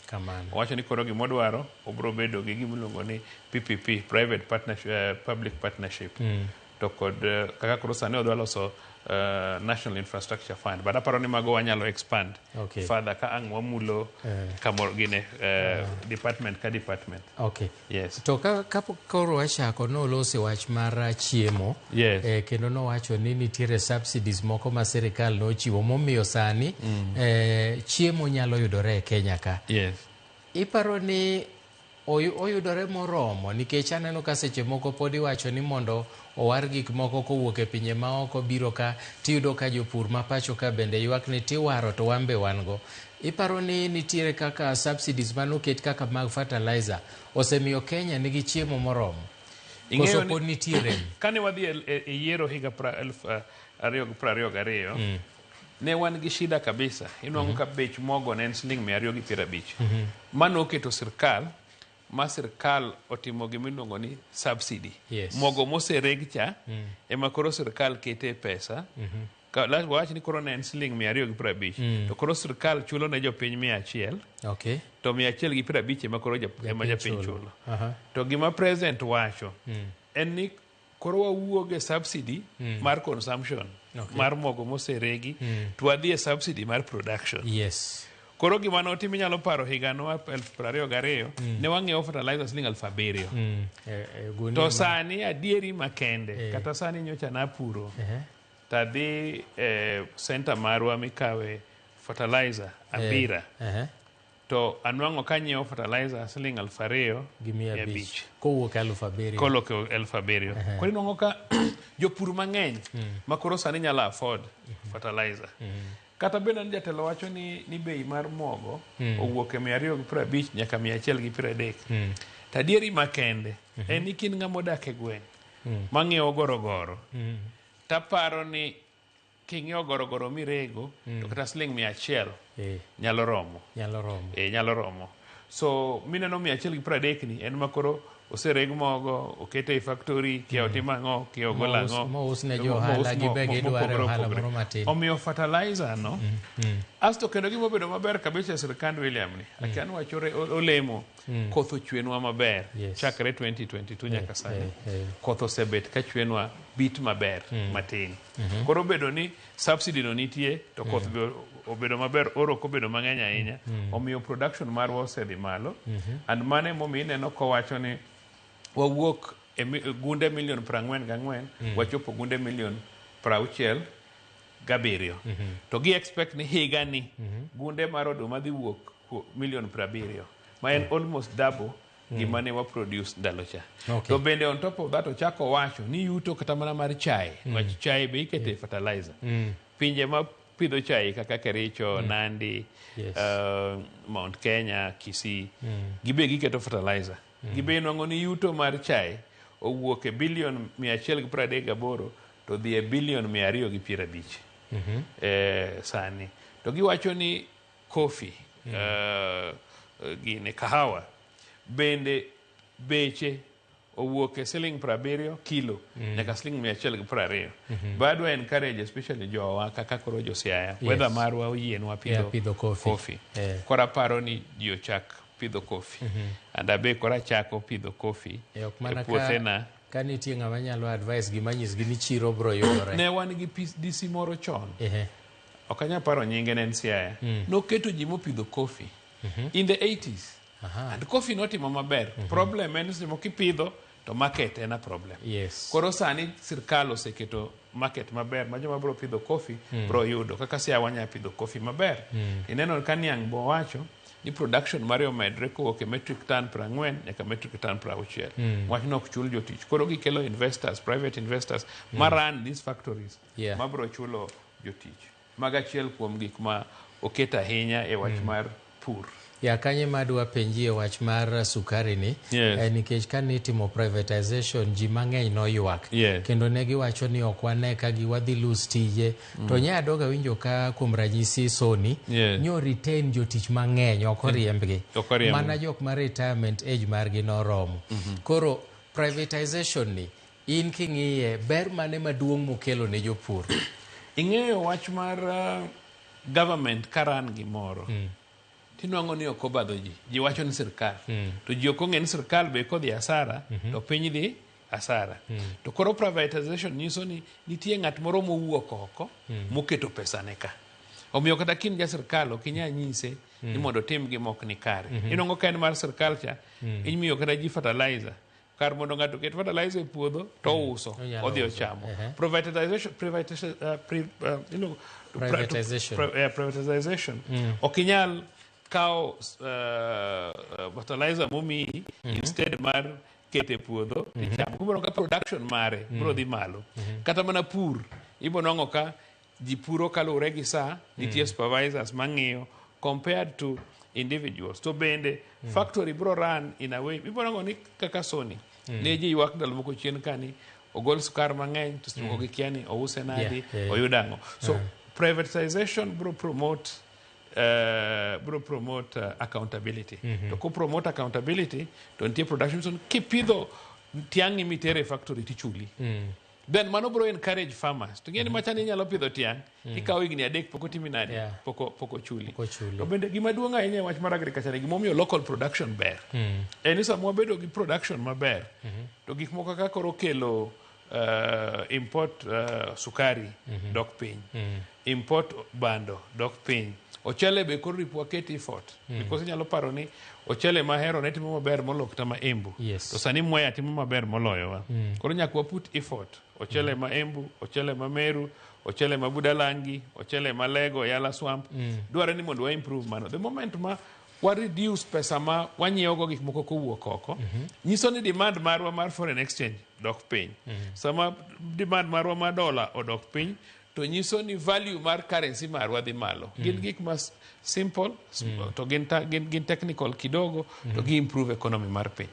Owacho ni koro gimodwaro obro bedo gi gimiluongo ni PPP, private partnership, public partnership. To kod kaka koro sani odwa loso National Infrastructure Fund. But aparo ni mago wanyalo expand further ka ang' wamulo kamoro gine department ka department. Okay. Yes. To ka koro wachako nolose wach mar chiemo. Yes. Kendo nowacho ni nitiere subsidies moko ma sirikal nochiwo momiyo sani chiemo nyalo yudore e Kenya ka. Yes. Iparo ni oyudore moromo nikech aneno ka seche moko pod iwacho ni mondo owar gik moko kowuok e pinje maoko biro ka tiyudo ka jopur ma pacho ka bende ywak ni tiwaro to wan be wan go. Iparo ni nitiere kaka subsidies manoket kaka mag fertilizer osemiyo Kenya nigi chiemo moromo? Koso pod nitiere? Kane wadhi e yiero higa 2022 ne wan gi shida kabisa. Inuang'o ka bech mogo ne en siling 250. Mano oketo sirkal ma sirkal otimo gimiluongo ni subsidy. Yes. Mogo mosereg cha ema koro sirkal kete pesa. Wawach ni koro ne en siling 250. To koro sirkal chulo ne jopiny 100. Okay. To 150 ema koro ema japiny chulo. To gima president wacho en ni koro wawuog e subsidy mar consumption mar mogo moseregi to wadhi e subsidy mar production. Yes. Koro gima notim inyalo paro higano 2022 ne wang'iewo fertilizer siling 7,000. To sani adieri makende kata sani nyocha napuro tadhi center marwa mikawe fertilizer Ambira to anwang'o kanyiewo fertilizer siling 2,500 kowuok 7,000. Kowuok 7,000. Koro inwang'o ka jopur mang'eny ma koro sani nyalo afford fertilizer. Kata bende ni jatelo wacho ni bei mar mogo owuok e 250 nyaka 130. To adieri makende en ni kin ng'ama odak e gweng' mang'iewo gorogoro taparo ni king'iewo gorogoro mirego to kata siling 100 nyalo romo. Nyalo romo. Nyalo romo. So mineno 130 ni en makoro osereg mogo, okete e factory, kia otim ang'o, kia ogol ang'o. Mous ne jo ohala gi be gidwaro ohala moro matin. Omiyo fertilizer no. Asto kendo gima obedo maber kabisa e sirkand William ni, akia ni wacho olemo, koth ochwenwa maber. Chakre 2022 nyaka sani. Koth osebet ka chwenwa bit maber matin. Koro obedo ni subsidy no nitie to koth be obedo maber, oro ok obedo mang'eny ahinya. Omiyo production marwa osedhi malo. And mano emomiyo ineno kowacho ni wawuok e gunde milion 44 wachopo gunde milion 67. To gi expect ni higa ni gunde mar oduma dhi wuok milion 70, ma en almost double gima ne wa produce ndalo cha. To bende on top of that ochako wacho ni yuto kata mana mar chai, wach chai be ikete fertilizer. Pinje ma pidho chai kaka Kericho, Nandi, Mount Kenya, Kisii, gibe giketo fertilizer. Gibe nwang'o ni yuto mar chai owuok e bilion 138 to dhi e bilion 250 sani. To giwacho ni coffee, gine kahawa bende beche owuok e siling 70 kilo nyaka siling 120. But encourage especially jowa kaka koro jo Siaya, weather marwa oyienwa pidho coffee. Koro aparo ni ji ochak pidho coffee. And abe koro achako pidho coffee E ok e mana ka, puothena. ka nitie ng'ama nyalo advice gima nyisgi ni chiro bro yudore. Ne wan gi DC moro chon. Ehe. Ok anyal paro nyinge, ne en Siaya. Noketo ji mopidho coffee in the 80s. And coffee notimo maber. Problem en seche moko ipidho to market en a problem. Koro sani sirkal oseketo market maber ma joma bro pidho coffee bro yudo. Kaka Siaya wanya pidho coffee maber. Ineno ka niang' bo wacho ni production mare omedre kowuok e metric ton 40 nyaka metric ton 60. Wachno ok chul jotich. Koro gikelo investors, private investors ma run these factories ma bro chulo jotich. Mago achiel kuom gik ma oket ahinya e wach mar pur. Ya kanye madwa penjie wach mar sukari ni. Nikech kane itimo privatization ji mang'eny noywak. Kendo ne giwacho ni ok wane ka gi wadhi lose tije. To nya adoga winjo ka kuom ranyisi Sony nyo retain jotich mang'eny, ok oriembgi. Ok oriembgi. Mana jok ma retirement age margi noromo. Koro privatization ni in king'iye ber mane maduong' mokelo ne jopur? Ing'eyo wach mar government ka run gimoro. Tinwang'o ni ok obadho ji. Ji wacho ni sirkal. To ji ok ong'e ni sirkal be kodhi asara, to piny dhi asara. To koro privatization nyiso ni nitie ng'at moro mowuok oko moketo pesa ne ka. Omiyo kata kin ja sirkal ok inyal nyise ni mondo otim gima ok ni kare. Inwang'o ka en mar sirkal cha, imiyo kata ji fertilizer. Kar mondo ng'ato oket fertilizer e puodho to ouso, Onyalo odhi uso. ochamo. Ehe. Privatization, Privatization. Privatization. Ok inyal kawo fertilizer momiyi instead mar kete puodho tichamo. Koro ka production mare biro dhi malo. Kata mana pur, ibo nwang'o ka ji puro kaluwore gi saa, nitie supervisors mang'iyo compared to individuals. To bende factory bro run in a way, ibo nwang'o ni kaka Sony, ne ji ywak ndalo moko chien ka ni ogol sukar mang'eny to seche moko gikia ni ouse nadi, oyud ang'o. So privatization bro promote accountability. To ko promote accountability to nitie production, so kipidho tiang'i mitere e factory tichuli. Then mano bro encourage farmers. To ng'eni machani inyalo pidho tiang', ikawo higni 3 pok otimi nadi, pok ochuli. Pok ochuli. To bende gima duong' ahinya e wach mar agriculture ni gimomiyo local production ber. En ni sama wabedo gi production maber, to gik moko kaka koro kelo import sukari dok piny. Import bando dok piny. Ochele be koro ripo waket effort. Because inyalo paro ni ochele mahero ne timo maber moloyo kata ma Embu. To sani Mwea timo maber moloyowa. Koro nyaka wa put effort. Ochele ma Embu, ochele ma Meru, ochele ma Budalangi, ochele ma Lego, Yala Swamp. Dwarore ni mondo wa improve mano. The moment ma wa reduce pesa ma wanyiewo go gik moko kowuok oko, nyiso ni demand marwa mar foreign exchange dok piny. Sama demand marwa mar dollar odok piny, to nyiso ni value mar currency marwa dhi malo. Gin gik ma simple, to gin technical kidogo, to gi improve economy mar piny.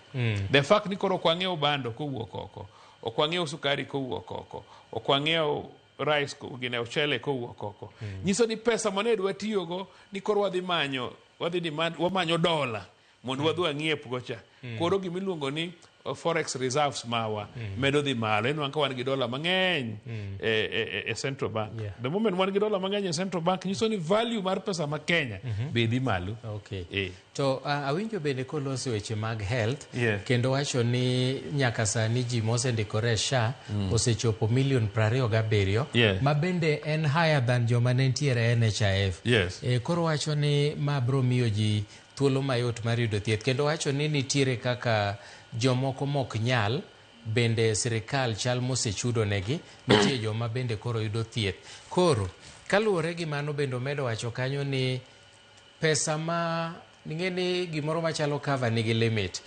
The fact ni koro ok wang'iew bando kowuok oko, ok wang'iew sukari kowuok oko, ok wang'iew rice gine ochele kowuok oko. Nyiso ni pesa mane dwa tiyogo ni koro wadhi manyo, wadhi demand, wamanyo dola mondo wadhi wang'iep go cha. Koro gimiluongo ni forex reserves mawa medo dhi malo. Inwang'o ka wan gi dola mang'eny e central bank. The moment wan gi dola mang'eny e central bank, nyiso ni value mar pesa ma Kenya be dhi malo. To awinjo bende koloso weche mag health kendo wacho ni nyaka sani ji mosendikore e SHA osechopo milion 27 ma bende en higher than joma ne nitiere e NHIF. Koro wacho ni ma bro miyo ji thuolo mayot mar yudo thieth kendo wacho ni nitiere kaka jomoko mok nyal bende sirikal chal mosechudo negi nitie joma bende koro yudo thieth. Koro kaluwore gi mano bende omedo wacho kanyo ni pesa ma ning'e ni gimoro machalo cover nigi limit.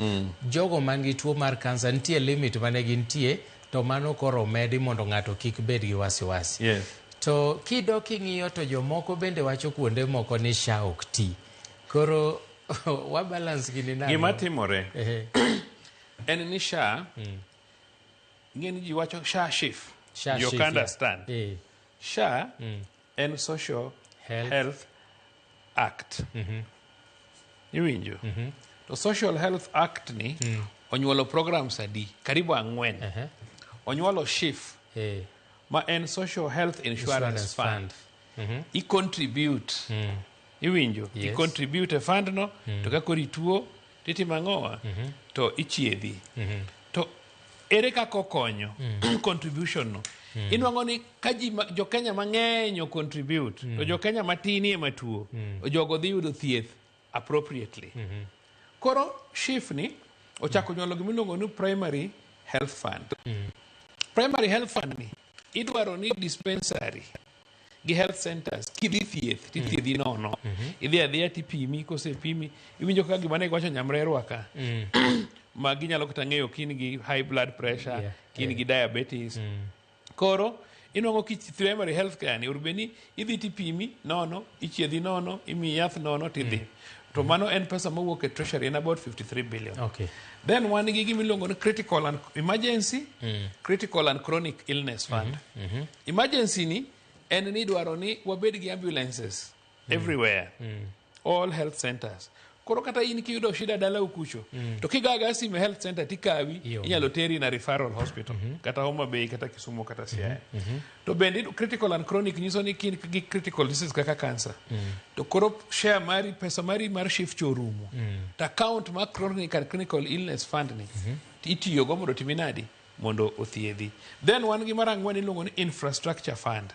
Jogo man gi tuo mar kansa nitie limit mane gintie to mano koro omedi mondo ng'ato kik bed gi wasiwasi. To kidok ing'iyo to jomoko bende wacho kuonde moko ni SHA ok ti. Koro wa balance gini nang'o? Gima timore en ni SHA, ing'e ni ji wacho SHA SHIF. SHA You SHIF, can't understand. SHA en Social Health. Health Act. Iwinjo? To Social Health Act ni onyuolo programs adi? Karibu 4. Onyuolo SHIF ma en Social Health Insurance, Insurance Fund. Fund. I contribute Iwinjo? Yes. I contribute e fund no, to ka koro ituo, titimo ang'owa? To ichiedhi. To ere kaka okonyo contribution no? Inwang'o ni ka ji jo Kenya mang'eny o contribute, to jo Kenya matin ema tuo, jogo dhi yudo thieth appropriately. Koro SHIF ni ochako nyuolo gimiluongo ni primary health fund. Primary health fund ni idwaro ni dispensary gi health centers kidhi thieth tithiedhi nono. Idhi adhiya tipimi, kosepimi iwinjo kaka gima ne giwacho nyamrerwa ka ma ginyalo kata ng'eyo kin gi high blood pressure, kin gi diabetes. Koro inwang'o ki primary health care ni onego bed ni idhi tipimi nono, ichiedhi nono, imiyi yath nono tidhi. To mano en pesa mowuok e treasury, en about 53 billion. Then wan gi gima iluongo ni critical and emergency, critical and chronic illness fund. Emergency ni en ni idwaro ni wabed gi ambulances everywhere, all health centers. Koro kata in kiyudo shida dalau kucho, to kigaga simu e health center tikawi, inyalo teri na referral hospital, kata Homa Bay, kata Kisumu, kata Siaya. To bende critical and chronic nyiso ni kin gi critical disease kaka cancer. To koro share mari, pesa mari mar SHIF cho orumo. To account mar chronic and clinical illness fund ni itiyogo mondo otimi nadi? Mondo othiedhi. Then wan gi mar ang'wen iluongo ni infrastructure fund.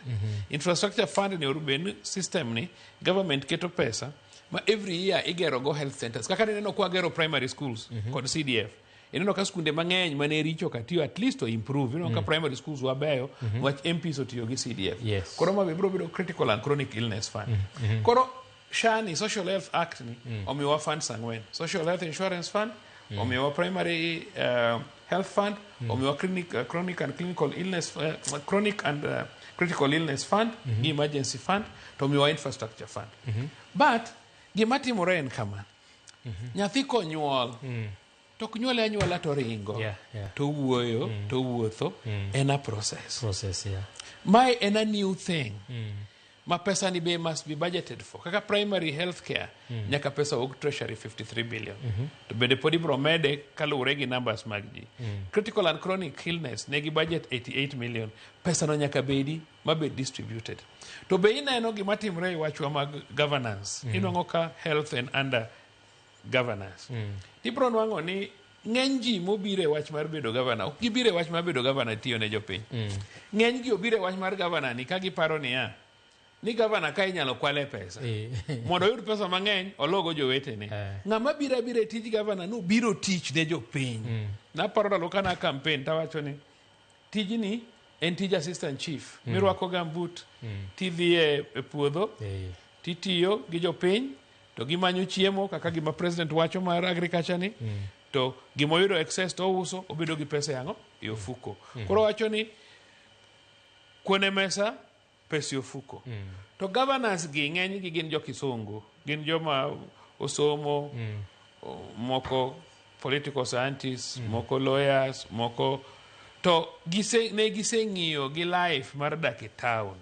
Infrastructure fund ni onego bed ni system ni government keto pesa ma every year igero go health centers. Kaka nineno kwa gero primary schools kod CDF. Ineno ka skunde mang'eny mane richo ka tiyo at least o improve. Ineno ka primary schools wabeyo niwach MPs otiyo gi CDF. Koro ma be biro bedo critical and chronic illness fund. Koro SHA ni, Social Health Act ni, omiyowa funds ang'wen. Social Health Insurance Fund, omiyowa primary health fund, omiyowa chronic and clinical illness, chronic and critical illness fund, gi emergency fund, to omiyowa infrastructure fund. But gima timore en kama. Nyathi konyuol, to ok nyuole anyuola to ringo, to wuoyo, to wuotho, en a process. Process, yeah. Mae en a new thing. Ma pesa ni be must be budgeted for. Kaka primary health care, nyaka pesa wuok treasury 53 billion. To bende pod ibro mede kaluwore gi numbers mag ji. Critical and chronic illness negi budget 88 million. Pesa no nyaka bedi mabed distributed. To be ineno gima timore e wachwa mag governance. Inwang'o ka health and under governance. Tibro nwang'o ni ng'eny ji mobiro e wach mar bedo governor ok gibiro e wach mar bedo governor tiyo ne jopiny. Ng'eny gi obiro e wach mar governor ni ka giparo niya ni governor ka inyalo kwale pesa. Mondo oyud pesa mang'eny ologo jowetene. Ng'ama biro abira e tij governor no biro tich ne jopiny. Naparo ndalo kana campaign tawacho ni tijni en tij assistant chief. Mirwako gumboot, tidhi e puodho, titiyo gi jopiny, to gimanyo chiemo kaka gima president wacho mar agriculture ni, to gimoyudo excess to ouso, obedo gi pesa e ang'o? E ofuko. Koro wacho ni kuone mesa, pesa e ofuko. To governors gi ng'eny gi gin jo kisungu, gin joma osomo, moko political scientists, moko lawyers, moko to gise, ne giseng'iyo gi life mar dak e town.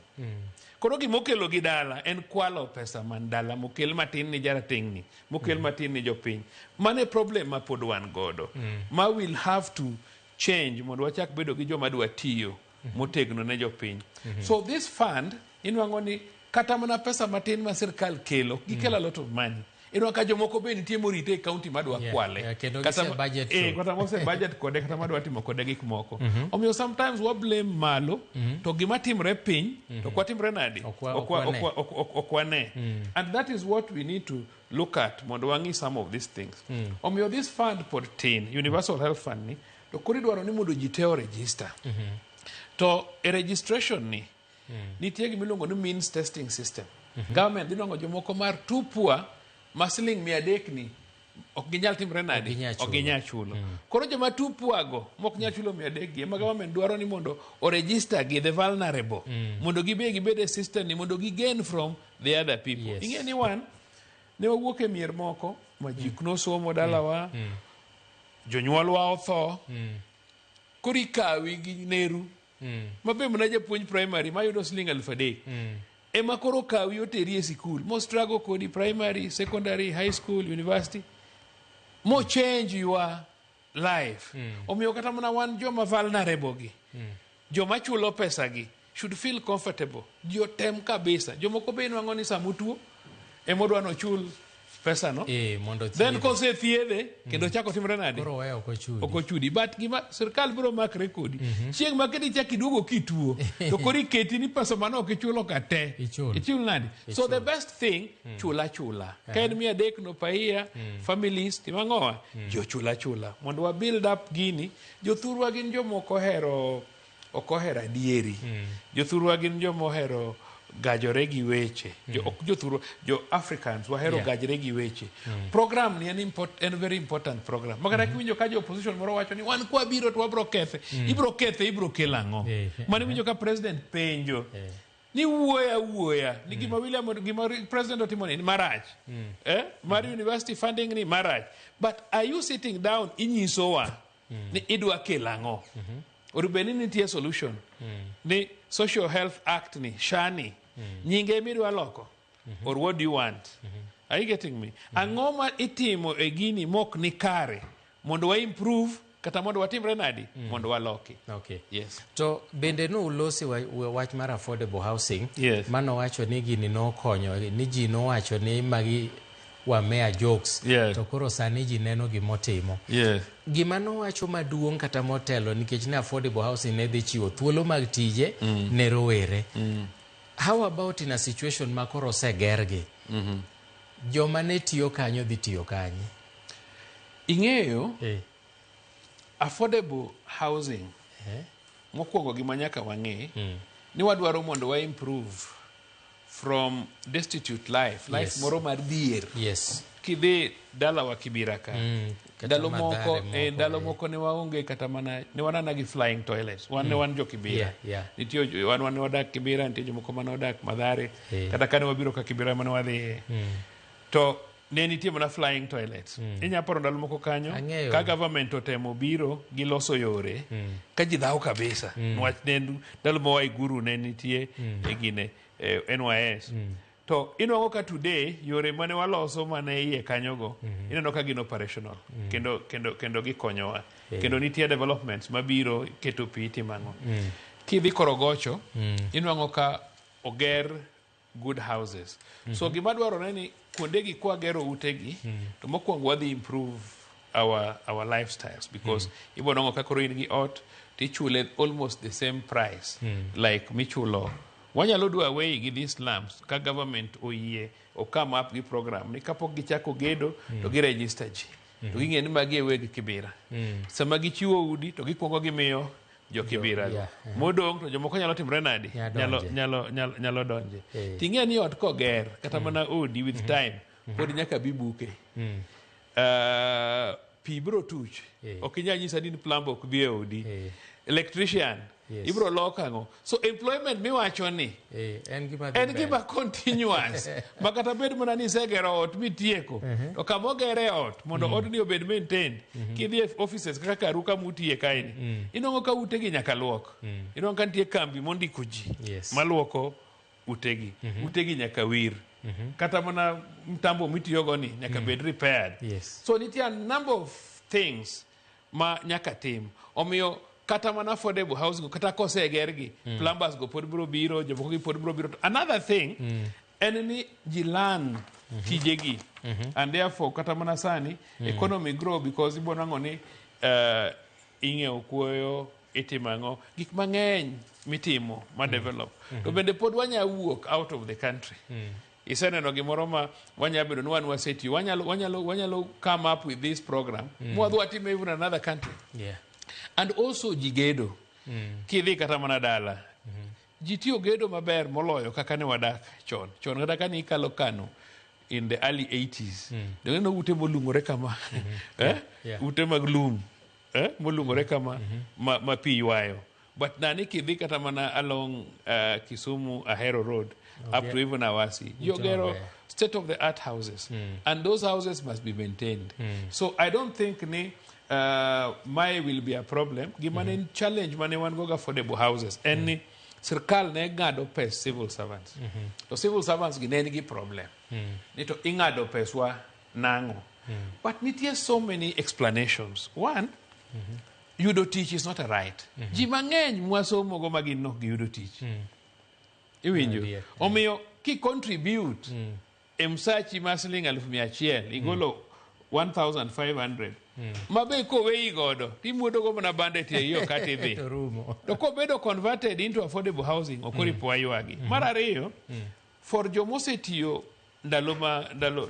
Koro gimokelo gi dala en kwalo pesa man dala mokel matin ni jarateng' ni, mokel matin ni jopiny. Mano e problem ma pod wan godo. Ma will have to change mondo wachak bedo gi joma dwa tiyo motegno ne jopiny. So this fund inwang'o ni kata mana pesa matin ma sirkal kelo, gikelo a lot of money. Inwang'o ka jomoko be nitie morite e county madwa kwale. Kendo Kata gise budget to. Kata mose budget kode, kata madwa timo kode gik moko. Omiyo sometimes wa blame malo, to gima timre piny, to ok watimre nadi? Ok wane. Ok wane. And that is what we need to look at mondo wang'i some of these things. Omiyo this fund pod tin, Universal Health Fund ni, to koro idwaro ni mondo ji te o register. To e registration ni, nitie gima iluongo ni means testing system. Government dhi nwang'o jomoko mar too poor ma siling 300 ni ok ginyal timre nadi? Ok ginyal Ok ginyal chulo. Koro joma too poor go mok nyal chulo 300 gi ema government dwaro ni mondo o register gi the vulnerable mondo gibe gibed e system ni mondo gi gain from the other people. Ing'e ni wan ne wawuok e mier moko ma ji nosomo dalawa, jonyuolwa otho, koro ikawi gi neru ma be mana japuonj primary mayudo siling 3,000 ema koro kawi oteri e sikul mo struggle kodi primary, secondary, high school, university mo change your life. Omiyo kata mana wan joma vulnerable gi, joma chulo pesa gi should feel comfortable. Ji otem kabisa. Jomoko be nwang'o ni sama otuo Ema odwa nochul pesa no. Mondo then thiedhe. Kosethiedhe kendo chako timre nade? Koro weyo ok ochudi. Ok ochudi, but gima sirkal biro makre kodi chieng' ma kendo ichak iduogo kituo, to koro iketi ni pesa mane ok ichulo ka te. Ichul. Ichul nade? So the best thing, chula chula. Ka en 300 no per year, families timang'owa jo chula chula mondo wa build up gini. Jothurwa gin jomoko ohero, ok ohero adieri. Jothurwa gin joma ohero gajore gi weche. Jo, ok jothurwa, jo Africans wahero gajre gi weche. Program ni en very important program makata kiwinjo ka jo opposition moro wacho ni wan kwa biro to wabro kethe, ibro kethe, ibro kelo ang'o? Mano iwinjo ka president penjo ni wuoya wuoya ni gima William, gima president otimo ni marach, mar university funding ni marach, but are you sitting down inyisowa ni idwa kelo ang'o? Or bed ni nitie solution ni Social Health Act ni shani nyinge midwa loko, or what do you want? Are you getting me? Ang'o ma itimo e gini mok ni kare mondo wa improve kata mondo watimre nadi mondo waloki? Yes. To bende nulosi wach mar affordable housing. Manowacho ni gini nokonyo ni ji nowacho ni magi wamea jokes. To koro sani ji neno gimotimo. Gima nowacho maduong' kata motelo, nikech ne affordable housing ne dhi chiwo thuolo mag tije ne rowere. How about in a situation ma koro osegergi, joma ne tiyo kanyo dhi tiyo kanye? Ing'eyo, affordable housing, mokwongo gima nyaka wang'e ni wadwaro mondo wa improve from destitute life, life moro mar dhier. Kidhi dalawa Kibira ka, Kata ndalo Mathare moko, moko, ndalo moko ne waonge kata mana ne wanana gi flying toilets. Wan ne wan jo Kibira. Nitie wan ne wadak Kibira, nitie jomoko mane odak Mathare. Kata kane wabiro ka Kibira mane wadhiye. To ne nitie mana flying toilets. Inya paro ndalo moko kanyo Ang'eyo. ka government otemo biro gi loso yore ka ji dhaw kabisa. Niwach ne en ndalo ma Waiguru ne nitie e gine NYS. To inwang'o ka today yore mane waloso mane iye kanyogo, ineno ka gin operational kendo gikonyowa. Kendo nitie developments mabiro keto pi, itimo ang'o. Kidhi Korogocho, inwang'o ka oger good houses. So gima dwarore ni kuondegi kwagero utegi, to mokwongo wadhi improve our lifestyles, because ibo nwang'o ka koro in gi ot tichule almost the same price like michulo. Wanyalo do away gi these slums ka government oyie o come up gi program ni kapok gichako gedo to gi register ji, to ging'e ni magi e weg Kibira. Sama gichiwo udi to gikwongo gimiyo jo Kibira go. Modong' to jomoko nyalo timre nadi? Nyalo Nyalo donje. nyalo donje. Ting'e ni ot koger kata mana odi, with time pod nyaka bi buke. Pi biro tuch. Ok inyal nyisa ni plumber ok bi e odi. Electrician ibiro lok ang'o? So employment miwacho ni En gima dhi en mbele. Gima continuous ma kata bed mana ni isegero ot mitieko, to kama ogere ot mondo odni obed maintained. Kidhi e offices kaka karu kama utiye kaeni, inwang'o ka utegi nyaka luok. Inwang'o ka nitie kambi mondiko ji maluoko utegi. Utegi nyaka wir. Kata mana mtambo mitiyogo ni nyaka bed repaired. So nitie a number of things ma nyaka tim. Omiyo kata mana affordable housing, kata kosegergi, plumbers go pod biro biro, jomoko gi pod biro biro. Another thing en ni ji learn tijegi, and therefore kata mana sani economy grow, because ibo nwang'o ni ing'iewo kuoyo, itimo ang'o, gik mang'eny mitimo ma develop. To bende pod wanya wuok out of the country. Iseneno gimoro ma wanya bedo ni wan wasetiyo, wanyalo come up with this program mwadhi watime even another country. And also ji gedo. Kidhi kata mana dala, ji tiyo gedo maber moloyo kaka ne wadak chon chon. Kata ka nikalo Kano in the early 80s, mm. ute molung'ore kama, eh? Yeah. Ute mag lum, eh? Molung'ore kama ma pi ywayo. But nani kidhi kata mana along Kisumu Ahero Road up to even Awasi, Ute jogero mabeyo. State of the art houses, and those houses must be maintained. So I don't think ni mae will be a problem. Gima ne en challenge mane wan go gi affordable houses en ni sirkal ne ng'ado pes civil servants, to civil servants gi ne nigi problem ni to ing'ado peswa nang'o? But nitie so many explanations. One, yudo tich is not a right. Ji mang'eny mwasomogo ma gin nok giyudo tich, iwinjo? Adier. Omiyo ki contribute e E msachi mar siling 100,000 igolo 1500 ma be koweyi godo timuodogo mana bande tie iyo kata idhi To rumo. To kobedo converted into affordable housing, ok oripo waywagi. Mar ariyo, for jomosetiyo ndalo ma ndalo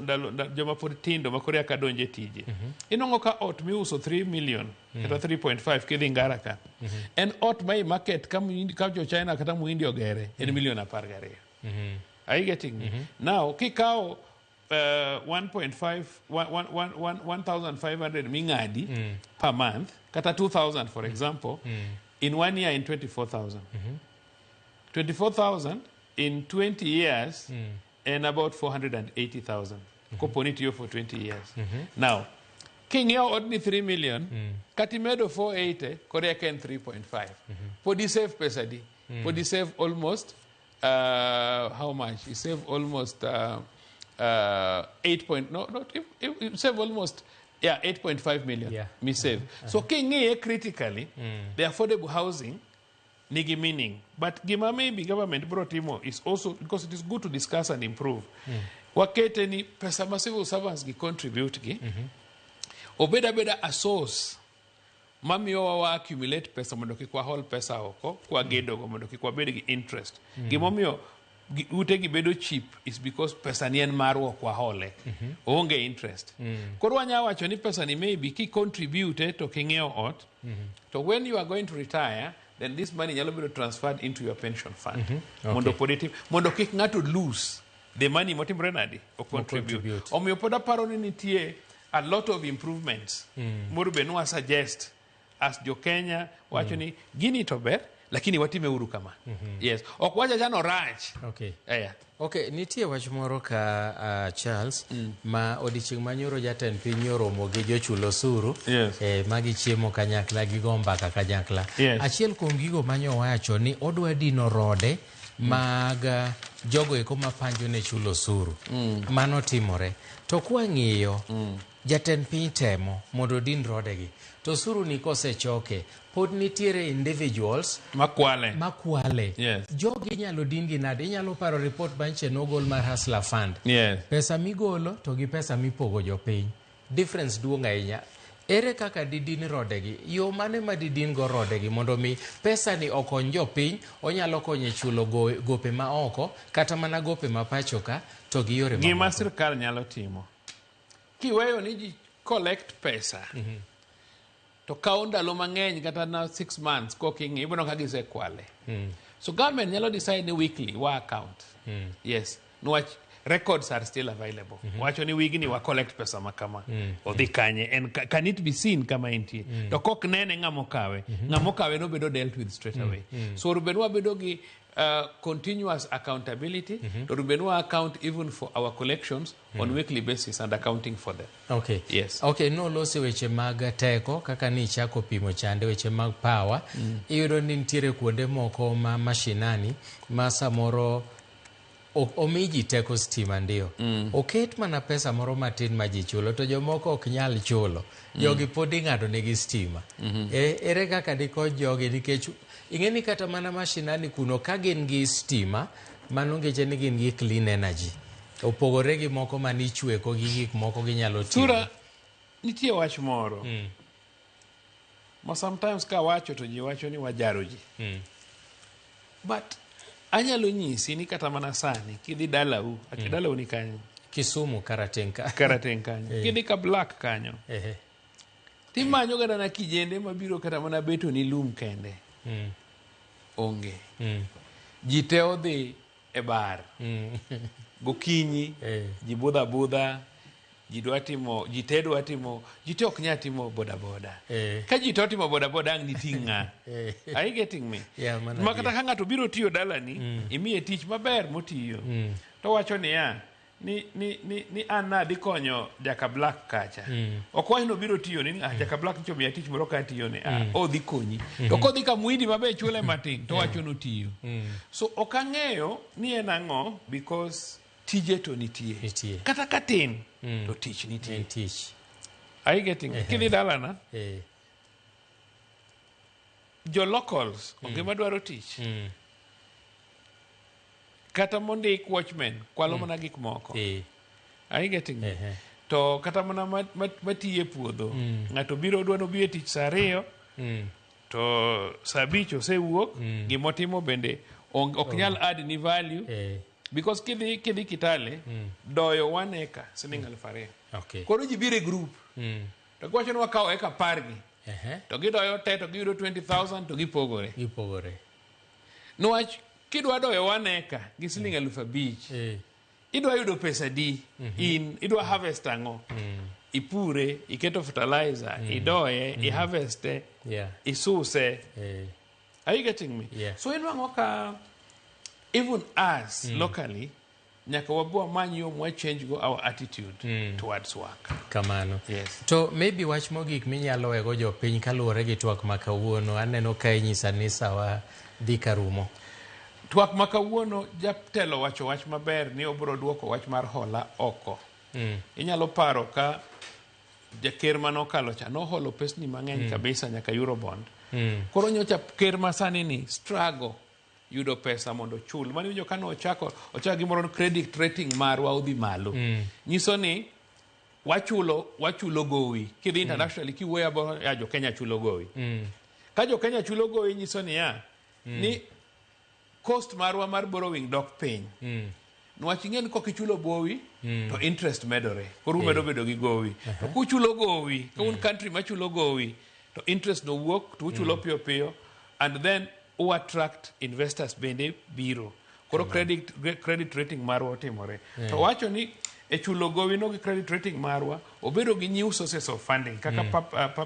joma pod tindo ma koro eka donjo e tije, inwang'o ka ot miuso 3 million kata 3.5 kidhi Ngara ka, en ot ma i market ka ka jo China kata Muhindi ogere en milion 12. Are you getting me? Now kikawo 1.5 1500 ming'adi per month kata 2000 for example, in one year in 24,000. 24,000 in 20 years en about 480,000 kopo ni tiyo for 20 years. Now king'iewo odni 3 million kata imedo 480, koro eka en 3.5, pod isave pesa di? Pod isave almost how much? You save almost 8 point, no, not if you save almost, yeah, 8.5 million mi save. So king'iye critically, the affordable housing nigi meaning, but gima maybe government bro timo is also, because it is good to discuss and improve, wakete ni pesa ma civil servants gi contribute gi obed abeda a source mamiyowa wa accumulate pesa mondo kik wahol pesa oko kwagedogo, mondo kik wabed gi interest. Gimomiyo ute gi bedo cheap is because pesa ni en marwa, ok wahole, oonge interest. Koro wanya wacho ni pesa ni maybe ki contribute to king'iewo ot, to when you are going to retire, then this money nyalo bedo transferred into your pension fund mondo pod itim, mondo kik ng'ato lose the money motimre nadi o contribute. Contribute. Omiyo pod aparo ni nitie a lot of improvements moro be nwa suggest as jo Kenya wacho ni gini to ber, lakini watime uru kama. Yes, ok wacha chano rach. Eya. Ok, nitie wach moro ka Charles, ma odiochieng' manyoro jatend piny oromo gi jochul osuru ma gichiemo kanyakla, gigo mbaka kanyakla. Achiel kuom gigo manyowacho ni odwa dino rode mag jogo eko mapanjo ne chulo osuru. Mano timore. To kwang'iyo, jatend piny temo mondo odin rodegi. To osuru ni kosechoke, pod nitiere individuals makwale. Makwale. Jogi inyalo din gi nade? Inyalo paro report manche nogol mar Hustler Fund. Pesa migolo to gi pesa mipogo jopiny. Difference duong' ahinya. Ere kaka didin rodegi? Yo mane ma didin go rodegi mondo mi pesa ni okony jopiny, onyalo konyo e chulo gope ma oko, kata mana gope ma pacho ka, to gi yore Gima mamoko. sirkal nyalo timo, kiweyo ni ji collect pesa to kawo ndalo mang'eny, kata na 6 months koking'i, ibiro ka gisekwale. So government nyalo decide ni weekly wa account, yes, niwach records are still available. Wacho ni wigni wa collect pesa ma kama, odhi kanye and can it be seen kama entie? To kok nene ng'ama okawe, ng'ama okawe nobedo dealt with straight away. So onego wabedo gi continuous accountability, to onego wa account even for our collections on weekly basis and accounting for them. Yes. Ok, nolose weche mag teko kaka ni ichako pimo chande weche mag power. Iyudo ni nitiere kuonde moko ma mashinani ma samoro omi ji teko stima ndio. Oket mana pesa moro matin ma ji chulo to jomoko ok nyal chulo. Jogi pod ing'ado negi stima. Ere kaka dikony jogi? Nikech ing'e ni kata mana mashinani kuno ka gin gi stima, mano ngeche ni gin gi clean energy. Opogore gi moko manichweko gi gik moko ginyalo timo. Sura nitie wach moro ma sometimes ka wacho to ji wacho ni wajaro ji, but anyalo nyisi ni kata mana sani kidhi dalau ati dalau ni kanyo. Kisumu, Karateng' ka. Karateng' kanyo. Kidhi ka Black kanyo, timanyo kata na kijende mabiro kata mana beto ni lum kende onge. Ji te odhi e bar gokinyi. Ji budho abudha, ji dwa timo, ji te dwa timo, ji te ok nyal timo boda boda. Ka ji te otimo boda boda, ang' niting' ng'a? Are you getting me? Yeah, mano Ma kata adier. ka ng'ato biro tiyo dalani, imiye tich maber motiyo, to wacho niya ni an nadhi konyo jaka Black kacha. Ok wach no biro tiyo ni ah, jaka Black ncho miya tich moro ka tiyone, ah, odhi konyi. To kodhi ka Muhindi mabe chule matin to wacho notiyo. So ok ang'eyo ni en ang'o, because tije to nitie. Nitie. Kata ka tin to tich nitie. En tich. Are you getting? Kidhi dalana, jo locals onge madwaro tich. Kata mondik watchmen kwalo mana gik moko. Are you getting me? To kata mana matiyo e puodho, ng'ato biro dwa nobi e tich saa 2, to saa 5 osewuok, gimotimo bende ok nyal add ni value. Because kidhi Kitale, doyo 1 acre siling 2,000. Koro ji biro e group. To giwacho ni wakawo eka 10 gi. To gidoyo te to giyudo 20,000 to gipogore. Niwach kidwa doyo 1 acre gi siling 5,000, idwa yudo pesa di, in idwa harvest ang'o? Ipure, iketo fertilizer, idoye, iharveste, isuse. Are you getting me? Yeah. So inwang'o ka even us locally nyaka wabwa many yo mwa change go our attitude towards work. Kamano. Yes. To maybe wach mogik minyalo wego jopiny kaluwore gi twak ma kawuono, aneno ka inyisa ni sawa dhi karumo. Twak ma kawuono jatelo wacho wach maber ni obiro duoko wach mar hola oko. Inyalo paro ka jaker manokalo cha noholo pesni mang'eny kabisa nyaka Eurobond. Koro nyocha ker masani ni struggle yudo pesa mondo ochul. Mano iwinjo ka nochako ochako gimoro ni credit rating marwa odhi malo. Nyiso ni wachulo gowi. Kidhi internationally kiwuoyo abo ya jo Kenya chulo gowi. Ka jo Kenya chulo gowi nyiso niya ni cost marwa mar borrowing dok piny. Niwach ing'e ni kokichulo gowi to interest medore. Koro umedo bedo gi gowi. To kuchulo gowi, ka un country machulo gowi, to interest no wuok to uchulo piyo piyo, and then u attract investors bende biro. Koro credit rating marwa otimore. To wacho ni e chulo gowi no gi credit rating marwa obedo gi new sources of funding kaka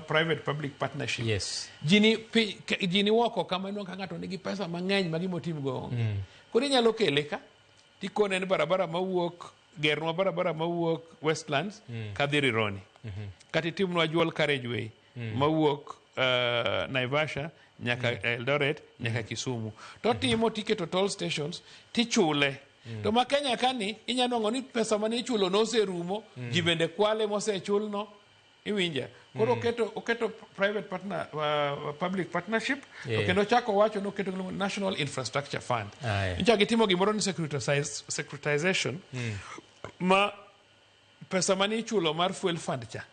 private public partnership. Jini woko kama inwang'o ka ng'ato nigi pesa mang'eny ma gimotim go onge. Koro inyalo kele ka tikone ni barabara mawuok gernwa barabara mawuok Westlands kadhi Rironi. Kata itimnwa dual carriageway mawuok Naivasha nyaka Eldoret nyaka Kisumu. To timo tiketo toll stations tichule. To ma Kenya kani inyalo nwang'o ni pesa mane ichulo noserumo, ji bende kwale mosechulno. Iwinja. Koro oketo private partner, public partnership, to kendo chako wacho noketo gimiluongo ni National Infrastructure Fund. Nyocha gitimo gimoro ni securitization ma pesa mane ichulo mar fuel fund cha.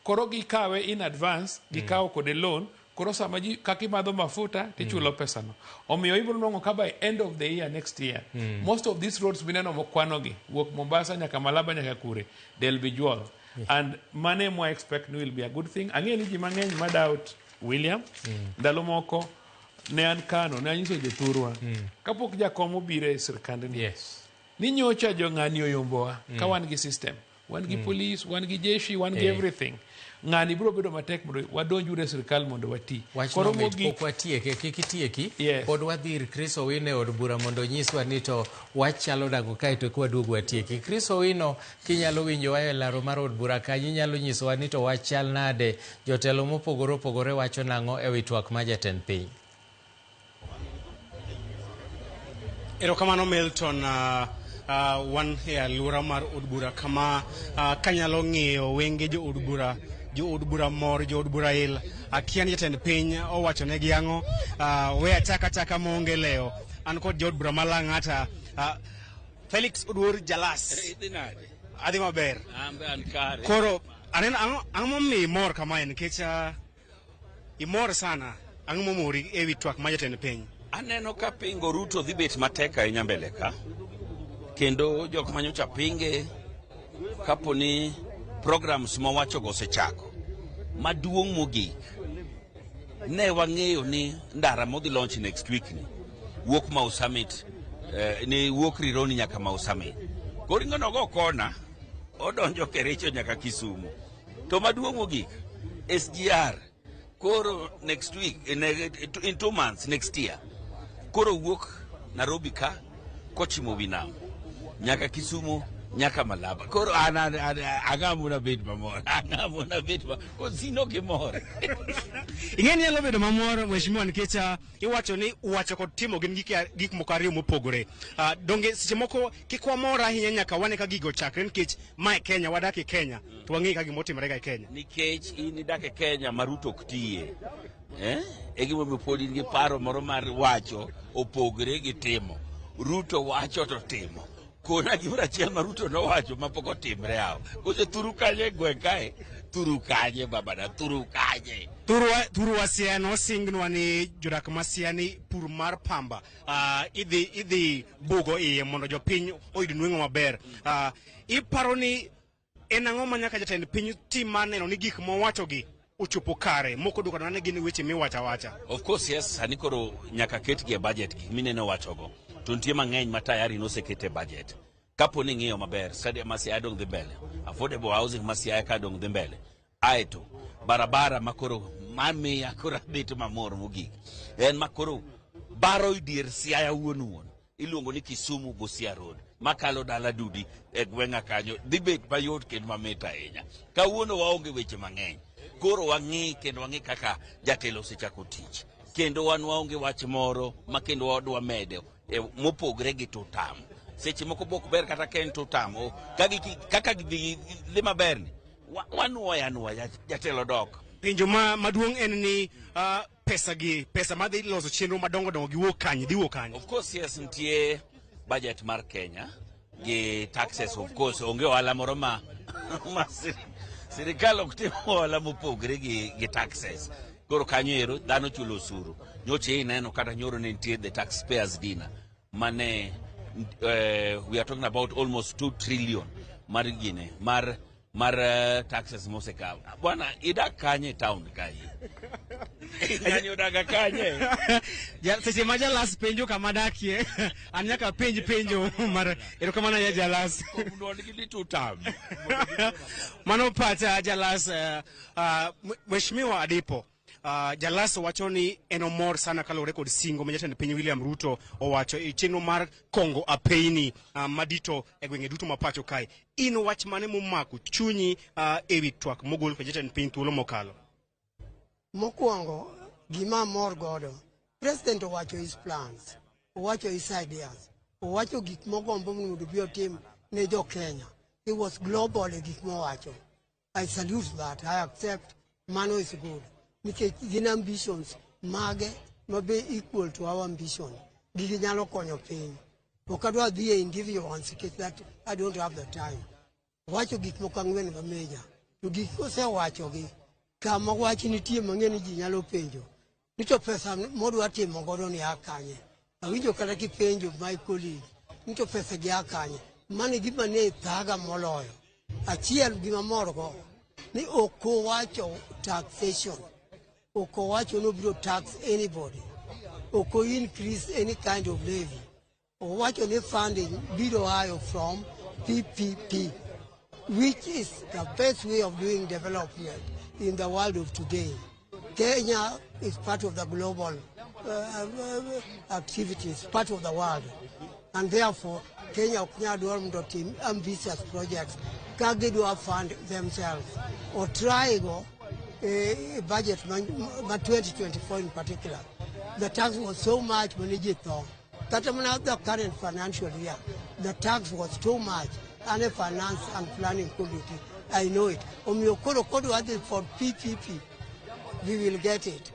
Koro gikawe in advance, gikawo kode loan, koro sama ji kaka imadho mafuta tichulo pesa no. Omiyo ibiro nwang'o ka by end of the year next year, most of these roads mineno mokwanogi, wuok Mombasa nyaka Malaba nyaka kure, they'll be dual. And mane mwa expect ni will be a good thing. Ang'eyo ni ji mang'eny ma doubt William, ndalo moko ne an kano, ne anyiso jothurwa, kapok jakom obiro e sirkandni, ni nyocha jong'ani oyombowa ka wan gi system, wan gi police, wan gi jeshi, wan gi everything. Ng'ani biro bedo matek mondo wadonj e sirkal mondo wati. Wach Koro no mit mogik pok watieke, kik itieki. Yes. Pod wadhi ir Chris Owino e od bura mondo onyiswa ni to wach chalo nang'o kaeto eka waduog watieki. Chris Owino, kinyalo winjowa e laro mar od bura kanyo, inyalo nyisowa ni to wach chal nade, jotelo mopogore opogore wacho nang'o e wi twak ma jatend piny. Erokamano Milton. Wan e alwora mar od bura kama kanyalo ng'iyo wenge jo od bura, jo od bura mor, jo od bura il. Akia ni jatend piny owacho negi ang'o. We achaka achaka maonge lewo. An kod jo od bura ma Lang'ata. Felix Oduor Jalas. Idhi nade? Adhi maber. An be an kare. Koro aneno ang'o momiyo imor kamae nikech imor sana. Ang'o momori ewi twak ma jatend piny? Aneno ka pingo Ruto dhi bet matek ahinya mbele ka. Kendo jok manyocha pinge kapo ni programs mowachogo osechako. Maduong' mogik, ne wang'eyo ni ndara modhi launch next week ni wuok Mau Summit, ni wuok Rironi nyaka Mau Summit. Koro ing'e nogo kona, odonjo Kericho nyaka Kisumu. To maduong' mogik, SGR koro next week, in 2 months next year, koro wuok Nairobi ka kochimo wi nam nyaka Kisumu nyaka Malaba. Koro an ang'amo nabed mamor, ang'amo nabed mamor, kosino gimor. Ing'e ni nyalo bedo mamor mheshimiwa nikech iwacho ni wacho kod timo gin gik moko ariyo mopogore. Donge seche moko kik wamor ahinya nyaka wane ka gigo ochakre nikech mae Kenya, wadak e Kenya, to wang'e ka gima otimore ga e Kenya. Nikech in idak e Kenya ma Ruto ok tiye. E gimomiyo pod in gi paro moro mar wacho opogre gi timo. Ruto wacho to timo. Kona gimoro achiel ma Ruto nowacho mapok otimre yawa. Kose thuru kanye e gweng' kae? Thuru kanye babana, thuru kanye? Thurwa Siaya nosingnwa ni jodak ma Siaya ni pur mar pamba idhi bugo iye mondo jopiny oyud nweng'o maber. Iparo ni en ang'o ma nyaka jatend piny tim mar neno ni gik mowachogi ochopo kare mok oduoko ni gin weche miwacho awacha? Of course, yes, sani koro nyaka ketgi e budget gik minene wachogo. To nitie mang'eny ma tayari noseket e budget. Kapo ni ing'iyo maber, stadium ma Siaya dong' dhi mbele, affordable housing ma Siaya ka dong' dhi mbele. Aeto, barabara ma koro mamiya koro abet mamor mogik en ma koro baro e dier Siaya wuon wuon iluongo ni Kisumu Busia Road makalo dala Dudi e gweng'a kanyo dhi bet mayot kendo mamit ahinya. Kawuono waonge weche mang'eny. Koro wang'i kendo wang'i kaka jatelo osechako tich. Kendo wan waonge wach moro ma kendo wadwa medo mopogre gi tutam. Seche moko bok ber kata ka en tutam. Kaka dhi maber ni wanuoya anuoya jatelo dok. Penjo maduong' en ni pesa gi pesa madhi loso chenro madongo dongo gi wuok kanye, dhi wuok kanye? Of course, yes, nitie budget mar Kenya gi taxes, of course onge ohala moro ma sirikal ok tim ohala mopogre gi taxes. Koro kanyo ero dhano chulo osuru. Nyocha ineno kata nyoro ne nitie the taxpayers dinner mane we are talking about almost 2 trillion mar gine mar taxes mosekaw. Bwana, idak kanye e town kae? Ng'ani odaga kanye? Seche ma Jalas penjo kama dakie, an nyaka penj penjo mar erokamano ya Jalas. Dwondgi ni tutam. Mano pacha Jalas. Mheshimiwa Adipo, Jalas wacho ni en omor sana kaluwore kod singo ma jatend piny William Ruto owacho e chenro mar kongo apeyni madito e gwenge duto ma pacho kae. In wach mane momako chunyi ewi twak mogol kod jatend piny thuolo mokalo? Mokwongo, gima amor godo, President owacho his plans, owacho his ideas, owacho gik mogombo mondo obi otim ne jo Kenya. He was global e gik mowacho. I salute that, I accept, mano is good. Nikech gin ambitions mage mabe equal to our ambition. Gigi nyalo konyo piny. Ok adwa dhi e individual ones nikech that I don't have the time. Owacho gik moko ang'wen ma major. To gik kosewachogi, kama wach nitie mang'e ni ji nyalo penjo. Ni to pesa modwa timo godo ni a kanye. Awinjo kata kipenjo my colleague, ni to pesa gi a kanye. Mano e gima ne thaga moloyo. Achiel gima morgo, ni ok owacho taxation. Ok owacho ni obiro tax anybody. Ok o increase any kind of levy. Owacho ni funding biro ayo from PPP, which is the best way of doing development in the world of today. Kenya is part of the global activities, part of the world. And therefore, Kenya ok nyal dwaro mondo otim ambitious projects ka gidwa fund themselves. Or try go budget ma 2024 in particular. The tax was so much mane ji tho. Kata mana the current financial year, the tax was too much. And a finance and planning committee, I know it. Omiyo koro kodwa dhi for PPP, we will get it.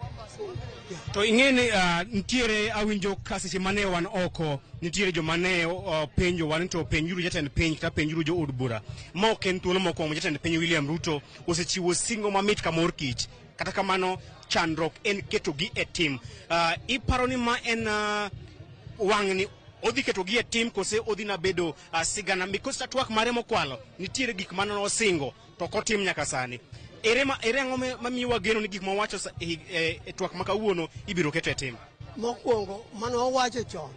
Yeah. To ing'e ni nitiere awinjo ka seche mane wan oko, nitiere joma ne penjo wan to penjuru jatend piny kata penjuru jo od bura. Ma ok en thuolo mokwongo jatend piny William Ruto osechiwo singo mamit ka mor kich. Kata kamano chandruok en ketogi e tim. Iparo ni ma en wang'ni odhi ketogi e tim kose odhi na bedo sigana? Because twak mare mokwalo nitiere gik mane osingo to ok otim nyaka sani. Ere ang'o mamiyo wageno ni gik mowacho e twak ma kawuono ibiro keto e tim? Mokwongo mane owacho chon,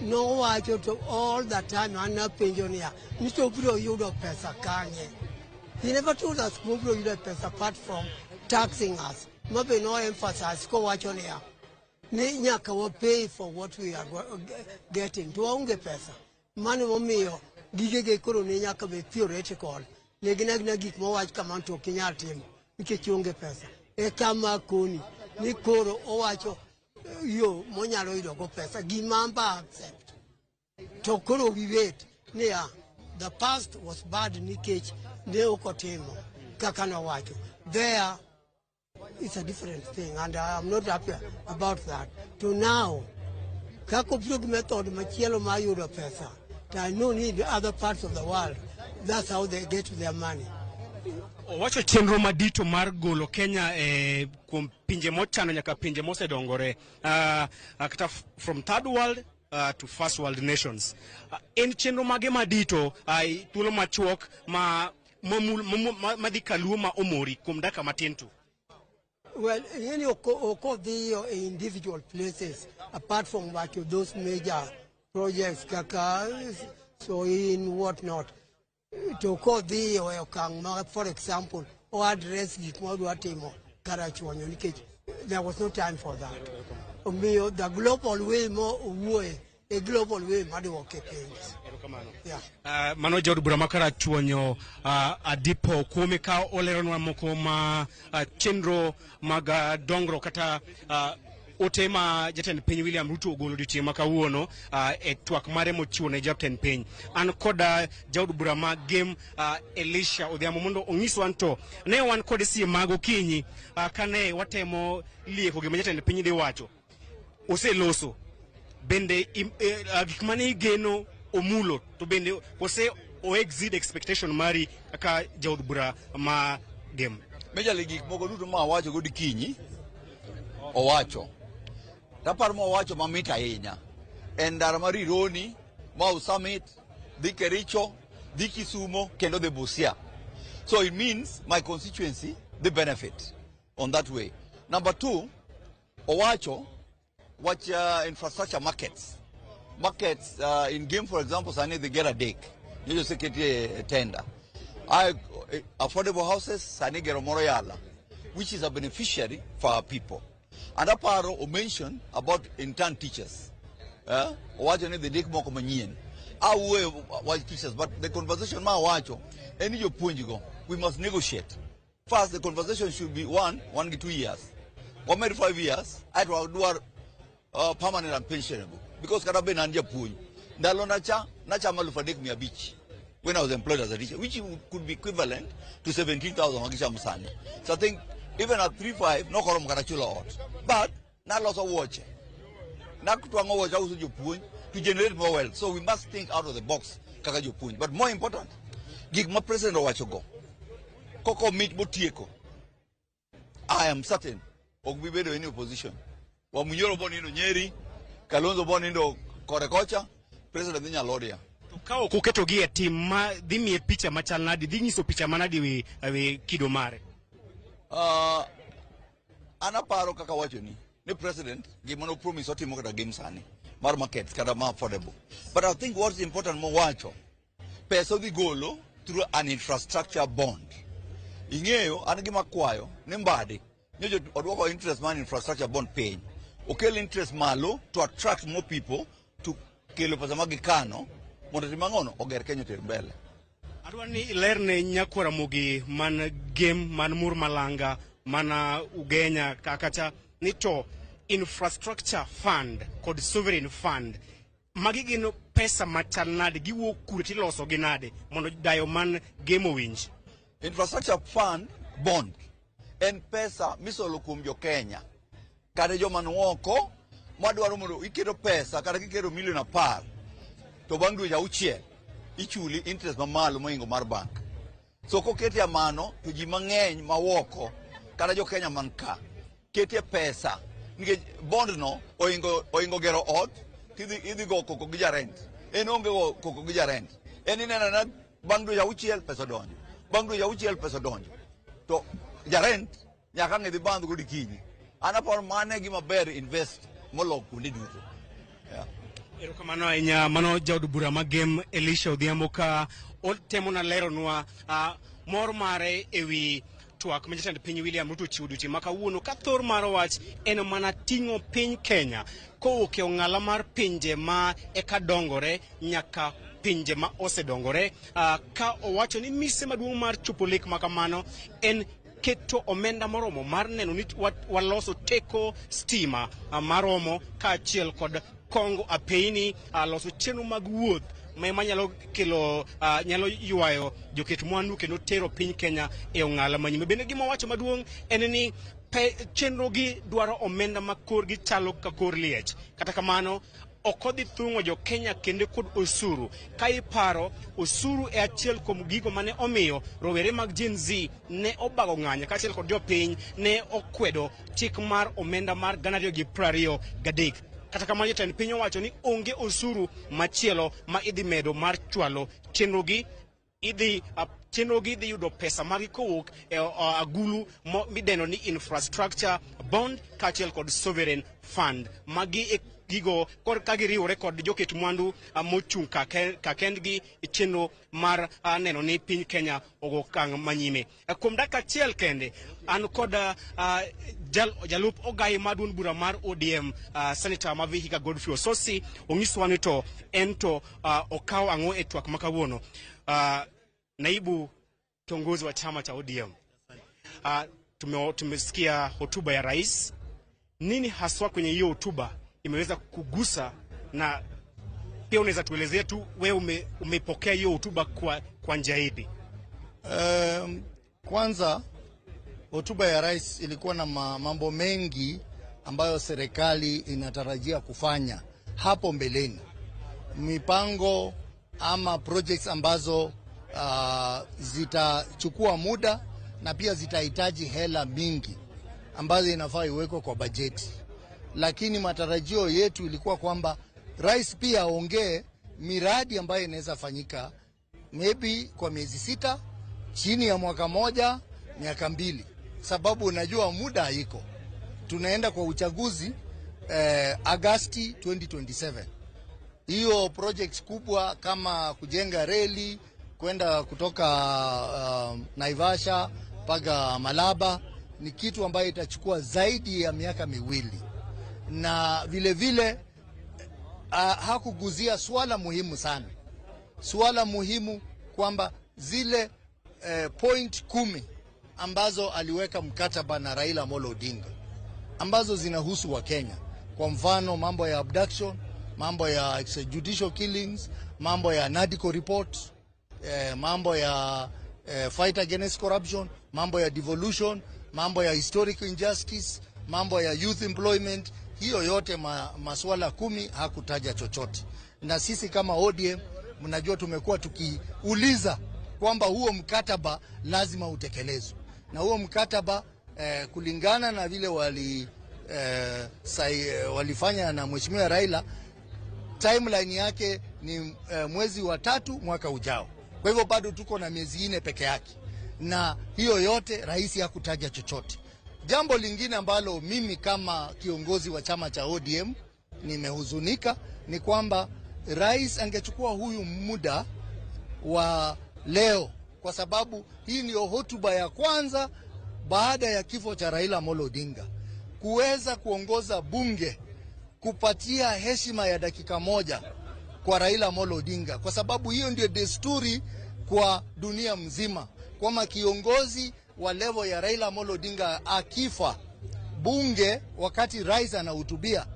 nowacho to all the time an napenjo niya, ni to obiro yudo pesa kanye? He never told us kuma obiro yudo pesa apart from taxing us. Ma be no emphasize kowacho niya, ni nyaka wa pay for what we are getting. To waonge pesa. Mano momiyo gigege koro ne nyaka bed theoretical. Ne gin agina gik mowach kamano to ok inyal timo nikech onge pesa. E kama koni ni koro owacho yo monyalo yudo go pesa gima amba accept. To koro we wait niya, the past was bad nikech ne ok otimo kaka nowacho. There it's a different thing and I am not happy about that. To now, kaka obiro gi method machielo mar yudo pesa, To I know ni in other parts of the world, that's how they get their money. Owacho chenro madito mar golo Kenya e kuom pinje mochano nyaka pinje mosedongore, kata from third world to first world nations. En chenro mage madito, thuolo machuok ma madhi kaluo ma omori kuom dakika matin tu? Well, ing'eni ok odhiyo e individual places apart from wacho those major projects kaka Soin, what not. To kodhiyo e okang' ma, for example, o address gik ma odwa timo Karachuonyo, nikech there was no time for that. Omiyo the global way mo owuoye e global way maduoke piny. Yeah. Mano jaod bura ma Karachuonyo, Adipo Kuome, ka oleronwa moko ma chenro mag dongruok kata ote ma jatend piny William Ruto ogolo odiochieng' ma kawuono e twak mare mochiwo ne jatend piny. An kod jaod bura ma Gem, Elisha Odhiambo, mondo onyiswa to ne wan kod sie mag okinyi kane watemo lieko gima jatend piny dhi wacho. Oseloso bende gik mane igeno omulo, to bende ose o exceed expectation mari kaka jaod bura ma Gem? Majorly gik moko duto ma awacho godikinyi owacho. Taparo ma owacho mamit ahinya en ndara mar Rironi, Mau Summit, dhi Kericho, dhi Kisumo kendo dhi Busia. So it means my constituency the benefit on that way. Number two, owacho wach infrastructure markets. Markets in Gem, for example, sani dhi gero adek. Nyocha oseketie tender. Affordable houses sani gero moro Yala, which is a beneficiary for our people. And aparo o mention about intern teachers. Owacho ni dhi ndik moko manyien. Awuoyo wach teachers, but the conversation ma awacho en ni jopuonj go, we must negotiate. First, the conversation should be 1 gi 2 years. Wamed 5 years, aeto wadwar permanent and pensionable. Because kata be an japuonj, ndalo nacha, nachamo 3,500 when I was employed as a teacher, which could be equivalent to 17,000 magichamo sani. So I think even at 3.5, nokoromo kata chulo ot. But naloso wuoche. Nakutwang'o wuoche auso jopuonj to generate more wealth. So we must think out of the box kaka jopuonj. But more important, gik ma president owacho go, koko mit motieko, I am certain ok bi bedo any opposition. Wamunyoro bo nindo Nyeri, Kalonzo bo nindo kore kocha, president dhi Nyalodia. To ka ok uketogi e tim ma dhi miye picha machal nadi, dhi nyiso picha manadi wi kido mare? An aparo kaka wachoni ni president gima no promise otimo kata game sani mar markets kata ma affordable. But I think what's important mowacho, pesa odhi golo through an infrastructure bond. Ing'eyo an gima kwayo ni Mbadi nyocha odwoko interest mar infrastructure bond piny. Okel interest malo to attract more people to kelo pesa ma gikano mondo otim ang'ono oger Kenya oter mbele. Adwa ni ilerne nyakwar Ramogi man Gem, man Mur Malanga, mana Ugenya kata ni to infrastructure fund kod sovereign fund magi gin pesa machal nade, giwuok kure, tiloso gi nade mondo dayo man Gem owinj? Infrastructure fund bond en pesa misolo kuom jo Kenya kata joma ni oko madwaro mondo iketo pesa, kata kiketo milion 10 to bang' dweche 6 ichuli interest mamalo mohingo mar bank. So koketie mano to ji mang'eny mawoko kata jo Kenya man ka ketie pesa nikech bond no ohingo gero ot tidhi idhi go koko gi jarent. En onge go koko gi jarent, en ineno anena bang' dweche 6 pesa donjo, bang' dweche 6 pesa donjo, to jarent nyaka ang' idhi bandh godikinyi. An aparo mano e gima ber invest molo kuonde duto, yeah. Erokamano ahinya. Mano jaod bura ma Gem, Elisha Odhiambo, ka otemo na leronwa mor mare ewi twak ma jatend piny William Ruto ochiwo odiochieng' ma kawuono, ka thor mar wach en mana ting'o piny Kenya kowuok e ong'ala mar pinje ma eka dongore nyaka pinje ma osedongore, ka owacho ni mise maduong' mar chopo lek ma kamano en keto omenda moromo mar neno ni waloso teko stima maromo, kaachiel kod kongo apeyni, loso chenro mag wuoth ma nyalo kelo, nyalo ywayo joket mwandu kendo tero piny Kenya e ong'ala manyime. Bende gima wacho maduong' en ni chenro gi dwaro omenda ma korgi chalo ka kor liech. Kata kamano Ok odhi thung'o jo Kenya kendo kod osuru. Ka iparo, osuru e achiel kuom gigo mane omiyo rowere mag Gen Z ne obago ng'anyo kaachiel kod jopiny ne okwedo chik mar omenda mar 2023. Kata kamano, jatend piny owacho ni onge osuru machielo ma idhi medo mar chwalo chenrogi. Idhi chenrogi dhi yudo pesa magi kowuok e agulu midendo ni infrastructure bond kaachiel kod sovereign fund. Magi e gigo kod ka giriwore kod joket mwandu mochung' ka kendgi e chenro mar neno ni piny Kenya ogo okang' manyime. Kuom dakika achiel kende, an kod jalup ogai mar duond bura mar ODM, Senator ma Vihiga Godfrey Osotsi, onyiswa ni to en to okawo ang'o e twak ma kawuono. Naibu kiongozi wa chama cha ODM, tumesikia hotuba ya rais. Nini haswa kwenye hiyo hotuba imeweza kugusa, na pia unaweza tuelezea tu wewe umepokea hiyo hotuba kwa njia ipi? Kwanza hotuba ya rais ilikuwa na mambo mengi ambayo serikali inatarajia kufanya hapo mbeleni, mipango ama projects ambazo zitachukua muda na pia zitahitaji hela mingi ambazo inafaa iwekwe kwa bajeti. Lakini matarajio yetu ilikuwa kwamba rais pia aongee miradi ambayo inaweza fanyika maybe kwa miezi 6, chini ya mwaka 1, miaka 2, sababu unajua muda haiko. Tunaenda kwa uchaguzi Agosti 2027. Hiyo projects kubwa kama kujenga reli kwenda kutoka Naivasha mpaka Malaba ni kitu ambayo itachukua zaidi ya miaka 2. Na vile vile hakuguzia swala muhimu sana, swala muhimu kwamba zile point 10 ambazo aliweka mkataba na Raila Amolo Odinga ambazo zinahusu wa Kenya. Kwa mfano mambo ya abduction, mambo ya extrajudicial killings, mambo ya NADCO report, mambo ya fight against corruption, mambo ya devolution, mambo ya historic injustice, mambo ya youth employment. Hiyo yote masuala 10 hakutaja chochote. Na sisi kama ODM, mnajua tumekuwa tukiuliza kwamba huo mkataba lazima utekelezwe. Na huo mkataba kulingana na vile walifanya na Mheshimiwa Raila, timeline yake ni mwezi wa 3 mwaka ujao. Kwa hivyo bado tuko na miezi 4 peke yake. Na hiyo yote rais hakutaja chochote. Jambo lingine ambalo mimi kama kiongozi wa chama cha ODM nimehuzunika ni kwamba rais angechukua huyu muda wa leo, kwa sababu hii ndio hotuba ya kwanza baada ya kifo cha Raila Amolo Odinga, kuweza kuongoza bunge kupatia heshima ya dakika 1 kwa Raila Amolo Odinga, kwa sababu hiyo ndio desturi kwa dunia mzima, kwamba kiongozi wa level ya Raila Amolo Odinga akifa, bunge wakati rais anahutubia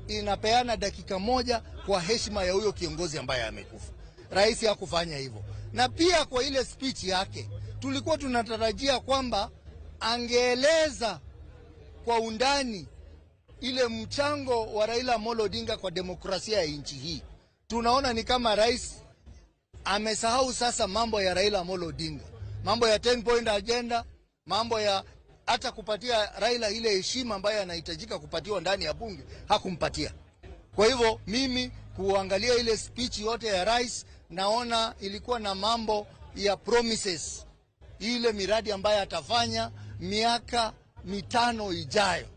inapeana dakika 1 kwa heshima ya huyo kiongozi ambaye amekufa. Rais hakufanya hivyo. Na pia kwa ile speech yake tulikuwa tunatarajia kwamba angeeleza kwa undani ile mchango wa Raila Amolo Odinga kwa demokrasia ya nchi hii. Tunaona ni kama rais amesahau sasa mambo ya Raila Amolo Odinga, mambo ya 10 point agenda, mambo ya hata kupatia Raila ile heshima ambayo anahitajika kupatiwa ndani ya bunge hakumpatia. Kwa hivyo mimi kuangalia ile speech yote ya rais, naona ilikuwa na mambo ya promises, ile miradi ambayo atafanya miaka 5 ijayo.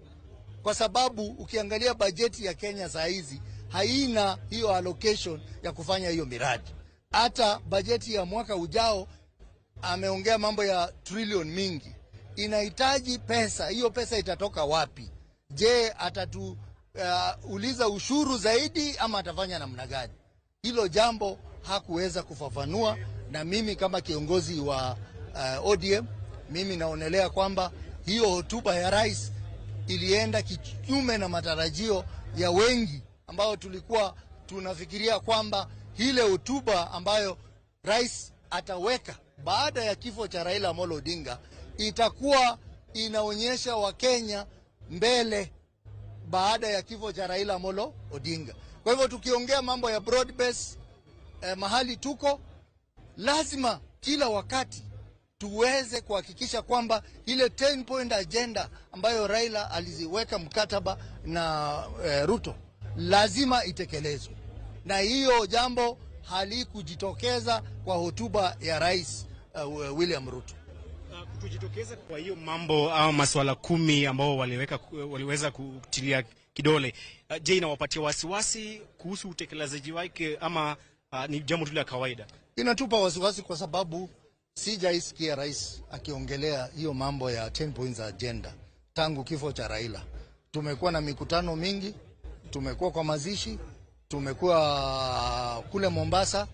Kwa sababu ukiangalia bajeti ya Kenya saa hizi haina hiyo allocation ya kufanya hiyo miradi. Hata bajeti ya mwaka ujao ameongea mambo ya trillion mingi, inahitaji pesa. Hiyo pesa itatoka wapi? Je, atatuuliza ushuru zaidi ama atafanya namna gani? Hilo jambo hakuweza kufafanua. Na mimi kama kiongozi wa ODM, mimi naonelea kwamba hiyo hotuba ya rais ilienda kinyume na matarajio ya wengi ambao tulikuwa tunafikiria kwamba ile hotuba ambayo rais ataweka baada ya kifo cha Raila Amolo Odinga itakuwa inaonyesha Wakenya mbele baada ya kifo cha Raila Amolo Odinga. Kwa Kwa hivyo tukiongea mambo ya broad base, mahali tuko lazima kila wakati tuweze kuhakikisha kwamba ile 10 point agenda ambayo Raila aliziweka mkataba na Ruto lazima itekelezwe, na hiyo jambo halikujitokeza kwa hotuba ya Rais William Ruto. Kutujitokeza kwa hiyo mambo au masuala 10 ambao waliweza kutilia kidole, je, inawapatia wasiwasi kuhusu utekelezaji wake ama ni jambo tu la kawaida? Inatupa wasiwasi kwa sababu sijaisikia rais akiongelea hiyo mambo ya 10 points agenda tangu kifo cha Raila. Tumekuwa na mikutano mingi, tumekuwa kwa mazishi, tumekuwa kule Mombasa,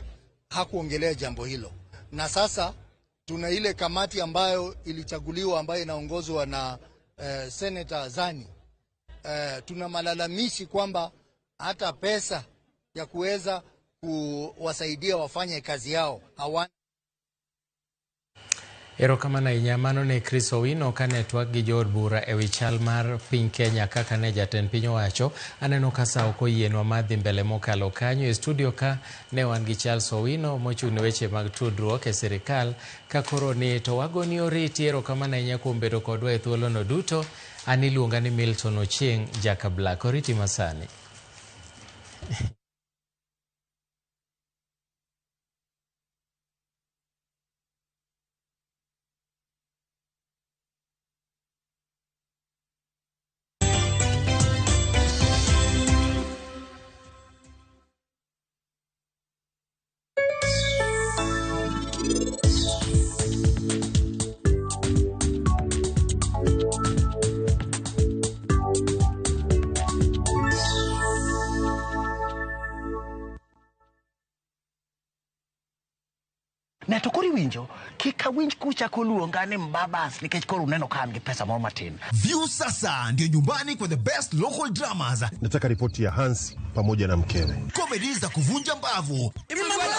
hakuongelea jambo hilo. Na sasa tuna ile kamati ambayo ilichaguliwa ambayo inaongozwa na Senator Zani. Tuna malalamishi kwamba hata pesa ya kuweza kuwasaidia wafanye kazi yao hawana. Erokamano ahinya mano ne Chris Owino kane twak gi jood bura ewi chal mar piny Kenya kaka ne jatend piny owacho. Aneno ka sa ok oyienwa mar dhi mbele mokalo kanyo. E studio ka ne wan gi Charles Owino mochung' ne weche mag tudruok e sirikal ka koro ni to wagoni oriti. Erokamano ahinya kuom bedo kodwa e thuolono duto. An iluonga ni Milton Ochieng' Jaka Black. Oriti masani. Ne to koro iwinjo kik awinj kuchako luonga ni mbabas nikech koro uneno ka an gi pesa moro matin. View sasa ndio nyumbani kwa the best local dramas. Nataka ripoti ya Hans pamoja na mkewe. Comedy za kuvunja mbavu. Telenovela.